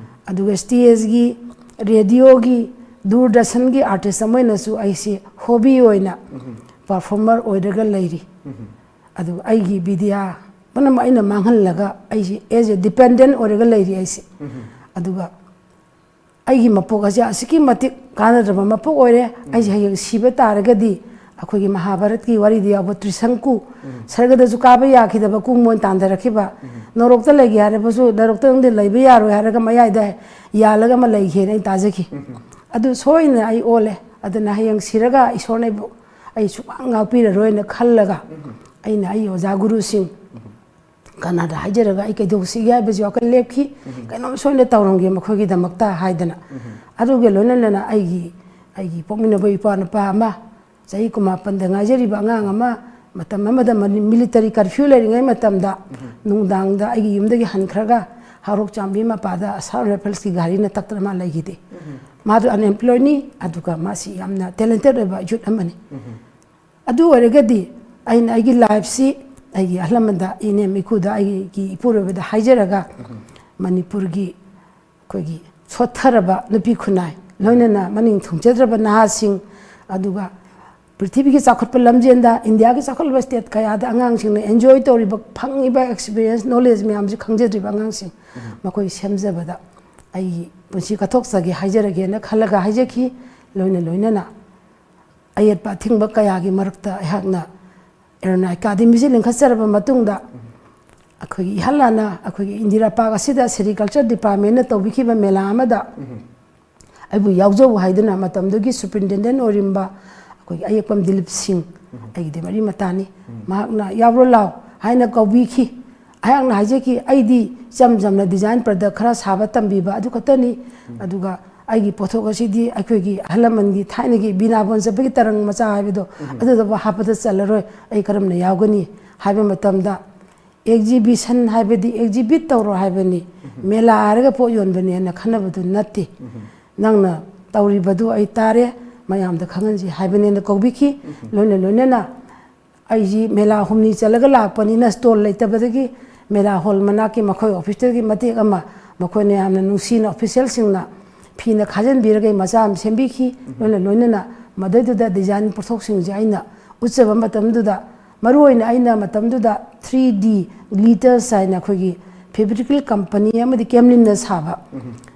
ꯑꯗꯨꯒ stageꯒꯤ, radioꯒꯤ, ꯗꯨꯔꯗꯔꯁꯟꯒꯤ artist ꯑꯃ ꯑꯣꯏꯅꯁꯨ ꯑꯩꯁꯤ hobby ꯑꯣꯏꯅ performer ꯑꯣꯏꯔꯒ ꯂꯩꯔꯤ꯫ ꯑꯗꯨꯒ ꯑꯩꯒꯤ ꯕꯤꯗ꯭ꯌꯥ ꯄꯨꯝꯅꯃꯛ ꯑꯩꯅ ꯃꯥꯡꯍꯜꯂꯒ ꯑꯩꯁꯤ as a dependent ꯑꯣꯏꯔꯒ ꯂꯩꯔꯤ ꯑꯩꯁꯦ꯫ ꯑꯗꯨꯒ ꯑꯩꯒꯤ ꯃꯄꯣꯛ ꯑꯁꯤ ꯑꯁꯨꯛꯀꯤ ꯃꯇꯤꯛ ꯀꯥꯟꯅꯗ꯭ꯔꯕ ꯃꯄꯣꯛ ꯑꯣꯏꯔꯦ꯫ ꯑꯩꯁꯦ ꯍꯌꯦꯡ ꯁꯤꯕ ꯇꯥꯔꯒꯗꯤ ꯑꯩꯈꯣꯏꯒꯤ ꯃꯍꯥꯚꯥꯔꯠꯀꯤ ꯋꯥꯔꯤꯗ ꯌꯥꯎꯕ ꯇ꯭ꯔꯤꯁꯪꯀꯨ, ꯁꯔꯒꯗꯁꯨ ꯀꯥꯕ ꯌꯥꯈꯤꯗꯕ ꯀꯨꯡ ꯃꯣꯟ ꯇꯥꯟꯊꯔꯛꯈꯤꯕ, ꯅꯣꯔꯣꯛꯇ ꯂꯩꯒꯦ ꯍꯥꯏꯔꯕꯁꯨ ꯅꯔꯣꯛꯇ ꯅꯪꯗꯤ ꯂꯩꯕ ꯌꯥꯔꯣꯏ ꯍꯥꯏꯔꯒ ꯃꯌꯥꯏꯗ ꯌꯥꯜꯂꯒ ꯑꯃ ꯂꯩꯈꯤꯅ ꯑꯩ ꯇꯥꯖꯈꯤ꯫ ꯑꯗꯨ ꯁꯣꯏꯗꯅ ꯑꯩ ꯑꯣꯜꯂꯦ꯫ ꯑꯗꯨꯅ ꯍꯌꯦꯡ ꯁꯤꯔꯒ ꯏꯁꯣꯔꯅ ꯑꯩꯕꯨ, ꯑꯩ ꯁꯨꯛꯉꯥꯛ ꯉꯥꯛꯄꯤꯔꯔꯣꯏꯅ ꯈꯜꯂꯒ ꯑꯩꯅ ꯑꯩ ꯑꯣꯖꯥ ꯒꯨꯔꯨꯁꯤꯡ ꯀꯅꯥꯗ ꯍꯥꯏꯖꯔꯒ ꯑꯩ ꯀꯩꯗꯧꯁꯤꯒꯦ ꯍꯥꯏꯕꯁꯤ ꯋꯥꯈꯜ ꯂꯦꯞꯈꯤ꯫ ꯀꯩꯅꯣꯝ ꯁꯣꯏꯅ ꯇꯧꯔꯝꯒꯦ ꯃꯈꯣꯏꯒꯤꯗꯃꯛꯇ ꯍꯥꯏꯗꯅ꯫ ꯑꯗꯨꯒ ꯂꯣꯏꯅꯅ ꯑꯩꯒꯤ, ꯑꯩꯒꯤ ꯄꯣꯛꯃꯤꯟꯅꯕ ꯏꯄꯥ ꯅꯨꯄꯥ ꯑꯃ, ꯆꯍꯤ ꯀꯨꯟꯃꯥꯄꯟꯗ ꯉꯥꯏꯖꯔꯤꯕ ꯑꯉꯥꯡ ꯑꯃ, ꯃꯇꯝ ꯑꯃꯗ ꯃꯅꯤ-, military curfew ꯂꯩꯔꯤꯉꯩ ꯃꯇꯝꯗ ꯅꯨꯡꯗꯥꯡꯗ ꯑꯩꯒꯤ ꯌꯨꯝꯗꯒꯤ ꯍꯟꯈ꯭ꯔꯒ ꯍꯥꯔꯣꯛ ꯆꯥꯝꯕꯤ ꯃꯄꯥꯗ Assam Riflesꯀꯤ ꯒꯥꯔꯤꯅ ꯇꯛꯇꯅ ꯃꯥ ꯂꯩꯈꯤꯗꯦ꯫ ꯃꯥꯗꯨ unemployedꯅꯤ, ꯑꯗꯨꯒ ꯃꯥꯁꯤ ꯌꯥꯝꯅ talented ꯑꯣꯏꯕ youth ꯑꯃꯅꯤ꯫ ꯑꯗꯨ ꯑꯣꯏꯔꯒꯗꯤ ꯑꯩꯅ ꯑꯩꯒꯤ lifeꯁꯤ ꯑꯩꯒꯤ ꯑꯍꯜ ꯂꯃꯟꯗ, ꯏꯅꯦꯝ ꯏꯀꯨꯗ, ꯑꯩꯒꯤ ꯏꯄꯨꯔꯣꯏꯕꯗ ꯍꯥꯏꯖꯔꯒ ꯃꯅꯤꯄꯨꯔꯒꯤ ꯑꯩꯈꯣꯏꯒꯤ ꯁꯣꯠꯊꯔꯕ ꯅꯨꯄꯤ ꯈꯨꯟꯅꯥꯏ, ꯂꯣꯏꯅꯅ ꯃꯅꯤꯡ ꯊꯨꯡꯖꯗ꯭ꯔꯕ ꯅꯍꯥꯁꯤꯡ, ꯑꯗꯨꯒ ꯄ꯭ꯔꯤꯊꯤꯕꯤꯒꯤ ꯆꯥꯎꯈꯠꯄ ꯂꯝꯖꯦꯟꯗ ꯏꯟꯗꯤꯌꯥꯒꯤ ꯆꯥꯎꯈꯠꯂꯕ state ꯀꯌꯥꯗ ꯑꯉꯥꯡꯁꯤꯡꯅ enjoy ꯇꯧꯔꯤꯕ, ꯐꯪꯉꯤꯕ experience, knowledge ꯃꯌꯥꯝꯁꯤ ꯈꯪꯖꯗ꯭ꯔꯤꯕ ꯑꯉꯥꯡꯁꯤꯡ, ꯃꯈꯣꯏ ꯁꯦꯝꯖꯕꯗ ꯑꯩꯒꯤ ꯄꯨꯟꯁꯤ ꯀꯠꯊꯣꯛꯆꯒꯦ ꯍꯥꯏꯖꯔꯒꯦꯅ ꯈꯜꯂꯒ ꯍꯥꯏꯖꯈꯤ꯫ ꯂꯣꯏꯅ ꯂꯣꯏꯅꯅ ꯑꯌꯦꯠꯄ ꯑꯊꯤꯡꯕ ꯀꯌꯥꯒꯤ ꯃꯔꯛꯇ ꯑꯩꯍꯥꯛꯅ ꯑꯦꯔꯣꯅꯥ ꯑꯦꯀꯥꯗꯃꯤꯁꯤ ꯂꯤꯡꯈꯠꯆꯔꯕ ꯃꯇꯨꯡꯗ ꯑꯩꯈꯣꯏꯒꯤ ꯏꯍꯥꯟ ꯍꯥꯟꯅ ꯑꯩꯈꯣꯏꯒꯤ ꯏꯟꯗꯤꯔꯥ ꯄꯥꯔꯛ ꯑꯁꯤꯗ ꯁꯦꯔꯤꯀꯜꯆꯔ ꯗꯤꯄꯥꯔꯠꯃꯦꯟꯅ ꯇꯧꯕꯤꯈꯤꯕ ꯃꯦꯂꯥ ꯑꯃꯗ ꯑꯩꯕꯨ ꯌꯥꯎꯖꯧ ꯍꯥꯏꯗꯨꯅ ꯃꯇꯝꯗꯨꯒꯤ ꯁꯨꯄ꯭ꯔꯤꯟꯇꯦꯟꯗꯦꯟ ꯑꯣꯏꯔꯝꯕ ꯑꯩꯈꯣꯏꯒꯤ ꯑꯌꯦꯛꯄꯝ ꯗꯤꯂꯤꯞ ꯁꯤꯡ, ꯑꯩꯒꯤꯗꯤ ꯃꯔꯤ ꯃꯇꯥꯅꯤ, ꯃꯍꯥꯛꯅ "ꯌꯥꯎꯔꯣ ꯂꯥꯎ" ꯍꯥꯏꯅ ꯀꯧꯕꯤꯈꯤ꯫ ꯑꯩꯍꯥꯛꯅ ꯍꯥꯏꯖꯈꯤ, "ꯑꯩꯗꯤ ꯏꯆꯝ ꯆꯝꯅ ꯗꯤꯖꯥꯏꯟ ꯄ꯭ꯔꯗꯛ ꯈꯔ ꯁꯥꯕ ꯇꯝꯕꯤꯕ ꯑꯗꯨ ꯈꯛꯇꯅꯤ꯫ ꯑꯗꯨꯒ ꯑꯩꯒꯤ ꯄꯣꯠꯊꯣꯛ ꯑꯁꯤꯗꯤ ꯑꯩꯈꯣꯏꯒꯤ ꯑꯍꯜ ꯂꯃꯟꯒꯤ ꯊꯥꯏꯅꯒꯤ ꯕꯤꯅꯥꯕꯣꯟ ꯆꯠꯄꯒꯤ ꯇꯔꯪ ꯃꯆꯥ ꯍꯥꯏꯕꯗꯣ ꯑꯗꯨꯗꯕꯨ ꯍꯥꯞꯄꯗ ꯆꯜꯂꯔꯣꯏ꯫ ꯑꯩ ꯀꯔꯝꯅ ꯌꯥꯎꯒꯅꯤ?" ꯍꯥꯏꯕ ꯃꯇꯝꯗ, "ꯑꯦꯛꯖꯤꯕꯤꯁꯟ ꯍꯥꯏꯕꯗꯤ ꯑꯦꯛꯖꯤꯕꯤꯠ ꯇꯧꯔꯣ ꯍꯥꯏꯕꯅꯤ, ꯃꯦꯂꯥ ꯍꯥꯏꯔꯒ ꯄꯣꯠ ꯌꯣꯟꯕꯅꯦꯅ ꯈꯟꯅꯕꯗꯨ ꯅꯠꯇꯦ꯫ ꯅꯪꯅ ꯇꯧꯔꯤꯕꯗꯨ ꯑꯩ ꯇꯥꯔꯦ, ꯃꯌꯥꯝꯗ ꯈꯪꯍꯟꯁꯤ" ꯍꯥꯏꯕꯅꯦꯅ ꯀꯧꯕꯤꯈꯤ꯫ ꯂꯣꯏꯅ ꯂꯣꯏꯅꯅ ꯑꯩꯁꯤ ꯃꯦꯂꯥ ꯍꯨꯝꯅꯤ ꯆꯠꯂꯒ ꯂꯥꯛꯄꯅꯤꯅ ꯁ꯭ꯇꯣꯜ ꯂꯩꯇꯕꯗꯒꯤ ꯃꯦꯂꯥ ꯍꯣꯜ ꯃꯅꯥꯛꯀꯤ ꯃꯈꯣꯏ ꯑꯣꯐꯤꯁꯇꯒꯤ ꯃꯇꯦꯛ ꯑꯃ ꯃꯈꯣꯏꯅ ꯌꯥꯝꯅ ꯅꯨꯡꯁꯤꯅ ꯑꯣꯐꯤꯁꯤꯌꯦꯜꯁꯤꯡꯅ ꯐꯤꯅ ꯈꯥꯖꯤꯟꯕꯤꯔꯒ ꯑꯩ ꯃꯆꯥ ꯑꯃ ꯁꯦꯝꯕꯤꯈꯤ꯫ ꯂꯣꯏꯅ ꯂꯣꯏꯅꯅ ꯃꯗꯩꯗꯨꯗ ꯗꯤꯖꯥꯏꯟ ꯄꯣꯠꯊꯣꯛꯁꯤꯡꯁꯦ ꯑꯩꯅ ꯎꯠꯆꯕ ꯃꯇꯝꯗꯨꯗ, ꯃꯔꯨꯑꯣꯏꯅ ꯑꯩꯅ ꯃꯇꯝꯗꯨꯗ ꯊ꯭ꯔꯤ ꯗꯤ ꯒ꯭ꯂꯤꯇꯔꯁ ꯍꯥꯏꯅ ꯑꯩꯈꯣꯏꯒꯤ ꯐꯦꯕ꯭ꯔꯤꯀꯦꯜ ꯀꯝꯄꯅꯤ ꯑꯃꯗꯤ ꯀꯦꯝꯂꯤꯟꯅ ꯁꯥꯕ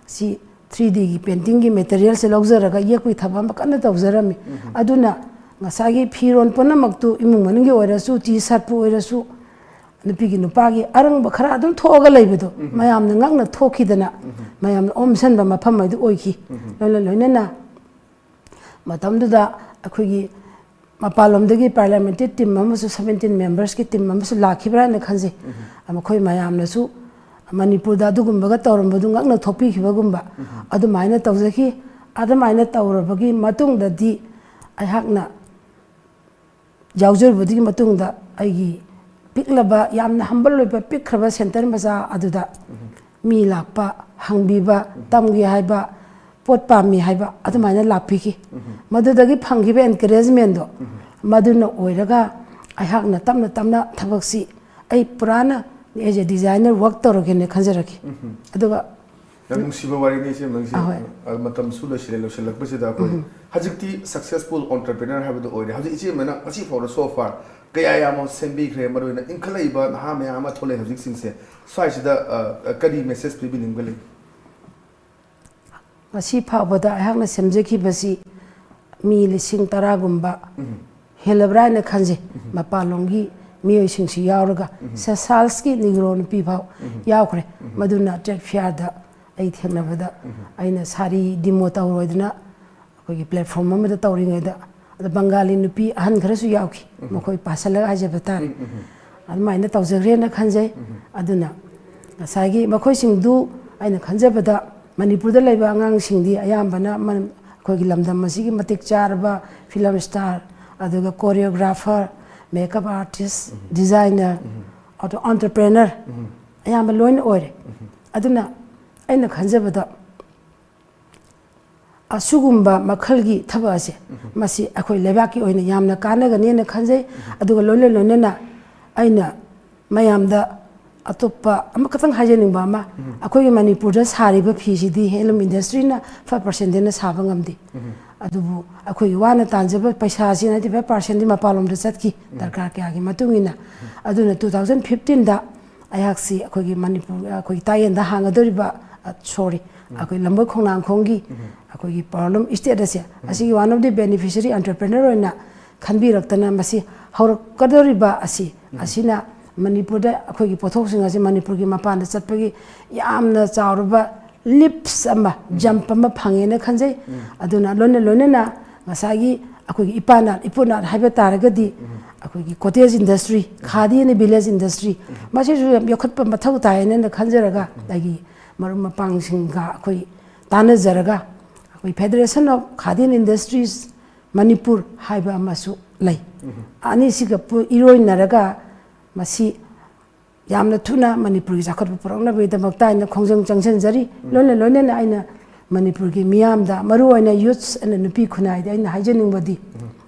ꯁꯤ ꯊ꯭ꯔꯤ ꯗꯤꯒꯤ ꯄꯦꯟꯇꯤꯡꯒꯤ ꯃꯦꯇꯔꯤꯌꯦꯜꯁꯦ ꯂꯧꯖꯔꯒ ꯌꯦꯛꯄꯒꯤ ꯊꯕꯛ ꯑꯃ ꯀꯟꯅ ꯇꯧꯖꯔꯝꯃꯤ꯫ ꯑꯗꯨꯅ ꯉꯁꯥꯏꯒꯤ ꯐꯤꯔꯣꯜ ꯄꯨꯝꯅꯃꯛꯇꯨ, ꯏꯃꯨꯡ ꯃꯅꯨꯡꯒꯤ ꯑꯣꯏꯔꯁꯨ, ꯇꯤ ꯁꯥꯔꯠꯄꯨ ꯑꯣꯏꯔꯁꯨ, ꯅꯨꯄꯤꯒꯤ ꯅꯨꯄꯥꯒꯤ ꯑꯔꯪꯕ ꯈꯔ ꯑꯗꯨꯝ ꯊꯣꯛꯑꯒ ꯂꯩꯕꯗꯣ, ꯃꯌꯥꯝꯅ ꯉꯛꯅ ꯊꯣꯛꯈꯤꯗꯅ ꯃꯌꯥꯝꯅ ꯑꯣꯝꯁꯟꯕ ꯃꯐꯝ ꯑꯗꯨ ꯑꯣꯏꯈꯤ꯫ ꯂꯣꯏꯅ ꯂꯣꯏꯅꯅ ꯃꯇꯝꯗꯨꯗ ꯑꯩꯈꯣꯏꯒꯤ ꯃꯄꯥꯟꯂꯣꯝꯗꯒꯤ ꯄꯥꯔꯂꯤꯌꯥꯃꯦꯟꯇꯔꯤ ꯇꯤꯝ ꯑꯃꯁꯨ, ꯁꯕꯦꯟꯇꯤꯟ ꯃꯦꯝꯕꯔꯁꯀꯤ ꯇꯤꯝ ꯑꯃꯁꯨ ꯂꯥꯛꯈꯤꯕ꯭ꯔꯥ ꯍꯥꯏꯅ ꯈꯟꯖꯩ꯫ ꯃꯈꯣꯏ ꯃꯌꯥꯝꯅꯁꯨ ꯃꯅꯤꯄꯨꯔꯗ ꯑꯗꯨꯒꯨꯝꯕꯒ ꯇꯧꯔꯝꯕꯗꯨ ꯉꯛꯅ ꯊꯣꯛꯄꯤꯈꯤꯕꯒꯨꯝꯕ ꯑꯗꯨꯃꯥꯏꯅ ꯇꯧꯖꯈꯤ꯫ ꯑꯗꯨꯃꯥꯏꯅ ꯇꯧꯔꯕꯒꯤ ꯃꯇꯨꯡꯗꯗꯤ ꯑꯩꯍꯥꯛꯅ ꯌꯥꯎꯖꯔꯨꯕꯗꯨꯒꯤ ꯃꯇꯨꯡꯗ ꯑꯩꯒꯤ ꯄꯤꯛꯂꯕ, ꯌꯥꯝꯅ ꯍꯝꯕꯜ ꯑꯣꯏꯕ ꯄꯤꯛꯈ꯭ꯔꯕ ꯁꯦꯟꯇꯔ ꯃꯆꯥ ꯑꯗꯨꯗ ꯃꯤ ꯂꯥꯛꯄ, ꯍꯪꯕꯤꯕ, ꯇꯝꯒꯦ ꯍꯥꯏꯕ, ꯄꯣꯠ ꯄꯥꯝꯃꯤ ꯍꯥꯏꯕ ꯑꯗꯨꯃꯥꯏꯅ ꯂꯥꯛꯄꯤꯈꯤ꯫ ꯃꯗꯨꯗꯒꯤ ꯐꯪꯈꯤꯕ ꯑꯦꯟꯀꯔꯦꯖꯃꯦꯟꯗꯣ ꯃꯗꯨꯅ ꯑꯣꯏꯔꯒ ꯑꯩꯍꯥꯛꯅ ꯇꯞꯅ ꯇꯞꯅ ꯊꯕꯛꯁꯤ ꯑꯩ ꯄꯨꯔꯥꯅ as a designer work ꯇꯧꯔꯒꯦꯅ ꯈꯟꯖꯔꯛꯈꯤ꯫ ꯑꯗꯨꯒ ꯌꯥꯝ ꯅꯨꯡꯁꯤꯕ ꯋꯥꯔꯤꯅꯤ ꯏꯆꯦ, ꯅꯪꯁꯦ꯫ ꯑꯍꯣꯏ꯫ ꯑ, ꯃꯇꯝꯁꯨ ꯂꯣꯏꯁꯤꯜꯂꯦ, ꯂꯣꯏꯁꯤꯜꯂꯛꯄꯁꯤꯗ ꯑꯩꯈꯣꯏ ꯍꯧꯖꯤꯛꯇꯤ successful entrepreneur ꯍꯥꯏꯕꯗꯨ ꯑꯣꯏꯔꯦ꯫ ꯍꯧꯖꯤꯛ ꯏꯆꯦ ꯑꯃꯅ ꯉꯁꯤ ꯐꯥꯎꯗ so far ꯀꯌꯥ ꯌꯥꯝꯅ ꯁꯦꯝꯕꯤꯈ꯭ꯔꯦ, ꯃꯔꯨꯑꯣꯏꯅ ꯏꯟꯈꯠꯂꯛꯏꯕ ꯅꯍꯥ ꯃꯌꯥꯝ ꯑꯃ ꯊꯣꯛꯂꯛꯑꯦ ꯍꯧꯖꯤꯛꯁꯤꯡꯁꯦ꯫ ꯁ꯭ꯋꯥꯏꯁꯤꯗ, ꯑ, ꯑ, ꯀꯔꯤ message ꯄꯤꯕꯤꯅꯤꯡꯕ ꯂꯩ? ꯉꯁꯤ ꯐꯥꯎꯕꯗ ꯑꯩꯍꯥꯛꯅ ꯁꯦꯝꯖꯈꯤꯕꯁꯤ ꯃꯤ ꯂꯤꯁꯤꯡ ꯇꯔꯥꯒꯨꯝꯕ ꯎꯝ꯫ ꯍꯦꯜꯂꯕ꯭ꯔꯥ ꯍꯥꯏꯅ ꯈꯟꯖꯩ꯫ ꯃꯄꯥꯟꯂꯣꯝꯒꯤ ꯃꯤꯑꯣꯏꯁꯤꯡꯁꯨ ꯌꯥꯎꯔꯒ ꯁꯦꯁꯥꯜꯁꯀꯤ ꯅꯤꯒ꯭ꯔꯣ ꯅꯨꯄꯤ ꯐꯥꯎ ꯌꯥꯎꯈ꯭ꯔꯦ꯫ ꯃꯗꯨꯅ ꯇ꯭ꯔꯦꯗ ꯐꯤꯌꯥꯔꯗ ꯑꯩ ꯊꯦꯡꯅꯕꯗ ꯑꯩꯅ ꯁꯥꯔꯤ ꯗꯤꯃꯣ ꯇꯧꯔꯣꯏꯗꯅ ꯑꯩꯈꯣꯏꯒꯤ ꯄ꯭ꯂꯦꯠꯐꯣꯝ ꯑꯃꯗ ꯇꯧꯔꯤꯉꯩꯗ, ꯑꯗ ꯕꯪꯒꯥꯂꯤ ꯅꯨꯄꯤ ꯑꯍꯟ ꯈꯔꯁꯨ ꯌꯥꯎꯈꯤ, ꯃꯈꯣꯏ ꯄꯥꯁꯜꯂꯒ ꯍꯥꯏꯖꯕ ꯇꯥꯔꯦ꯫ ꯑꯗꯨꯃꯥꯏꯅ ꯇꯧꯖꯈ꯭ꯔꯦꯅ ꯈꯟꯖꯩ꯫ ꯑꯗꯨꯅ ꯉꯁꯥꯏꯒꯤ ꯃꯈꯣꯏꯁꯤꯡꯗꯨ ꯑꯩꯅ ꯈꯟꯖꯕꯗ ꯃꯅꯤꯄꯨꯔꯗ ꯂꯩꯕ ꯑꯉꯥꯡꯁꯤꯡꯗꯤ ꯑꯌꯥꯝꯕꯅ ꯃ-, ꯑꯩꯈꯣꯏꯒꯤ ꯂꯝꯗꯝ ꯑꯁꯤꯒꯤ ꯃꯇꯤꯛ ꯆꯥꯔꯕ ꯐꯤꯂꯝ ꯁ꯭ꯇꯥꯔ, ꯑꯗꯨꯒ ꯀꯣꯔꯤꯌꯣꯒ꯭ꯔꯥꯐꯔ, ꯃꯦꯀꯞ ꯑꯥꯔꯇꯤꯁ, ꯗꯤꯖꯥꯏꯅꯔ, ꯑꯗꯣ ꯑꯣꯟꯇꯔꯄ꯭ꯔꯦꯅꯔ ꯑꯌꯥꯝꯕ ꯂꯣꯏꯅ ꯑꯣꯏꯔꯦ꯫ ꯑꯗꯨꯅ ꯑꯩꯅ ꯈꯟꯖꯕꯗ ꯑꯁꯤꯒꯨꯝꯕ ꯃꯈꯜꯒꯤ ꯊꯕꯛ ꯑꯁꯦ, ꯃꯁꯤ ꯑꯩꯈꯣꯏ ꯂꯩꯕꯥꯛꯀꯤ ꯑꯣꯏꯅ ꯌꯥꯝꯅ ꯀꯥꯟꯅꯒꯅꯦꯅ ꯈꯟꯖꯩ꯫ ꯑꯗꯨꯒ ꯂꯣꯏꯅ ꯂꯣꯏꯅꯅ ꯑꯩꯅ ꯃꯌꯥꯝꯗ ꯑꯇꯣꯞꯄ ꯑꯃꯈꯛꯇꯪ ꯍꯥꯏꯖꯅꯤꯡꯕ ꯑꯃ, ꯑꯩꯈꯣꯏꯒꯤ ꯃꯅꯤꯄꯨꯔꯗ ꯁꯥꯔꯤꯕ ꯐꯤꯁꯤꯗꯤ ꯍꯦꯟꯂꯨꯝ ꯏꯟꯗꯁꯇ꯭ꯔꯤꯅ ꯐꯥꯏꯚ ꯄꯥꯔꯁꯦꯟꯗꯅ ꯁꯥꯕ ꯉꯝꯗꯦ꯫ ꯑꯗꯨꯕꯨ ꯑꯩꯈꯣꯏꯒꯤ ꯋꯥꯅ ꯇꯥꯟꯖꯕ ꯄꯩꯁꯥꯁꯤꯅꯗꯤ ꯐꯥꯏꯚ ꯄꯥꯔꯁꯦꯟꯗꯤ ꯃꯄꯥꯟꯂꯣꯝꯗ ꯆꯠꯈꯤ, ꯗꯔꯀꯥꯔ ꯀꯌꯥꯒꯤ ꯃꯇꯨꯡ ꯏꯟꯅ꯫ ꯑꯗꯨꯅ ꯇꯨ ꯊꯥꯎꯖꯟ ꯐꯤꯐꯇꯤꯟꯗ ꯑꯩꯍꯥꯛꯁꯤ ꯑꯩꯈꯣꯏꯒꯤ ꯃꯅꯤꯄꯨꯔ, ꯑꯩꯈꯣꯏꯒꯤ ꯇꯥꯏꯌꯦꯟꯗ ꯍꯥꯡꯒꯗꯧꯔꯤꯕ, ꯑ, ꯁꯣꯔꯤ, ꯑꯩꯈꯣꯏ ꯂꯝꯕꯣꯏ ꯈꯣꯡꯅꯥꯡꯈꯣꯡꯒꯤ ꯑꯩꯈꯣꯏꯒꯤ ꯄꯥꯋꯔꯂꯨꯝ ꯏꯁꯇꯦꯠ ꯑꯁꯦ, ꯑꯁꯤꯒꯤ one of the beneficiary entrepreneur ꯑꯣꯏꯅ ꯈꯟꯕꯤꯔꯛꯇꯅ ꯃꯁꯤ ꯍꯧꯔꯛꯀꯗꯧꯔꯤꯕ ꯑꯁꯤ, ꯑꯁꯤꯅ ꯃꯅꯤꯄꯨꯔꯗ ꯑꯩꯈꯣꯏꯒꯤ ꯄꯣꯠꯊꯣꯛꯁꯤꯡ ꯑꯁꯤ ꯃꯅꯤꯄꯨꯔꯒꯤ ꯃꯄꯥꯟꯗ ꯆꯠꯄꯒꯤ ꯌꯥꯝꯅ ꯆꯥꯎꯔꯕ ꯂꯤꯞꯁ ꯑꯃ, ꯖꯝꯞ ꯑꯃ ꯐꯪꯉꯦꯅ ꯈꯟꯖꯩ꯫ ꯑꯗꯨꯅ ꯂꯣꯏꯅ ꯂꯣꯏꯅꯅ ꯉꯁꯥꯏꯒꯤ ꯑꯩꯈꯣꯏꯒꯤ ꯏꯄꯥ ꯅꯥꯠ, ꯏꯄꯨ ꯅꯥꯠ ꯍꯥꯏꯕ ꯇꯥꯔꯒꯗꯤ ꯑꯩꯈꯣꯏꯒꯤ cottage industry, khadi and village industry, ꯃꯁꯤꯁꯨ ꯌꯥꯝ ꯌꯣꯛꯈꯠꯄ ꯃꯊꯧ ꯇꯥꯏꯌꯦꯅ ꯈꯟꯖꯔꯒ ꯑꯩꯒꯤ ꯃꯔꯨꯞ ꯃꯄꯥꯡꯁꯤꯡꯒ ꯑꯩꯈꯣꯏ ꯇꯥꯟꯅꯖꯔꯒ ꯑꯩꯈꯣꯏ Federation of Khadi and Industries Manipur ꯍꯥꯏꯕ ꯑꯃꯁꯨ ꯂꯩ꯫ ꯑꯅꯤꯁꯤꯒ ꯄꯨ-, ꯏꯔꯣꯏꯅꯔꯒ ꯃꯁꯤ ꯌꯥꯝꯅ ꯊꯨꯅ ꯃꯅꯤꯄꯨꯔꯒꯤ ꯆꯥꯎꯈꯠꯄ ꯄꯨꯔꯛꯅꯕꯒꯤꯗꯃꯛꯇ ꯑꯩꯅ ꯈꯣꯡꯖꯪ ꯆꯪꯁꯤꯟꯖꯔꯤ꯫ ꯂꯣꯏꯅ ꯂꯣꯏꯅꯅ ꯑꯩꯅ ꯃꯅꯤꯄꯨꯔꯒꯤ ꯃꯤꯌꯥꯝꯗ, ꯃꯔꯨꯑꯣꯏꯅ ꯌꯨꯠꯁ ꯑꯅ ꯅꯨꯄꯤ ꯈꯨꯟꯅꯥꯏꯗ ꯑꯩꯅ ꯍꯥꯏꯖꯅꯤꯡꯕꯗꯤ,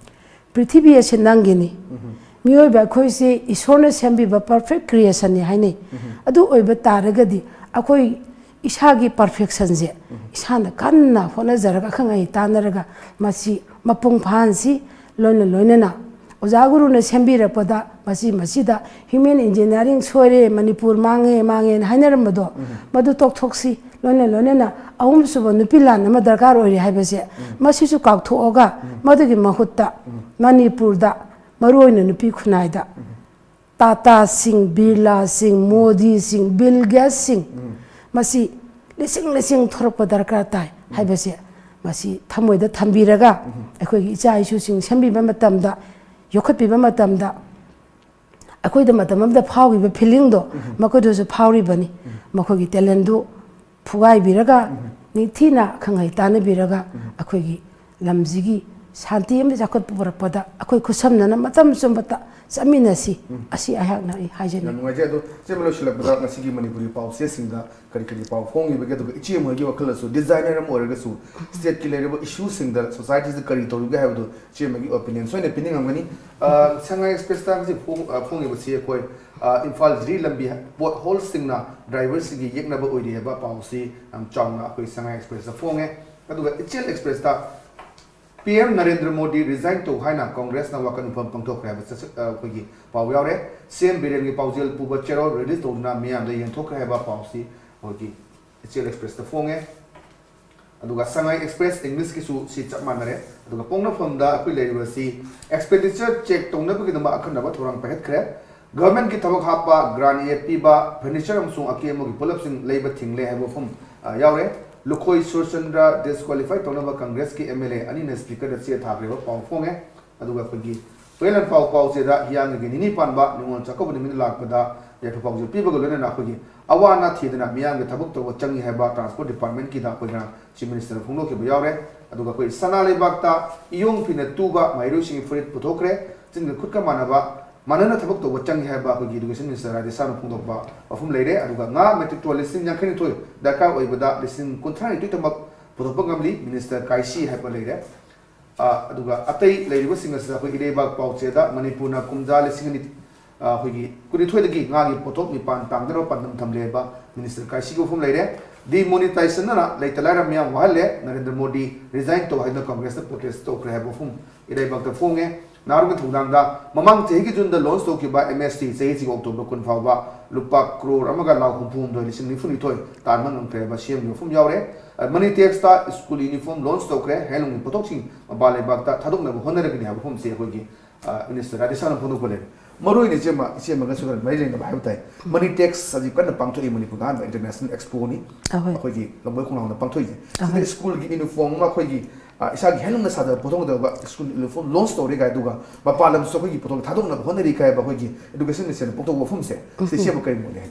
ꯄ꯭ꯔꯤꯊꯤꯕꯤ ꯑꯁꯤ ꯅꯪꯒꯤꯅꯤ꯫ ꯃꯤꯑꯣꯏꯕ ꯑꯩꯈꯣꯏꯁꯤ ꯏꯁꯣꯔꯅ ꯁꯦꯝꯕꯤꯕ perfect creationꯅꯤ ꯍꯥꯏꯅꯩ꯫ ꯑꯗꯨ ꯑꯣꯏꯕ ꯇꯥꯔꯒꯗꯤ ꯑꯩꯈꯣꯏ ꯏꯁꯥꯒꯤ perfectionꯁꯦ ꯏꯁꯥꯅ ꯀꯟꯅ ꯍꯣꯠꯅꯖꯔꯒ, ꯑꯈꯪ ꯑꯍꯩ ꯇꯥꯟꯅꯔꯒ ꯃꯁꯤ ꯃꯄꯨꯡ ꯐꯥꯍꯟꯁꯤ꯫ ꯂꯣꯏꯅ ꯂꯣꯏꯅꯅ ꯑꯣꯖꯥ ꯒꯨꯔꯨꯅ ꯁꯦꯝꯕꯤꯔꯛꯄꯗ ꯃꯁꯤ, ꯃꯁꯤꯗ human engineering ꯁꯣꯏꯔꯦ, ꯃꯅꯤꯄꯨꯔ ꯃꯥꯡꯉꯦ, ꯃꯥꯡꯉꯦꯅ ꯍꯥꯏꯅꯔꯝꯕꯗꯣ, ꯃꯗꯨ ꯇꯣꯛꯊꯣꯛꯁꯤ꯫ ꯂꯣꯏꯅ ꯂꯣꯏꯅꯅ ꯑꯍꯨꯝꯁꯨꯕ ꯅꯨꯄꯤ ꯂꯥꯟ ꯑꯃ ꯗꯔꯀꯥꯔ ꯑꯣꯏꯔꯤ ꯍꯥꯏꯕꯁꯦ, ꯎꯝ꯫ ꯃꯁꯤꯁꯨ ꯀꯥꯎꯊꯣꯛꯑꯒ, ꯎꯝ꯫ ꯃꯗꯨꯒꯤ ꯃꯍꯨꯠꯇ, ꯎꯝ꯫ ꯃꯅꯤꯄꯨꯔꯗ, ꯃꯔꯨ ꯑꯣꯏꯅ ꯅꯨꯄꯤ ꯈꯨꯟꯅꯥꯏꯗ, ꯎꯝ꯫ ꯇꯥꯇꯥꯁꯤꯡ, ꯕꯤꯔꯂꯥꯁꯤꯡ, ꯃꯣꯗꯤꯁꯤꯡ, ꯕꯤꯜ ꯒꯦꯠꯁꯁꯤꯡ, ꯎꯝ꯫ ꯃꯁꯤ ꯂꯤꯁꯤꯡ ꯂꯤꯁꯤꯡ ꯊꯣꯔꯛꯄ ꯗꯔꯀꯥꯔ ꯇꯥꯏ, ꯎꯝ꯫ ꯍꯥꯏꯕꯁꯦ, ꯃꯁꯤ ꯊꯃꯣꯏꯗ ꯊꯝꯕꯤꯔꯒ, ꯎꯝ꯫ ꯑꯩꯈꯣꯏꯒꯤ ꯏꯆꯥ ꯏꯁꯨꯁꯤꯡ ꯁꯦꯝꯕꯤꯕ ꯃꯇꯝꯗ, ꯌꯣꯛꯈꯠꯄꯤꯕ ꯃꯇꯝꯗ, ꯑꯩꯈꯣꯏꯗ ꯃꯇꯝ ꯑꯃꯗ ꯐꯥꯎꯈꯤꯕ feelingꯗꯣ, ꯎꯝ꯫ ꯃꯈꯣꯏꯗꯁꯨ ꯐꯥꯎꯔꯤꯕꯅꯤ꯫ ꯎꯝ꯫ ꯃꯈꯣꯏꯒꯤ talentꯗꯨ ꯐꯨꯒꯥꯏꯕꯤꯔꯒ, ꯎꯝ꯫ ꯅꯤꯡꯊꯤꯅ ꯈꯪꯍꯩ ꯇꯥꯟꯅꯕꯤꯔꯒ, ꯎꯝ꯫ ꯑꯩꯈꯣꯏꯒꯤ ꯂꯝꯁꯤꯒꯤ ꯁꯥꯟꯇꯤ ꯑꯃꯗꯤ ꯆꯥꯎꯈꯠꯄ ꯄꯨꯔꯛꯄꯗ ꯑꯩꯈꯣꯏ ꯈꯨꯠꯁꯝꯅꯅ ꯃꯇꯝ ꯆꯨꯝꯕꯇ ꯆꯠꯃꯤꯟꯅꯁꯤ꯫ ꯎꯝ꯫ ꯑꯁꯤ ꯑꯩꯍꯥꯛꯅ ꯑꯩ ꯍꯥꯏꯖꯅꯤꯡꯏ꯫ ꯌꯥꯝ ꯅꯨꯡꯉꯥꯏꯖꯩ꯫ ꯑꯗꯣ ꯏꯆꯦ, ꯂꯣꯏꯁꯤꯜꯂꯛꯄꯗ ꯉꯁꯤꯒꯤ ꯃꯅꯤꯄꯨꯔꯤ ꯄꯥꯎꯆꯦꯁꯤꯡꯗ ꯀꯔꯤ ꯀꯔꯤ ꯄꯥꯎ ꯐꯣꯡꯉꯤꯕꯒꯦ, ꯑꯗꯨꯒ ꯏꯆꯦ ꯑꯃꯒꯤ ꯋꯥꯈꯜꯗꯁꯨ designer ꯑꯃ ꯑꯣꯏꯔꯒꯁꯨ stateꯀꯤ ꯂꯩꯔꯤꯕ issueꯁꯤꯡꯗ societyꯁꯤꯗ ꯀꯔꯤ ꯇꯧꯔꯤꯕꯒꯦ ꯍꯥꯏꯕꯗꯨ ꯏꯆꯦ ꯑꯃꯒꯤ opinion ꯁꯣꯏꯅ ꯄꯤꯅꯤꯡꯉꯝꯒꯅꯤ꯫ ꯑ, ꯁꯉꯥꯏ Expressꯇ ꯉꯁꯤ ꯐꯣꯡ-, ꯑ, ꯐꯣꯡꯉꯤꯕꯁꯤ ꯑꯩꯈꯣꯏ, ꯑ, ꯏꯝꯐꯥꯜ ꯖꯤꯔꯤ ꯂꯝꯕꯤ potholeꯁꯤꯡꯅ driverꯁꯤꯡꯒꯤ ꯌꯦꯛꯅꯕ ꯑꯣꯏꯔꯤ ꯍꯥꯏꯕ ꯄꯥꯎꯁꯤ ꯌꯥꯝ ꯆꯥꯎꯅ ꯑꯩꯈꯣꯏ ꯁꯉꯥꯏ Expressꯇ ꯐꯣꯡꯉꯦ꯫ ꯑꯗꯨꯒ ꯏꯆꯦꯜ Expressꯇ PM ꯅꯔꯦꯟꯗ꯭ꯔ ꯃꯣꯗꯤ resign ꯇꯧ ꯍꯥꯏꯅ ꯀꯪꯒ꯭ꯔꯦꯁꯅ ꯋꯥꯀꯠ ꯃꯤꯐꯝ ꯄꯥꯡꯊꯣꯛꯈ꯭ꯔꯦ ꯍꯥꯏꯕ ꯆꯠ-, ꯑ, ꯑꯩꯈꯣꯏꯒꯤ ꯄꯥꯎ ꯌꯥꯎꯔꯦ꯫ CM ꯕꯤꯔꯦꯟꯒꯤ ꯄꯥꯎꯖꯦꯜ ꯄꯨꯕ ꯆꯦꯔꯣꯜ release ꯇꯧꯗꯨꯅ ꯃꯤꯌꯥꯝꯗ ꯌꯦꯟꯊꯣꯛꯈ꯭ꯔꯦ ꯍꯥꯏꯕ ꯄꯥꯎꯁꯤ ꯑꯩꯈꯣꯏꯒꯤ ꯏꯆꯦꯜ Expressꯇ ꯐꯣꯡꯉꯦ꯫ ꯑꯗꯨꯒ ꯁꯉꯥꯏ Express Englishꯀꯤꯁꯨ ꯁꯤ ꯆꯞ ꯃꯥꯟꯅꯔꯦ꯫ ꯑꯗꯨꯒ ꯄꯣꯛꯅꯐꯝꯗ ꯑꯩꯈꯣꯏ ꯂꯩꯔꯤꯕꯁꯤ expenditure check ꯇꯧꯅꯕꯒꯤꯗꯃꯛ ꯑꯈꯟꯅꯕ ꯊꯧꯔꯥꯡ ꯄꯥꯏꯈꯠꯈ꯭ꯔꯦ꯫ Governmentꯀꯤ ꯊꯕꯛ ꯍꯥꯞꯄ, grant aid ꯄꯤꯕ, furniture ꯑꯃꯁꯨꯡ ꯑꯀꯦ ꯑꯃꯧꯒꯤ ꯄꯣꯠꯂꯝꯁꯤꯡ ꯂꯩꯕ ꯊꯤꯡꯂꯦ ꯍꯥꯏꯕ ꯋꯥꯐꯝ, ꯑ, ꯌꯥꯎꯔꯦ꯫ ꯂꯨꯈꯣꯏ ꯁꯨꯔꯆꯟꯗ꯭ꯔ disqualify ꯇꯧꯅꯕ ꯀꯪꯒ꯭ꯔꯦꯁꯀꯤ MLA ꯑꯅꯤꯅ Speakerꯗ ꯆꯦ ꯊꯥꯈ꯭ꯔꯦꯕ ꯄꯥꯎ ꯐꯣꯡꯉꯦ꯫ ꯑꯗꯨꯒ ꯑꯩꯈꯣꯏꯒꯤ ꯍꯨꯏꯌꯦꯟ ꯂꯥꯟꯄꯥꯎ ꯄꯥꯎꯆꯦꯗ ꯍꯤꯌꯥꯡꯒꯩꯒꯤ ꯅꯤꯅꯤ ꯄꯥꯟꯕ ꯅꯤꯉꯣꯜ ꯆꯥꯛꯀꯧꯕ ꯅꯨꯃꯤꯠ ꯂꯥꯛꯄꯗ ꯌꯥꯏꯐ ꯄꯥꯎꯖꯦꯜ ꯄꯤꯕꯒ ꯂꯣꯏꯅꯅ ꯑꯩꯈꯣꯏꯒꯤ ꯑꯋꯥ ꯑꯅꯥ ꯊꯤꯗꯅ ꯃꯤꯌꯥꯝꯒꯤ ꯊꯕꯛ ꯇꯧꯕ ꯆꯪꯉꯤ ꯍꯥꯏꯕ Transport Departmentꯀꯤꯗ ꯑꯩꯈꯣꯏꯅ Chief Ministerꯅ ꯐꯣꯡꯗꯣꯛꯈꯤꯕ ꯌꯥꯎꯔꯦ꯫ ꯑꯗꯨꯒ ꯑꯩꯈꯣꯏ ꯁꯅꯥ ꯂꯩꯕꯥꯛꯇ ꯏꯌꯣꯡ ꯐꯤꯅ ꯇꯨꯕ ꯃꯍꯩꯔꯣꯏꯁꯤꯡꯒꯤ ꯐꯨꯔꯤꯠ ꯄꯨꯊꯣꯛꯈ꯭ꯔꯦ꯫ ꯆꯤꯟꯒ ꯈꯨꯠꯀ ꯃꯥꯟꯅꯕ, ꯃꯥꯟꯅꯅ ꯊꯕꯛ ꯇꯧꯕ ꯆꯪꯉꯤ ꯍꯥꯏꯕ ꯑꯩꯈꯣꯏꯒꯤ Education Minister ꯔꯥꯙꯦꯁ꯭ꯌꯥꯝꯅ ꯐꯣꯡꯗꯣꯛꯄ ꯋꯥꯐꯝ ꯂꯩꯔꯦ꯫ ꯑꯗꯨꯒ ꯉꯥ metric ton ꯂꯤꯁꯤꯡ ꯌꯥꯡꯈꯩꯅꯤꯊꯣꯏ ꯗꯔꯀꯥꯔ ꯑꯣꯏꯕꯗ ꯂꯤꯁꯤꯡ ꯀꯨꯟꯊ꯭ꯔꯥꯅꯤꯊꯣꯏ ꯊꯕꯛ ꯄꯨꯊꯣꯛꯄ ꯉꯝꯂꯤ, Minister ꯀꯥꯏꯁꯤ ꯍꯥꯏꯕ ꯂꯩꯔꯦ꯫ ꯑ, ꯑꯗꯨꯒ ꯑꯇꯩ ꯂꯩꯔꯤꯕꯁꯤꯡ ꯑꯁꯤꯗ ꯑꯩꯈꯣꯏ ꯏꯔꯩꯕꯥꯛ ꯄꯥꯎꯆꯦꯗ ꯃꯅꯤꯄꯨꯔꯅ ꯀꯨꯝꯖꯥ ꯂꯤꯁꯤꯡ ꯑꯅꯤ, ꯑ, ꯑꯩꯈꯣꯏꯒꯤ ꯀꯨꯟꯅꯤꯊꯣꯏꯗꯒꯤ ꯉꯥꯒꯤ ꯄꯣꯠꯊꯣꯛ ꯅꯤꯄꯥꯟ ꯇꯥꯡꯗꯅꯕ ꯄꯥꯟꯗꯝ ꯊꯝꯂꯦ ꯍꯥꯏꯕ Minister ꯀꯥꯏꯁꯤꯒꯤ ꯋꯥꯐꯝ ꯂꯩꯔꯦ꯫ Demonetizationꯅ ꯂꯩꯇ ꯂꯥꯏꯔ ꯃꯤꯌꯥꯝ ꯋꯥꯍꯜꯂꯦ, ꯅꯔꯦꯟꯗ꯭ꯔ ꯃꯣꯗꯤ resign ꯇꯧ ꯍꯥꯏꯗꯨꯅ Congressꯅ protest ꯇꯧꯈ꯭ꯔꯦ ꯍꯥꯏꯕ ꯋꯥꯐꯝ ꯏꯔꯩꯕꯥꯛꯇ ꯐꯣꯡꯉꯦ꯫ ꯅꯍꯥꯔꯣꯜꯒꯤ ꯊꯧꯗꯥꯡꯗ ꯃꯃꯥꯡ ꯆꯍꯤꯒꯤ Juneꯗ launch ꯇꯧꯈꯤꯕ MST ꯆꯍꯤꯁꯤꯒꯤ October ꯀꯨꯟ ꯐꯥꯎꯕ ꯂꯨꯄꯥ ꯀ꯭ꯔꯣꯔ ꯑꯃꯒ ꯂꯥꯈ ꯍꯨꯝꯐꯨ ꯍꯨꯝꯗꯣꯏ ꯂꯤꯁꯤꯡ ꯅꯤꯐꯨ ꯅꯤꯊꯣꯏ ꯇꯥꯟꯕ ꯉꯝꯈ꯭ꯔꯦ ꯍꯥꯏꯕ ꯁꯤ ꯑꯦꯝꯒꯤ ꯋꯥꯐꯝ ꯌꯥꯎꯔꯦ꯫ ꯑ, ꯃꯅꯤ ꯇꯦꯛꯁꯇ ꯁ꯭ꯀꯨꯜ ꯌꯨꯅꯤꯐꯣꯔꯝ ꯂꯣꯟꯆ ꯇꯧꯈ꯭ꯔꯦ, ꯍꯦꯟꯂꯨꯝꯒꯤ ꯄꯣꯠꯊꯣꯛꯁꯤꯡ ꯃꯄꯥꯟ ꯂꯩꯕꯥꯛꯇ ꯊꯥꯗꯣꯛꯅꯕ ꯍꯣꯠꯅꯔꯒꯅꯤ ꯍꯥꯏꯕ ꯋꯥꯐꯝꯁꯦ ꯑꯩꯈꯣꯏꯒꯤ, ꯑ, ꯃꯤꯅꯤꯁꯇꯔ ꯔꯥꯙꯦꯁ꯭ꯌꯥꯝꯅ ꯐꯣꯡꯗꯣꯛꯄ ꯂꯩꯔꯦ꯫ ꯃꯔꯨ ꯑꯣꯏꯅ ꯏꯆꯦꯃ, ꯏꯆꯦꯃꯒꯁꯨ ꯈꯔ ꯃꯔꯤ ꯂꯩꯅꯕ ꯍꯥꯏꯕ ꯇꯥꯏ꯫ ꯃꯅꯤ ꯇꯦꯛꯁ ꯍꯧꯖꯤꯛ ꯀꯟꯅ ꯄꯥꯡꯊꯣꯛꯏ, ꯃꯅꯤꯄꯨꯔꯒꯤ ꯑꯍꯥꯟꯕ ꯏꯟꯇꯔꯅꯦꯁꯅꯦꯜ ꯑꯦꯛꯁꯄꯣꯅꯤ꯫ ꯑꯍꯣꯏ꯫ ꯑꯩꯈꯣꯏꯒꯤ ꯂꯝꯕꯣꯏ ꯈꯣꯡꯅꯥꯡꯗ ꯄꯥꯡꯊꯣꯛꯏꯁꯦ꯫ ꯁꯤꯗ ꯑꯍꯣꯏ꯫ ꯁ꯭ꯀꯨꯜꯒꯤ ꯌꯨꯅꯤꯐꯣꯔꯝ ꯑꯃ ꯑꯩꯈꯣꯏꯒꯤ, ꯑ, ꯏꯁꯥꯒꯤ ꯍꯦꯟꯂꯨꯝꯅ ꯁꯥꯖꯕ ꯄꯣꯠꯊꯣꯛ ꯇꯧꯕ ꯁ꯭ꯀꯨꯜ ꯌꯨꯅꯤꯐꯣꯔꯝ ꯂꯣꯟꯆ ꯇꯧꯔꯦ ꯀꯥꯏ, ꯑꯗꯨꯒ ꯃꯄꯥꯟ ꯂꯝꯁꯨ ꯑꯩꯈꯣꯏꯒꯤ ꯄꯣꯠꯊꯣꯛ ꯊꯥꯗꯣꯛꯅꯕ ꯍꯣꯠꯅꯔꯤ ꯀꯥꯏ ꯍꯥꯏꯕ ꯑꯩꯈꯣꯏꯒꯤ ꯑꯦꯗꯨꯀꯦꯁꯟ ꯃꯤꯅꯤꯁꯇꯔꯅ ꯄꯣꯛꯊꯣꯛꯄ ꯋꯥꯐꯝꯁꯦ꯫ ꯁꯤ ꯎꯝ꯫ ꯏꯆꯦꯃ ꯀꯔꯤ ꯃꯣꯠ ꯂꯩ?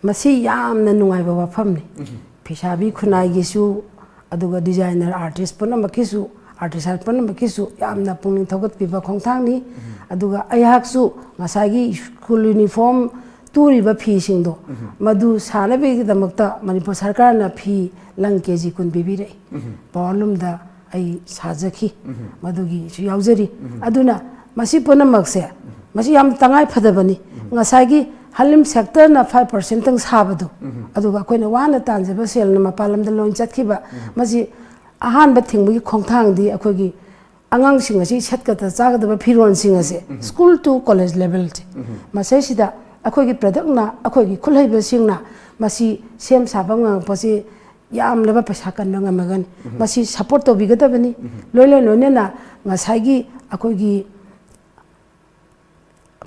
ꯃꯁꯤ ꯌꯥꯝꯅ ꯅꯨꯡꯉꯥꯏꯕ ꯋꯥꯐꯝꯅꯤ꯫ ꯎꯝ꯫ ꯐꯤꯁꯥꯕꯤ ꯈꯨꯟꯅꯥꯏꯒꯤꯁꯨ, ꯑꯗꯨꯒ ꯗꯤꯖꯥꯏꯅꯔ ꯑꯥꯔꯇꯤꯁ ꯄꯨꯝꯅꯃꯛꯀꯤꯁꯨ, ꯑꯥꯔꯇꯤꯁ ꯄꯨꯝꯅꯃꯛꯀꯤꯁꯨ ꯌꯥꯝꯅ ꯄꯨꯛꯅꯤꯡ ꯊꯧꯒꯠꯄꯤꯕ ꯈꯣꯡꯊꯥꯡꯅꯤ꯫ ꯎꯝ꯫ ꯑꯗꯨꯒ ꯑꯩꯍꯥꯛꯁꯨ ꯉꯁꯥꯏꯒꯤ ꯁ꯭ꯀꯨꯜ ꯌꯨꯅꯤꯐꯣꯔꯝ ꯇꯨꯔꯤꯕ ꯐꯤꯁꯤꯡꯗꯣ, ꯎꯝ꯫ ꯃꯗꯨ ꯁꯥꯅꯕꯒꯤꯗꯃꯛꯇ ꯃꯅꯤꯄꯨꯔ ꯁꯔꯀꯥꯔꯅ ꯐꯤ ꯂꯪ ꯀꯦ ꯖꯤ ꯀꯨꯟ ꯄꯤꯕꯤꯔꯛꯏ꯫ ꯎꯝ꯫ ꯄꯥꯋꯔꯂꯨꯝꯗ ꯑꯩ ꯁꯥꯖꯈꯤ꯫ ꯎꯝ꯫ ꯃꯗꯨꯒꯤꯁꯨ ꯌꯥꯎꯖꯔꯤ꯫ ꯎꯝ꯫ ꯑꯗꯨꯅ ꯃꯁꯤ ꯄꯨꯝꯅꯃꯛꯁꯦ, ꯎꯝ꯫ ꯃꯁꯤ ꯌꯥꯝ ꯇꯉꯥꯏ ꯐꯗꯕꯅꯤ꯫ ꯎꯝ꯫ ꯉꯁꯥꯏꯒꯤ ꯍꯦꯟꯂꯨꯝ ꯁꯦꯛꯇꯔꯅ ꯐꯥꯏꯚ ꯄꯥꯔꯁꯦꯟꯇꯪ ꯁꯥꯕꯗꯣ, ꯎꯝ꯫ ꯑꯗꯨꯒ ꯑꯩꯈꯣꯏꯅ ꯋꯥꯅ ꯇꯥꯟꯖꯕ ꯁꯦꯜꯅ ꯃꯄꯥꯟ ꯂꯝꯗ ꯂꯣꯏ ꯆꯠꯈꯤꯕ, ꯎꯝ꯫ ꯃꯁꯤ ꯑꯍꯥꯟꯕ ꯊꯤꯡꯕꯒꯤ ꯈꯣꯡꯊꯥꯡꯗꯤ ꯑꯩꯈꯣꯏꯒꯤ ꯑꯉꯥꯡꯁꯤꯡ ꯑꯁꯤ ꯁꯦꯠꯀꯗ ꯆꯥꯒꯗꯕ ꯐꯤꯔꯣꯜꯁꯤꯡ ꯑꯁꯦ, ꯎꯝ꯫ ꯁ꯭ꯀꯨꯜ ꯇꯨ ꯀꯣꯂꯦꯖ ꯂꯦꯚꯦꯜꯁꯦ, ꯎꯝ꯫ ꯃꯁꯤꯁꯤꯗ ꯑꯩꯈꯣꯏꯒꯤ ꯄ꯭ꯔꯗꯛꯅ, ꯑꯩꯈꯣꯏꯒꯤ ꯈꯨꯠꯍꯩꯕꯁꯤꯡꯅ ꯃꯁꯤ ꯁꯦꯝ ꯁꯥꯕ ꯉꯝꯃꯛꯄꯁꯤ ꯌꯥꯝꯂꯕ ꯄꯩꯁꯥ ꯀꯟꯕ ꯉꯝꯃꯒꯅꯤ꯫ ꯎꯝ꯫ ꯃꯁꯤ ꯁꯞꯄꯣꯔꯠ ꯇꯧꯕꯤꯒꯗꯕꯅꯤ꯫ ꯎꯝ꯫ ꯂꯣꯏꯅ ꯂꯣꯏꯅꯅ ꯉꯁꯥꯏꯒꯤ ꯑꯩꯈꯣꯏꯒꯤ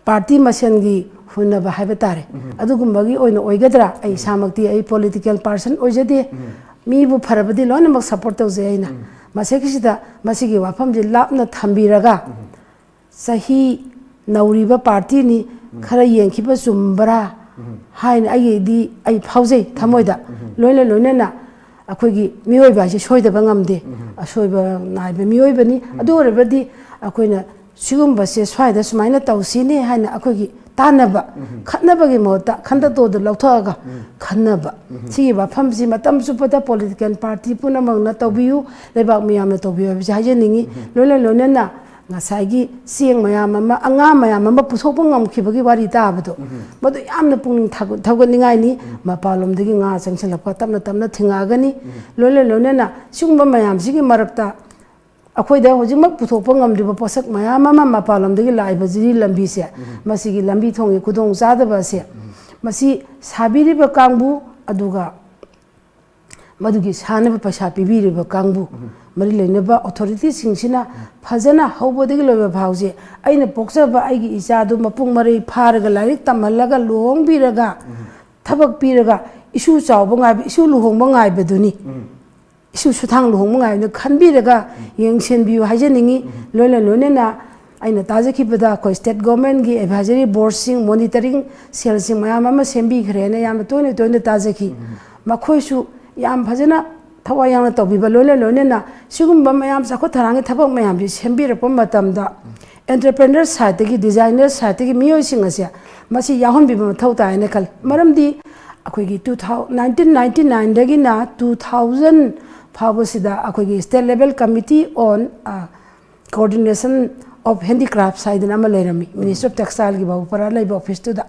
ꯄꯥꯔꯇꯤ ꯃꯁꯦꯟꯒꯤ ꯍꯨꯟꯅꯕ ꯍꯥꯏꯕ ꯇꯥꯔꯦ, ꯎꯝ꯫ ꯑꯗꯨꯒꯨꯝꯕꯒꯤ ꯑꯣꯏꯅ ꯑꯣꯏꯒꯗ꯭ꯔꯥ? ꯑꯩ ꯎꯝ꯫ ꯏꯁꯥꯃꯛꯇꯤ ꯑꯩ ꯄꯣꯂꯤꯇꯤꯀꯦꯜ ꯄꯥꯔꯁꯟ ꯑꯣꯏꯖꯗꯦ꯫ ꯎꯝ꯫ ꯃꯤꯕꯨ ꯐꯔꯕꯗꯤ ꯂꯣꯏꯅꯃꯛ ꯁꯞꯄꯣꯔꯠ ꯇꯧꯖꯩ ꯑꯩꯅ꯫ ꯎꯝ꯫ ꯃꯁꯤꯒꯤꯁꯤꯗ ꯃꯁꯤꯒꯤ ꯋꯥꯐꯝꯁꯤ ꯂꯥꯞꯅ ꯊꯝꯕꯤꯔꯒ, ꯎꯝ꯫ ꯆꯍꯤ ꯅꯧꯔꯤꯕ ꯄꯥꯔꯇꯤꯅꯤ, ꯎꯝ꯫ ꯈꯔ ꯌꯦꯡꯈꯤꯕ ꯆꯨꯝꯕ꯭ꯔꯥ ꯎꯝ꯫ ꯍꯥꯏꯅ ꯑꯩꯒꯤꯗꯤ ꯑꯩ ꯐꯥꯎꯖꯩ ꯊꯃꯣꯏꯗ꯫ ꯎꯝ꯫ ꯂꯣꯏꯅ ꯂꯣꯏꯅꯅ ꯑꯩꯈꯣꯏꯒꯤ ꯃꯤꯑꯣꯏꯕ ꯍꯥꯏꯁꯦ ꯁꯣꯏꯗꯕ ꯉꯝꯗꯦ, ꯎꯝ꯫ ꯑꯁꯣꯏꯕ ꯅꯥꯏꯕ ꯃꯤꯑꯣꯏꯕꯅꯤ꯫ ꯎꯝ꯫ ꯑꯗꯨ ꯑꯣꯏꯔꯕꯗꯤ ꯑꯩꯈꯣꯏꯅ ꯁꯤꯒꯨꯝꯕꯁꯦ ꯁ꯭ꯋꯥꯏꯗ ꯁꯨꯃꯥꯏꯅ ꯇꯧꯁꯤꯅꯦ ꯍꯥꯏꯅ ꯑꯩꯈꯣꯏꯒꯤ ꯇꯥꯟꯅꯕ, ꯎꯝ꯫ ꯈꯠꯅꯕꯒꯤ ꯃꯍꯨꯠꯇ ꯈꯟꯗꯛꯇꯣꯗꯨ ꯂꯧꯊꯣꯛꯑꯒ ꯎꯝ꯫ ꯈꯟꯅꯕ꯫ ꯎꯝ꯫ ꯁꯤꯒꯤ ꯋꯥꯐꯝꯁꯤ ꯃꯇꯝ ꯆꯨꯞꯄꯗ ꯄꯣꯂꯤꯇꯤꯀꯦꯜ ꯄꯥꯔꯇꯤ ꯄꯨꯝꯅꯃꯛꯅ ꯇꯧꯕꯤꯌꯨ, ꯂꯩꯕꯥꯛ ꯃꯤꯌꯥꯝꯅ ꯇꯧꯕꯤꯌꯨ ꯍꯥꯏꯕꯁꯤ ꯍꯥꯏꯖꯅꯤꯡꯉꯤ꯫ ꯎꯝ꯫ ꯂꯣꯏꯅ ꯂꯣꯏꯅꯅ ꯉꯁꯥꯏꯒꯤ ꯆꯦꯡ ꯃꯌꯥꯝ ꯑꯃ, ꯑꯉꯥ ꯃꯌꯥꯝ ꯑꯃ ꯄꯨꯊꯣꯛꯄ ꯉꯝꯈꯤꯕꯒꯤ ꯋꯥꯔꯤ ꯇꯥꯕꯗꯣ, ꯎꯝ꯫ ꯃꯗꯨ ꯌꯥꯝꯅ ꯄꯨꯛꯅꯤꯡ ꯊꯥꯒꯠ-, ꯊꯧꯒꯠꯅꯤꯡꯉꯥꯏꯅꯤ꯫ ꯎꯝ꯫ ꯃꯄꯥꯟꯂꯣꯝꯗꯒꯤ ꯉꯥ ꯆꯪꯁꯤꯜꯂꯛꯄ ꯇꯞꯅ ꯇꯞꯅ ꯊꯤꯡꯉꯛꯑꯒꯅꯤ꯫ ꯎꯝ꯫ ꯂꯣꯏꯅ ꯂꯣꯏꯅꯅ ꯁꯤꯒꯨꯝꯕ ꯃꯌꯥꯝꯁꯤꯒꯤ ꯃꯔꯛꯇ ꯑꯩꯈꯣꯏꯗ ꯍꯧꯖꯤꯛꯃꯛ ꯄꯨꯊꯣꯛꯄ ꯉꯝꯗ꯭ꯔꯤꯕ ꯄꯣꯠꯁꯛ ꯃꯌꯥꯝ ꯑꯃ ꯃꯄꯥꯟꯂꯣꯝꯗꯒꯤ ꯂꯥꯛꯏꯕ ꯖꯤꯔꯤ ꯂꯝꯕꯤꯁꯦ, ꯎꯝ꯫ ꯃꯁꯤꯒꯤ ꯂꯝꯕꯤ ꯊꯣꯡꯒꯤ ꯈꯨꯗꯣꯡ ꯆꯥꯗꯕ ꯑꯁꯦ ꯎꯝ꯫ ꯃꯁꯤ ꯁꯥꯕꯤꯔꯤꯕ ꯀꯥꯡꯕꯨ, ꯑꯗꯨꯒ ꯃꯗꯨꯒꯤ ꯁꯥꯅꯕ ꯄꯩꯁꯥ ꯄꯤꯕꯤꯔꯤꯕ ꯀꯥꯡꯕꯨ, ꯃꯔꯤ ꯂꯩꯅꯕ ꯑꯣꯊꯣꯔꯤꯇꯤꯁꯤꯡꯁꯤꯅ ꯐꯖꯅ ꯍꯧꯕꯗꯒꯤ ꯂꯣꯏꯕ ꯐꯥꯎꯁꯦ, ꯑꯩꯅ ꯄꯣꯛꯆꯕ ꯑꯩꯒꯤ ꯏꯆꯥꯗꯨ ꯃꯄꯨꯡ ꯃꯔꯩ ꯐꯥꯔꯒ, ꯂꯥꯏꯔꯤꯛ ꯇꯝꯍꯜꯂꯒ, ꯂꯨꯍꯣꯡꯕꯤꯔꯒ, ꯊꯕꯛ ꯄꯤꯔꯒ, ꯏꯁꯨ ꯆꯥꯎꯕ ꯉꯥꯏꯕ, ꯏꯁꯨ ꯂꯨꯍꯣꯡꯕ ꯉꯥꯏꯕꯗꯨꯅꯤ꯫ ꯏꯁꯨ ꯁꯨꯊꯥꯡ ꯂꯨꯍꯣꯡꯕ ꯉꯥꯏꯕꯗꯨ ꯈꯟꯕꯤꯔꯒ ꯌꯦꯡꯁꯤꯟꯕꯤꯌꯨ ꯍꯥꯏꯖꯅꯤꯡꯉꯤ꯫ ꯂꯣꯏꯅ ꯂꯣꯏꯅꯅ ꯑꯩꯅ ꯇꯥꯖꯈꯤꯕꯗ ꯑꯩꯈꯣꯏ ꯁ꯭ꯇꯦꯠ ꯒꯣꯔꯃꯦꯟꯒꯤ ꯑꯦꯗꯚꯥꯏꯖꯔꯤ ꯕꯣꯔꯗꯁꯤꯡ, ꯃꯣꯅꯤꯇꯔꯤꯡ ꯁꯦꯜꯁꯤꯡ ꯃꯌꯥꯝ ꯑꯃ ꯁꯦꯝꯕꯤꯈ꯭ꯔꯦꯅ ꯌꯥꯝꯅ ꯇꯣꯏꯅ ꯇꯣꯏꯅ ꯇꯥꯖꯈꯤ꯫ ꯃꯈꯣꯏꯁꯨ ꯌꯥꯝ ꯐꯖꯅ ꯊꯋꯥꯏ ꯌꯥꯎꯅ ꯇꯧꯕꯤꯕ, ꯂꯣꯏꯅ ꯂꯣꯏꯅꯅ ꯁꯤꯒꯨꯝꯕ ꯃꯌꯥꯝ ꯆꯥꯎꯈꯠ ꯊꯧꯔꯥꯡꯒꯤ ꯊꯕꯛ ꯃꯌꯥꯝꯁꯤ ꯁꯦꯝꯕꯤꯔꯛꯄ ꯃꯇꯝꯗ, ꯑꯦꯟꯇꯔꯄ꯭ꯔꯦꯅꯔ ꯁꯥꯏꯠꯇꯒꯤ, ꯗꯤꯖꯥꯏꯅꯔ ꯁꯥꯏꯠꯇꯒꯤ ꯃꯤꯑꯣꯏꯁꯤꯡ ꯑꯁꯦ ꯃꯁꯤ ꯌꯥꯎꯍꯟꯕꯤꯕ ꯃꯊꯧ ꯇꯥꯏꯅ ꯈꯜꯂꯤ꯫ ꯃꯔꯝꯗꯤ ꯑꯩꯈꯣꯏꯒꯤ two thou-, nineteen ninety nineꯗꯒꯤꯅ two thousand ꯐꯥꯎꯕꯁꯤꯗ ꯑꯩꯈꯣꯏꯒꯤ State Level Committee on, ꯑ, Coordination of Handicrafts ꯍꯥꯏꯗꯅ ꯑꯃ ꯂꯩꯔꯝꯃꯤ, Ministry of Textileꯒꯤ ꯕꯥꯕꯨꯄꯥꯔꯥ ꯂꯩꯕ ꯑꯣꯐꯤꯁꯇꯨꯗ꯫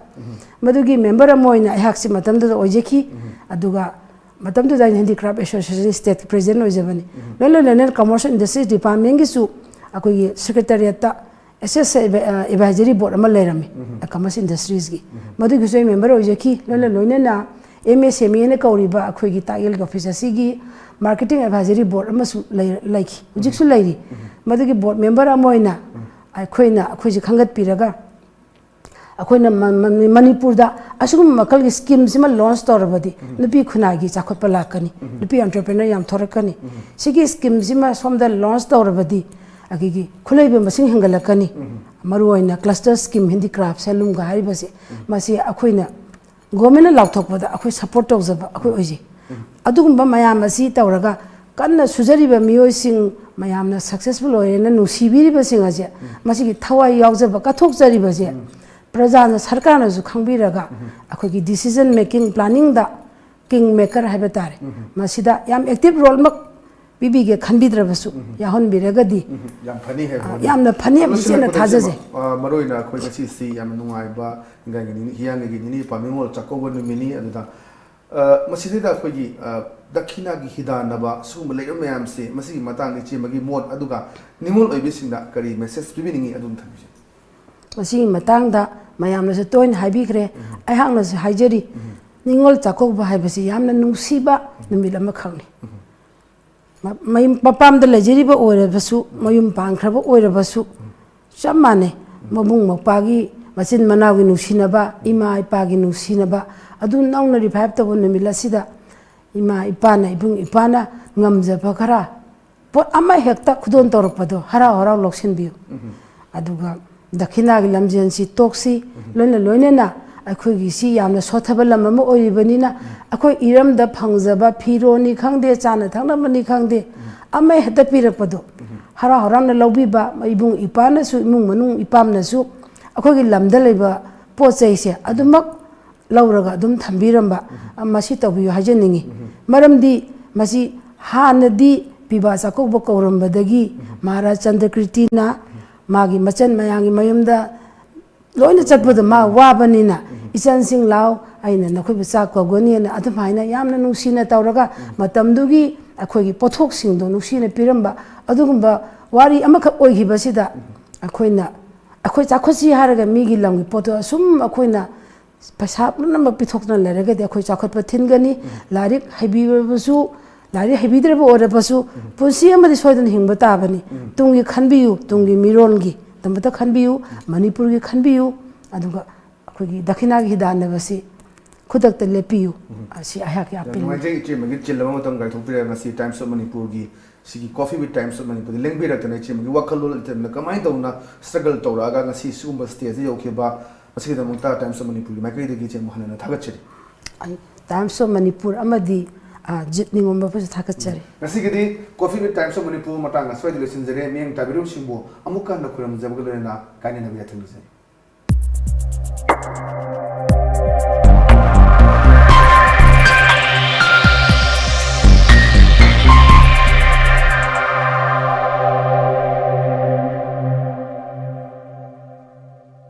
ꯃꯗꯨꯒꯤ ꯃꯦꯝꯕꯔ ꯑꯃ ꯑꯣꯏꯅ ꯑꯩꯍꯥꯛꯁꯤ ꯃꯇꯝꯗꯨꯗ ꯑꯣꯏꯖꯈꯤ꯫ ꯑꯗꯨꯒ ꯃꯇꯝꯗꯨꯗ ꯑꯩꯅ Handicraft Association ꯁ꯭ꯇꯦꯠꯀꯤ ꯄ꯭ꯔꯦꯁꯤꯗꯦꯟ ꯑꯣꯏꯖꯕꯅꯤ꯫ ꯂꯣꯏꯅ ꯂꯣꯏꯅꯅ Commerce and Industries Departmentꯒꯤꯁꯨ ꯑꯩꯈꯣꯏꯒꯤ ꯁꯦꯀ꯭ꯔꯦꯇꯔꯤꯌꯦꯠꯇ ꯑꯦꯁ ꯑꯦꯁ ꯑꯦꯗꯚꯥꯏꯖꯔꯤ ꯕꯣꯔꯗ ꯑꯃ ꯂꯩꯔꯝꯃꯤ, Commerce Industriesꯀꯤ꯫ ꯃꯗꯨꯒꯤꯁꯨ ꯑꯩ ꯃꯦꯝꯕꯔ ꯑꯣꯏꯖꯈꯤ꯫ ꯂꯣꯏꯅ ꯂꯣꯏꯅꯅ ꯑꯦꯝ ꯑꯦꯁ ꯑꯦꯝ ꯏ ꯍꯥꯏꯅ ꯀꯧꯔꯤꯕ ꯑꯩꯈꯣꯏꯒꯤ ꯇꯥꯛꯌꯦꯜꯒꯤ ꯑꯣꯐꯤꯁ ꯑꯁꯤꯒꯤ ꯃꯥꯔꯀꯦꯇꯤꯡ ꯑꯦꯗꯚꯥꯏꯖꯔꯤ ꯕꯣꯔꯗ ꯑꯃꯁꯨ ꯂꯩ-, ꯂꯩꯈꯤ, ꯍꯧꯖꯤꯛꯁꯨ ꯂꯩꯔꯤ꯫ ꯃꯗꯨꯒꯤ ꯕꯣꯔꯗ ꯃꯦꯝꯕꯔ ꯑꯃ ꯑꯣꯏꯅ ꯑꯩꯈꯣꯏꯅ, ꯑꯩꯈꯣꯏꯁꯦ ꯈꯟꯒꯠꯄꯤꯔꯒ, ꯑꯩꯈꯣꯏꯅ ꯃ-, ꯃ-, ꯃꯅꯤꯄꯨꯔꯗ ꯑꯁꯤꯒꯨꯝꯕ ꯃꯈꯜꯒꯤ ꯁ꯭ꯀꯤꯝꯁꯤꯃ ꯂꯣꯟꯆ ꯇꯧꯔꯕꯗꯤ ꯅꯨꯄꯤ ꯈꯨꯟꯅꯥꯏꯒꯤ ꯆꯥꯎꯈꯠꯄ ꯂꯥꯛꯀꯅꯤ, ꯅꯨꯄꯤ ꯑꯦꯟꯇꯔꯄ꯭ꯔꯦꯅꯔ ꯌꯥꯝ ꯊꯣꯔꯛꯀꯅꯤ꯫ ꯁꯤꯒꯤ ꯁ꯭ꯀꯤꯝꯁꯤꯃ ꯁꯣꯝꯗ ꯂꯣꯟꯆ ꯇꯧꯔꯕꯗꯤ ꯑꯩꯈꯣꯏꯒꯤ ꯈꯨꯠꯂꯩꯕ ꯃꯁꯤꯡ ꯍꯦꯟꯒꯠꯂꯛꯀꯅꯤ꯫ ꯃꯔꯨꯑꯣꯏꯅ ꯀ꯭ꯂꯁꯇꯔ ꯁ꯭ꯀꯤꯝ, ꯍꯦꯟꯗꯤꯀ꯭ꯔꯥꯐ, ꯍꯦꯟꯂꯨꯝꯒ ꯍꯥꯏꯔꯤꯕꯁꯦ, ꯃꯁꯤ ꯑꯩꯈꯣꯏꯅ ꯒꯣꯔꯃꯦꯟꯅ ꯂꯥꯎꯊꯣꯛꯄꯗ ꯑꯩꯈꯣꯏ ꯁꯄꯣꯔꯠ ꯇꯧꯖꯕ ꯑꯩꯈꯣꯏ ꯑꯣꯏꯖꯩ꯫ ꯑꯗꯨꯒꯨꯝꯕ ꯃꯌꯥꯝ ꯑꯁꯤ ꯇꯧꯔꯒ ꯀꯟꯅ ꯁꯨꯖꯔꯤꯕ ꯃꯤꯑꯣꯏꯁꯤꯡ, ꯃꯌꯥꯝꯅ ꯁꯛꯁꯦꯁꯐꯨꯜ ꯑꯣꯏꯔꯦꯅ ꯅꯨꯡꯁꯤꯕꯤꯔꯤꯕꯁꯤꯡ ꯑꯁꯦ, ꯃꯁꯤꯒꯤ ꯊꯋꯥꯏ ꯌꯥꯎꯖꯕ ꯀꯠꯊꯣꯛꯆꯔꯤꯕꯁꯦ ꯄ꯭ꯔꯖꯥꯅ, ꯁꯔꯀꯥꯔꯅꯁꯨ ꯈꯪꯕꯤꯔꯒ ꯑꯩꯈꯣꯏꯒꯤ decision making planningꯗ ꯀꯤꯡ ꯃꯦꯀꯔ ꯍꯥꯏꯕ ꯇꯥꯔꯦ, ꯃꯁꯤꯗ ꯌꯥꯝ ꯑꯦꯛꯇꯤꯚ ꯔꯣꯜꯃꯛ ꯄꯤꯕꯤꯒꯦ ꯈꯟꯕꯤꯗ꯭ꯔꯕꯁꯨ ꯌꯥꯎꯍꯟꯕꯤꯔꯒꯗꯤ, ꯎꯝ, ꯌꯥꯝ ꯐꯅꯤ ꯍꯥꯏꯕ ꯑ, ꯋꯥꯅꯤ꯫ ꯌꯥꯝꯅ ꯐꯅꯤ, ꯃꯁꯤ ꯃꯁꯤ ꯑꯩꯅ ꯂꯣꯏꯔꯛꯄꯗ ꯊꯥꯖꯖꯩ꯫ ꯏꯆꯦ, ꯑ, ꯃꯔꯨꯑꯣꯏꯅ ꯑꯩꯈꯣꯏ ꯉꯁꯤꯁꯤ ꯌꯥꯝꯅ ꯅꯨꯡꯉꯥꯏꯕ ꯍꯤꯌꯥꯡꯒꯩꯒꯤ ꯅꯤꯅꯤ, ꯍꯤꯌꯥꯡꯒꯩꯒꯤ ꯅꯤꯅꯤ ꯄꯥꯝꯃꯤ ꯅꯤꯉꯣꯜ ꯆꯥꯛꯀꯧꯕ ꯅꯨꯃꯤꯠꯅꯤ꯫ ꯑꯗꯨꯗ, ꯑ, ꯃꯁꯤꯗꯩꯗ ꯑꯩꯈꯣꯏꯒꯤ, ꯑ, ꯗꯈꯤꯅꯥꯒꯤ ꯍꯤꯗꯥꯟꯅꯕ ꯁꯤꯒꯨꯝꯕ ꯂꯩꯔꯤꯕ ꯃꯌꯥꯝꯁꯤ, ꯃꯁꯤꯒꯤ ꯃꯇꯥꯡꯗ ꯏꯆꯦ ꯑꯃꯒꯤ ꯃꯣꯠ, ꯑꯗꯨꯒ ꯅꯤꯉꯣꯜ ꯑꯣꯏꯕꯤꯁꯤꯡꯗ ꯀꯔꯤ ꯃꯦꯁꯦꯖ ꯄꯤꯕꯤꯅꯤꯡꯉꯤ, ꯑꯗꯨꯝ ꯊꯝꯕꯤꯌꯨ꯫ ꯃꯁꯤꯒꯤ ꯃꯇꯥꯡꯗ ꯃꯌꯥꯝꯅꯁꯨ ꯇꯣꯏꯅ ꯍꯥꯏꯕꯤꯈ꯭ꯔꯦ, ꯑꯩꯍꯥꯛꯅꯁꯨ ꯍꯥꯏꯖꯔꯤ, ꯅꯤꯉꯣꯜ ꯆꯥꯛꯀꯧꯕ ꯍꯥꯏꯕꯁꯤ ꯌꯥꯝꯅ ꯅꯨꯡꯁꯤꯕ ꯅꯨꯃꯤꯠ ꯑꯃꯈꯛꯅꯤ꯫ ꯃ-, ꯃꯌꯨꯝ ꯃꯄꯥꯝꯗ ꯂꯩꯖꯔꯤꯕ ꯑꯣꯏꯔꯕꯁꯨ, ꯃꯌꯨꯝ ꯄꯥꯟꯈ꯭ꯔꯕ ꯑꯣꯏꯔꯕꯁꯨ, ꯆꯞ ꯃꯥꯟꯅꯩ꯫ ꯃꯕꯨꯡ ꯃꯧꯄ꯭ꯋꯥꯒꯤ, ꯃꯆꯤꯟ ꯃꯅꯥꯎꯒꯤ ꯅꯨꯡꯁꯤꯅꯕ, ꯏꯃꯥ ꯏꯄꯥꯒꯤ ꯅꯨꯡꯁꯤꯅꯕ ꯑꯗꯨ ꯅꯧꯅ revive ꯇꯧꯕ ꯅꯨꯃꯤꯠ ꯑꯁꯤꯗ ꯏꯃꯥ ꯏꯄꯥꯅ, ꯏꯕꯨꯡ ꯏꯄ꯭ꯋꯥꯅ ꯉꯝꯖꯕ ꯈꯔ, ꯄꯣꯠ ꯑꯃ ꯍꯦꯛꯇ ꯈꯨꯗꯣꯜ ꯇꯧꯔꯛꯄꯗꯣ ꯍꯔꯥꯎ ꯍꯔꯥꯎ ꯂꯧꯁꯤꯟꯕꯤꯌꯨ꯫ ꯑꯗꯨꯒ ꯗꯈꯤꯅꯥꯒꯤ ꯂꯝꯖꯦꯟꯁꯤ ꯇꯣꯛꯁꯤ꯫ ꯂꯣꯏꯅ ꯂꯣꯏꯅꯅ ꯑꯩꯈꯣꯏꯒꯤ ꯁꯤ ꯌꯥꯝꯅ ꯁꯣꯠꯊꯕ ꯂꯝ ꯑꯃ ꯑꯣꯏꯔꯤꯕꯅꯤꯅ, ꯑꯩꯈꯣꯏ ꯏꯔꯝꯗ ꯐꯪꯖꯕ ꯐꯤꯔꯣꯜꯅꯤ ꯈꯪꯗꯦ, ꯆꯥꯅ ꯊꯛꯅꯕꯅꯤ ꯈꯪꯗꯦ, ꯑꯃ ꯍꯦꯛꯇ ꯄꯤꯔꯛꯄꯗꯣ ꯍꯔꯥꯎ ꯍꯔꯥꯎꯅ ꯂꯧꯕꯤꯕ, ꯏꯕꯨꯡ ꯏꯄꯥꯅꯁꯨ, ꯏꯃꯨꯡ ꯃꯅꯨꯡ ꯏꯄꯥꯝꯅꯁꯨ ꯑꯩꯈꯣꯏꯒꯤ ꯂꯝꯗ ꯂꯩꯕ ꯄꯣꯠ ꯆꯩꯁꯦ ꯑꯗꯨꯃꯛ ꯂꯧꯔꯒ ꯑꯗꯨꯝ ꯊꯝꯕꯤꯔꯝꯕ, ꯃꯁꯤ ꯇꯧꯕꯤꯌꯨ ꯍꯥꯏꯖꯅꯤꯡꯉꯤ꯫ ꯃꯔꯝꯗꯤ ꯃꯁꯤ ꯍꯥꯟꯅꯗꯤ ꯄꯤꯕꯥ ꯆꯥꯛꯀꯧꯕ ꯀꯧꯔꯝꯕꯗꯒꯤ ꯃꯍꯥꯔꯥꯖ ꯆꯟꯗ꯭ꯔꯀꯤꯔꯇꯤꯅ ꯃꯥꯒꯤ ꯃꯆꯟ ꯃꯌꯥꯝꯒꯤ ꯃꯌꯨꯝꯗ ꯂꯣꯏꯅ ꯆꯠꯄꯗꯣ ꯃꯥ ꯋꯥꯕꯅꯤꯅ, "ꯏꯆꯟꯁꯤꯡ ꯂꯥꯎ, ꯑꯩꯅ ꯅꯈꯣꯏꯕꯨ ꯆꯥꯛ ꯀꯧꯒꯅꯤꯅ" ꯑꯗꯨꯃꯥꯏꯅ ꯌꯥꯝꯅ ꯅꯨꯡꯁꯤꯅ ꯇꯧꯔꯒ ꯃꯇꯝꯗꯨꯒꯤ ꯑꯩꯈꯣꯏꯒꯤ ꯄꯣꯠꯊꯣꯛꯁꯤꯡꯗꯣ ꯅꯨꯡꯁꯤꯅ ꯄꯤꯔꯝꯕ, ꯑꯗꯨꯒꯨꯝꯕ ꯋꯥꯔꯤ ꯑꯃꯈꯛ ꯑꯣꯏꯈꯤꯕꯁꯤꯗ ꯑꯩꯈꯣꯏꯅ, ꯑꯩꯈꯣꯏ ꯆꯥꯎꯈꯠꯁꯤ ꯍꯥꯏꯔꯒ ꯃꯤꯒꯤ ꯂꯝꯒꯤ ꯄꯣꯠꯇꯣ ꯑꯁꯨꯝ ꯑꯩꯈꯣꯏꯅ ꯄꯩꯁꯥ ꯄꯨꯝꯅꯃꯛ ꯄꯤꯊꯣꯛꯇꯨꯅ ꯂꯩꯔꯒꯗꯤ ꯑꯩꯈꯣꯏ ꯆꯥꯎꯈꯠꯄ ꯊꯤꯟꯒꯅꯤ꯫ ꯂꯥꯏꯔꯤꯛ ꯍꯩꯕꯤꯔꯕꯁꯨ, ꯂꯥꯏꯔꯤꯛ ꯍꯩꯕꯤꯗ꯭ꯔꯕ ꯑꯣꯏꯔꯕꯁꯨ ꯄꯨꯟꯁꯤ ꯑꯃꯗꯤ ꯁꯣꯏꯗꯅ ꯍꯤꯡꯕ ꯇꯥꯕꯅꯤ꯫ ꯇꯨꯡꯒꯤ ꯈꯟꯕꯤꯌꯨ, ꯇꯨꯡꯒꯤ ꯃꯤꯔꯣꯜꯒꯤ ꯗꯃꯛꯇ ꯈꯟꯕꯤꯌꯨ, ꯃꯅꯤꯄꯨꯔꯒꯤ ꯈꯟꯕꯤꯌꯨ꯫ ꯑꯗꯨꯒ ꯑꯩꯈꯣꯏꯒꯤ ꯗꯈꯤꯅꯥꯒꯤ ꯍꯤꯗꯥꯟꯅꯕꯁꯤ ꯈꯨꯗꯛꯇ ꯂꯦꯞꯄꯤꯌꯨ꯫ ꯑꯁꯤ ꯑꯩꯍꯥꯛꯀꯤ ꯌꯥꯝ ꯑꯄꯤꯜꯅꯤ꯫ ꯅꯨꯡꯉꯥꯏꯖꯩ ꯏꯆꯦ, ꯃꯒꯤ ꯆꯤꯜꯂꯕ ꯃꯇꯝ ꯀꯥꯏꯊꯣꯛꯄꯤꯔꯒ ꯉꯁꯤ Times of ꯃꯅꯤꯄꯨꯔꯒꯤ ꯁꯤꯒꯤ Coffee with Times of ꯃꯅꯤꯄꯨꯔꯗ ꯂꯦꯡꯕꯤꯔꯛꯇꯅ ꯏꯆꯦ, ꯃꯒꯤ ꯋꯥꯈꯜꯂꯣꯟ ꯂꯩꯇꯅ ꯀꯃꯥꯏꯅ ꯇꯧꯅ struggle ꯇꯧꯔꯛꯑꯒ ꯉꯁꯤ ꯁꯤꯒꯨꯝꯕ stage ꯌꯧꯈꯤꯕ, ꯃꯁꯤꯒꯤꯗꯃꯛꯇ Times of ꯃꯅꯤꯄꯨꯔꯒꯤ ꯃꯥꯏꯀꯩꯗꯒꯤ ꯏꯆꯦ ꯑꯃꯨꯛ ꯍꯟꯅ ꯊꯥꯒꯠꯆꯔꯤ꯫ ꯑꯩ Times of ꯃꯅꯤꯄꯨꯔ ꯑꯃꯗꯤ, ꯑ, ꯖꯤꯠ ꯅꯤꯉꯣꯝꯕꯕꯨꯁꯨ ꯊꯥꯒꯠꯆꯔꯤ꯫ ꯉꯁꯤꯒꯤꯗꯤ Coffee with Times of Manipur ꯃꯇꯥꯡ ꯑꯁ꯭ꯋꯥꯏꯗ ꯂꯣꯏꯁꯤꯟꯖꯔꯦ꯫ ꯃꯤꯠꯌꯦꯡ ꯇꯥꯕꯤꯔꯤꯕꯁꯤꯡꯕꯨ ꯑꯃꯨꯛꯀ ꯍꯟꯅ ꯈꯨꯔꯨꯝꯖꯕꯒ ꯂꯣꯏꯅꯅ ꯀꯥꯏꯅꯅꯕ ꯌꯥꯊꯪ ꯅꯤꯖꯔꯤ꯫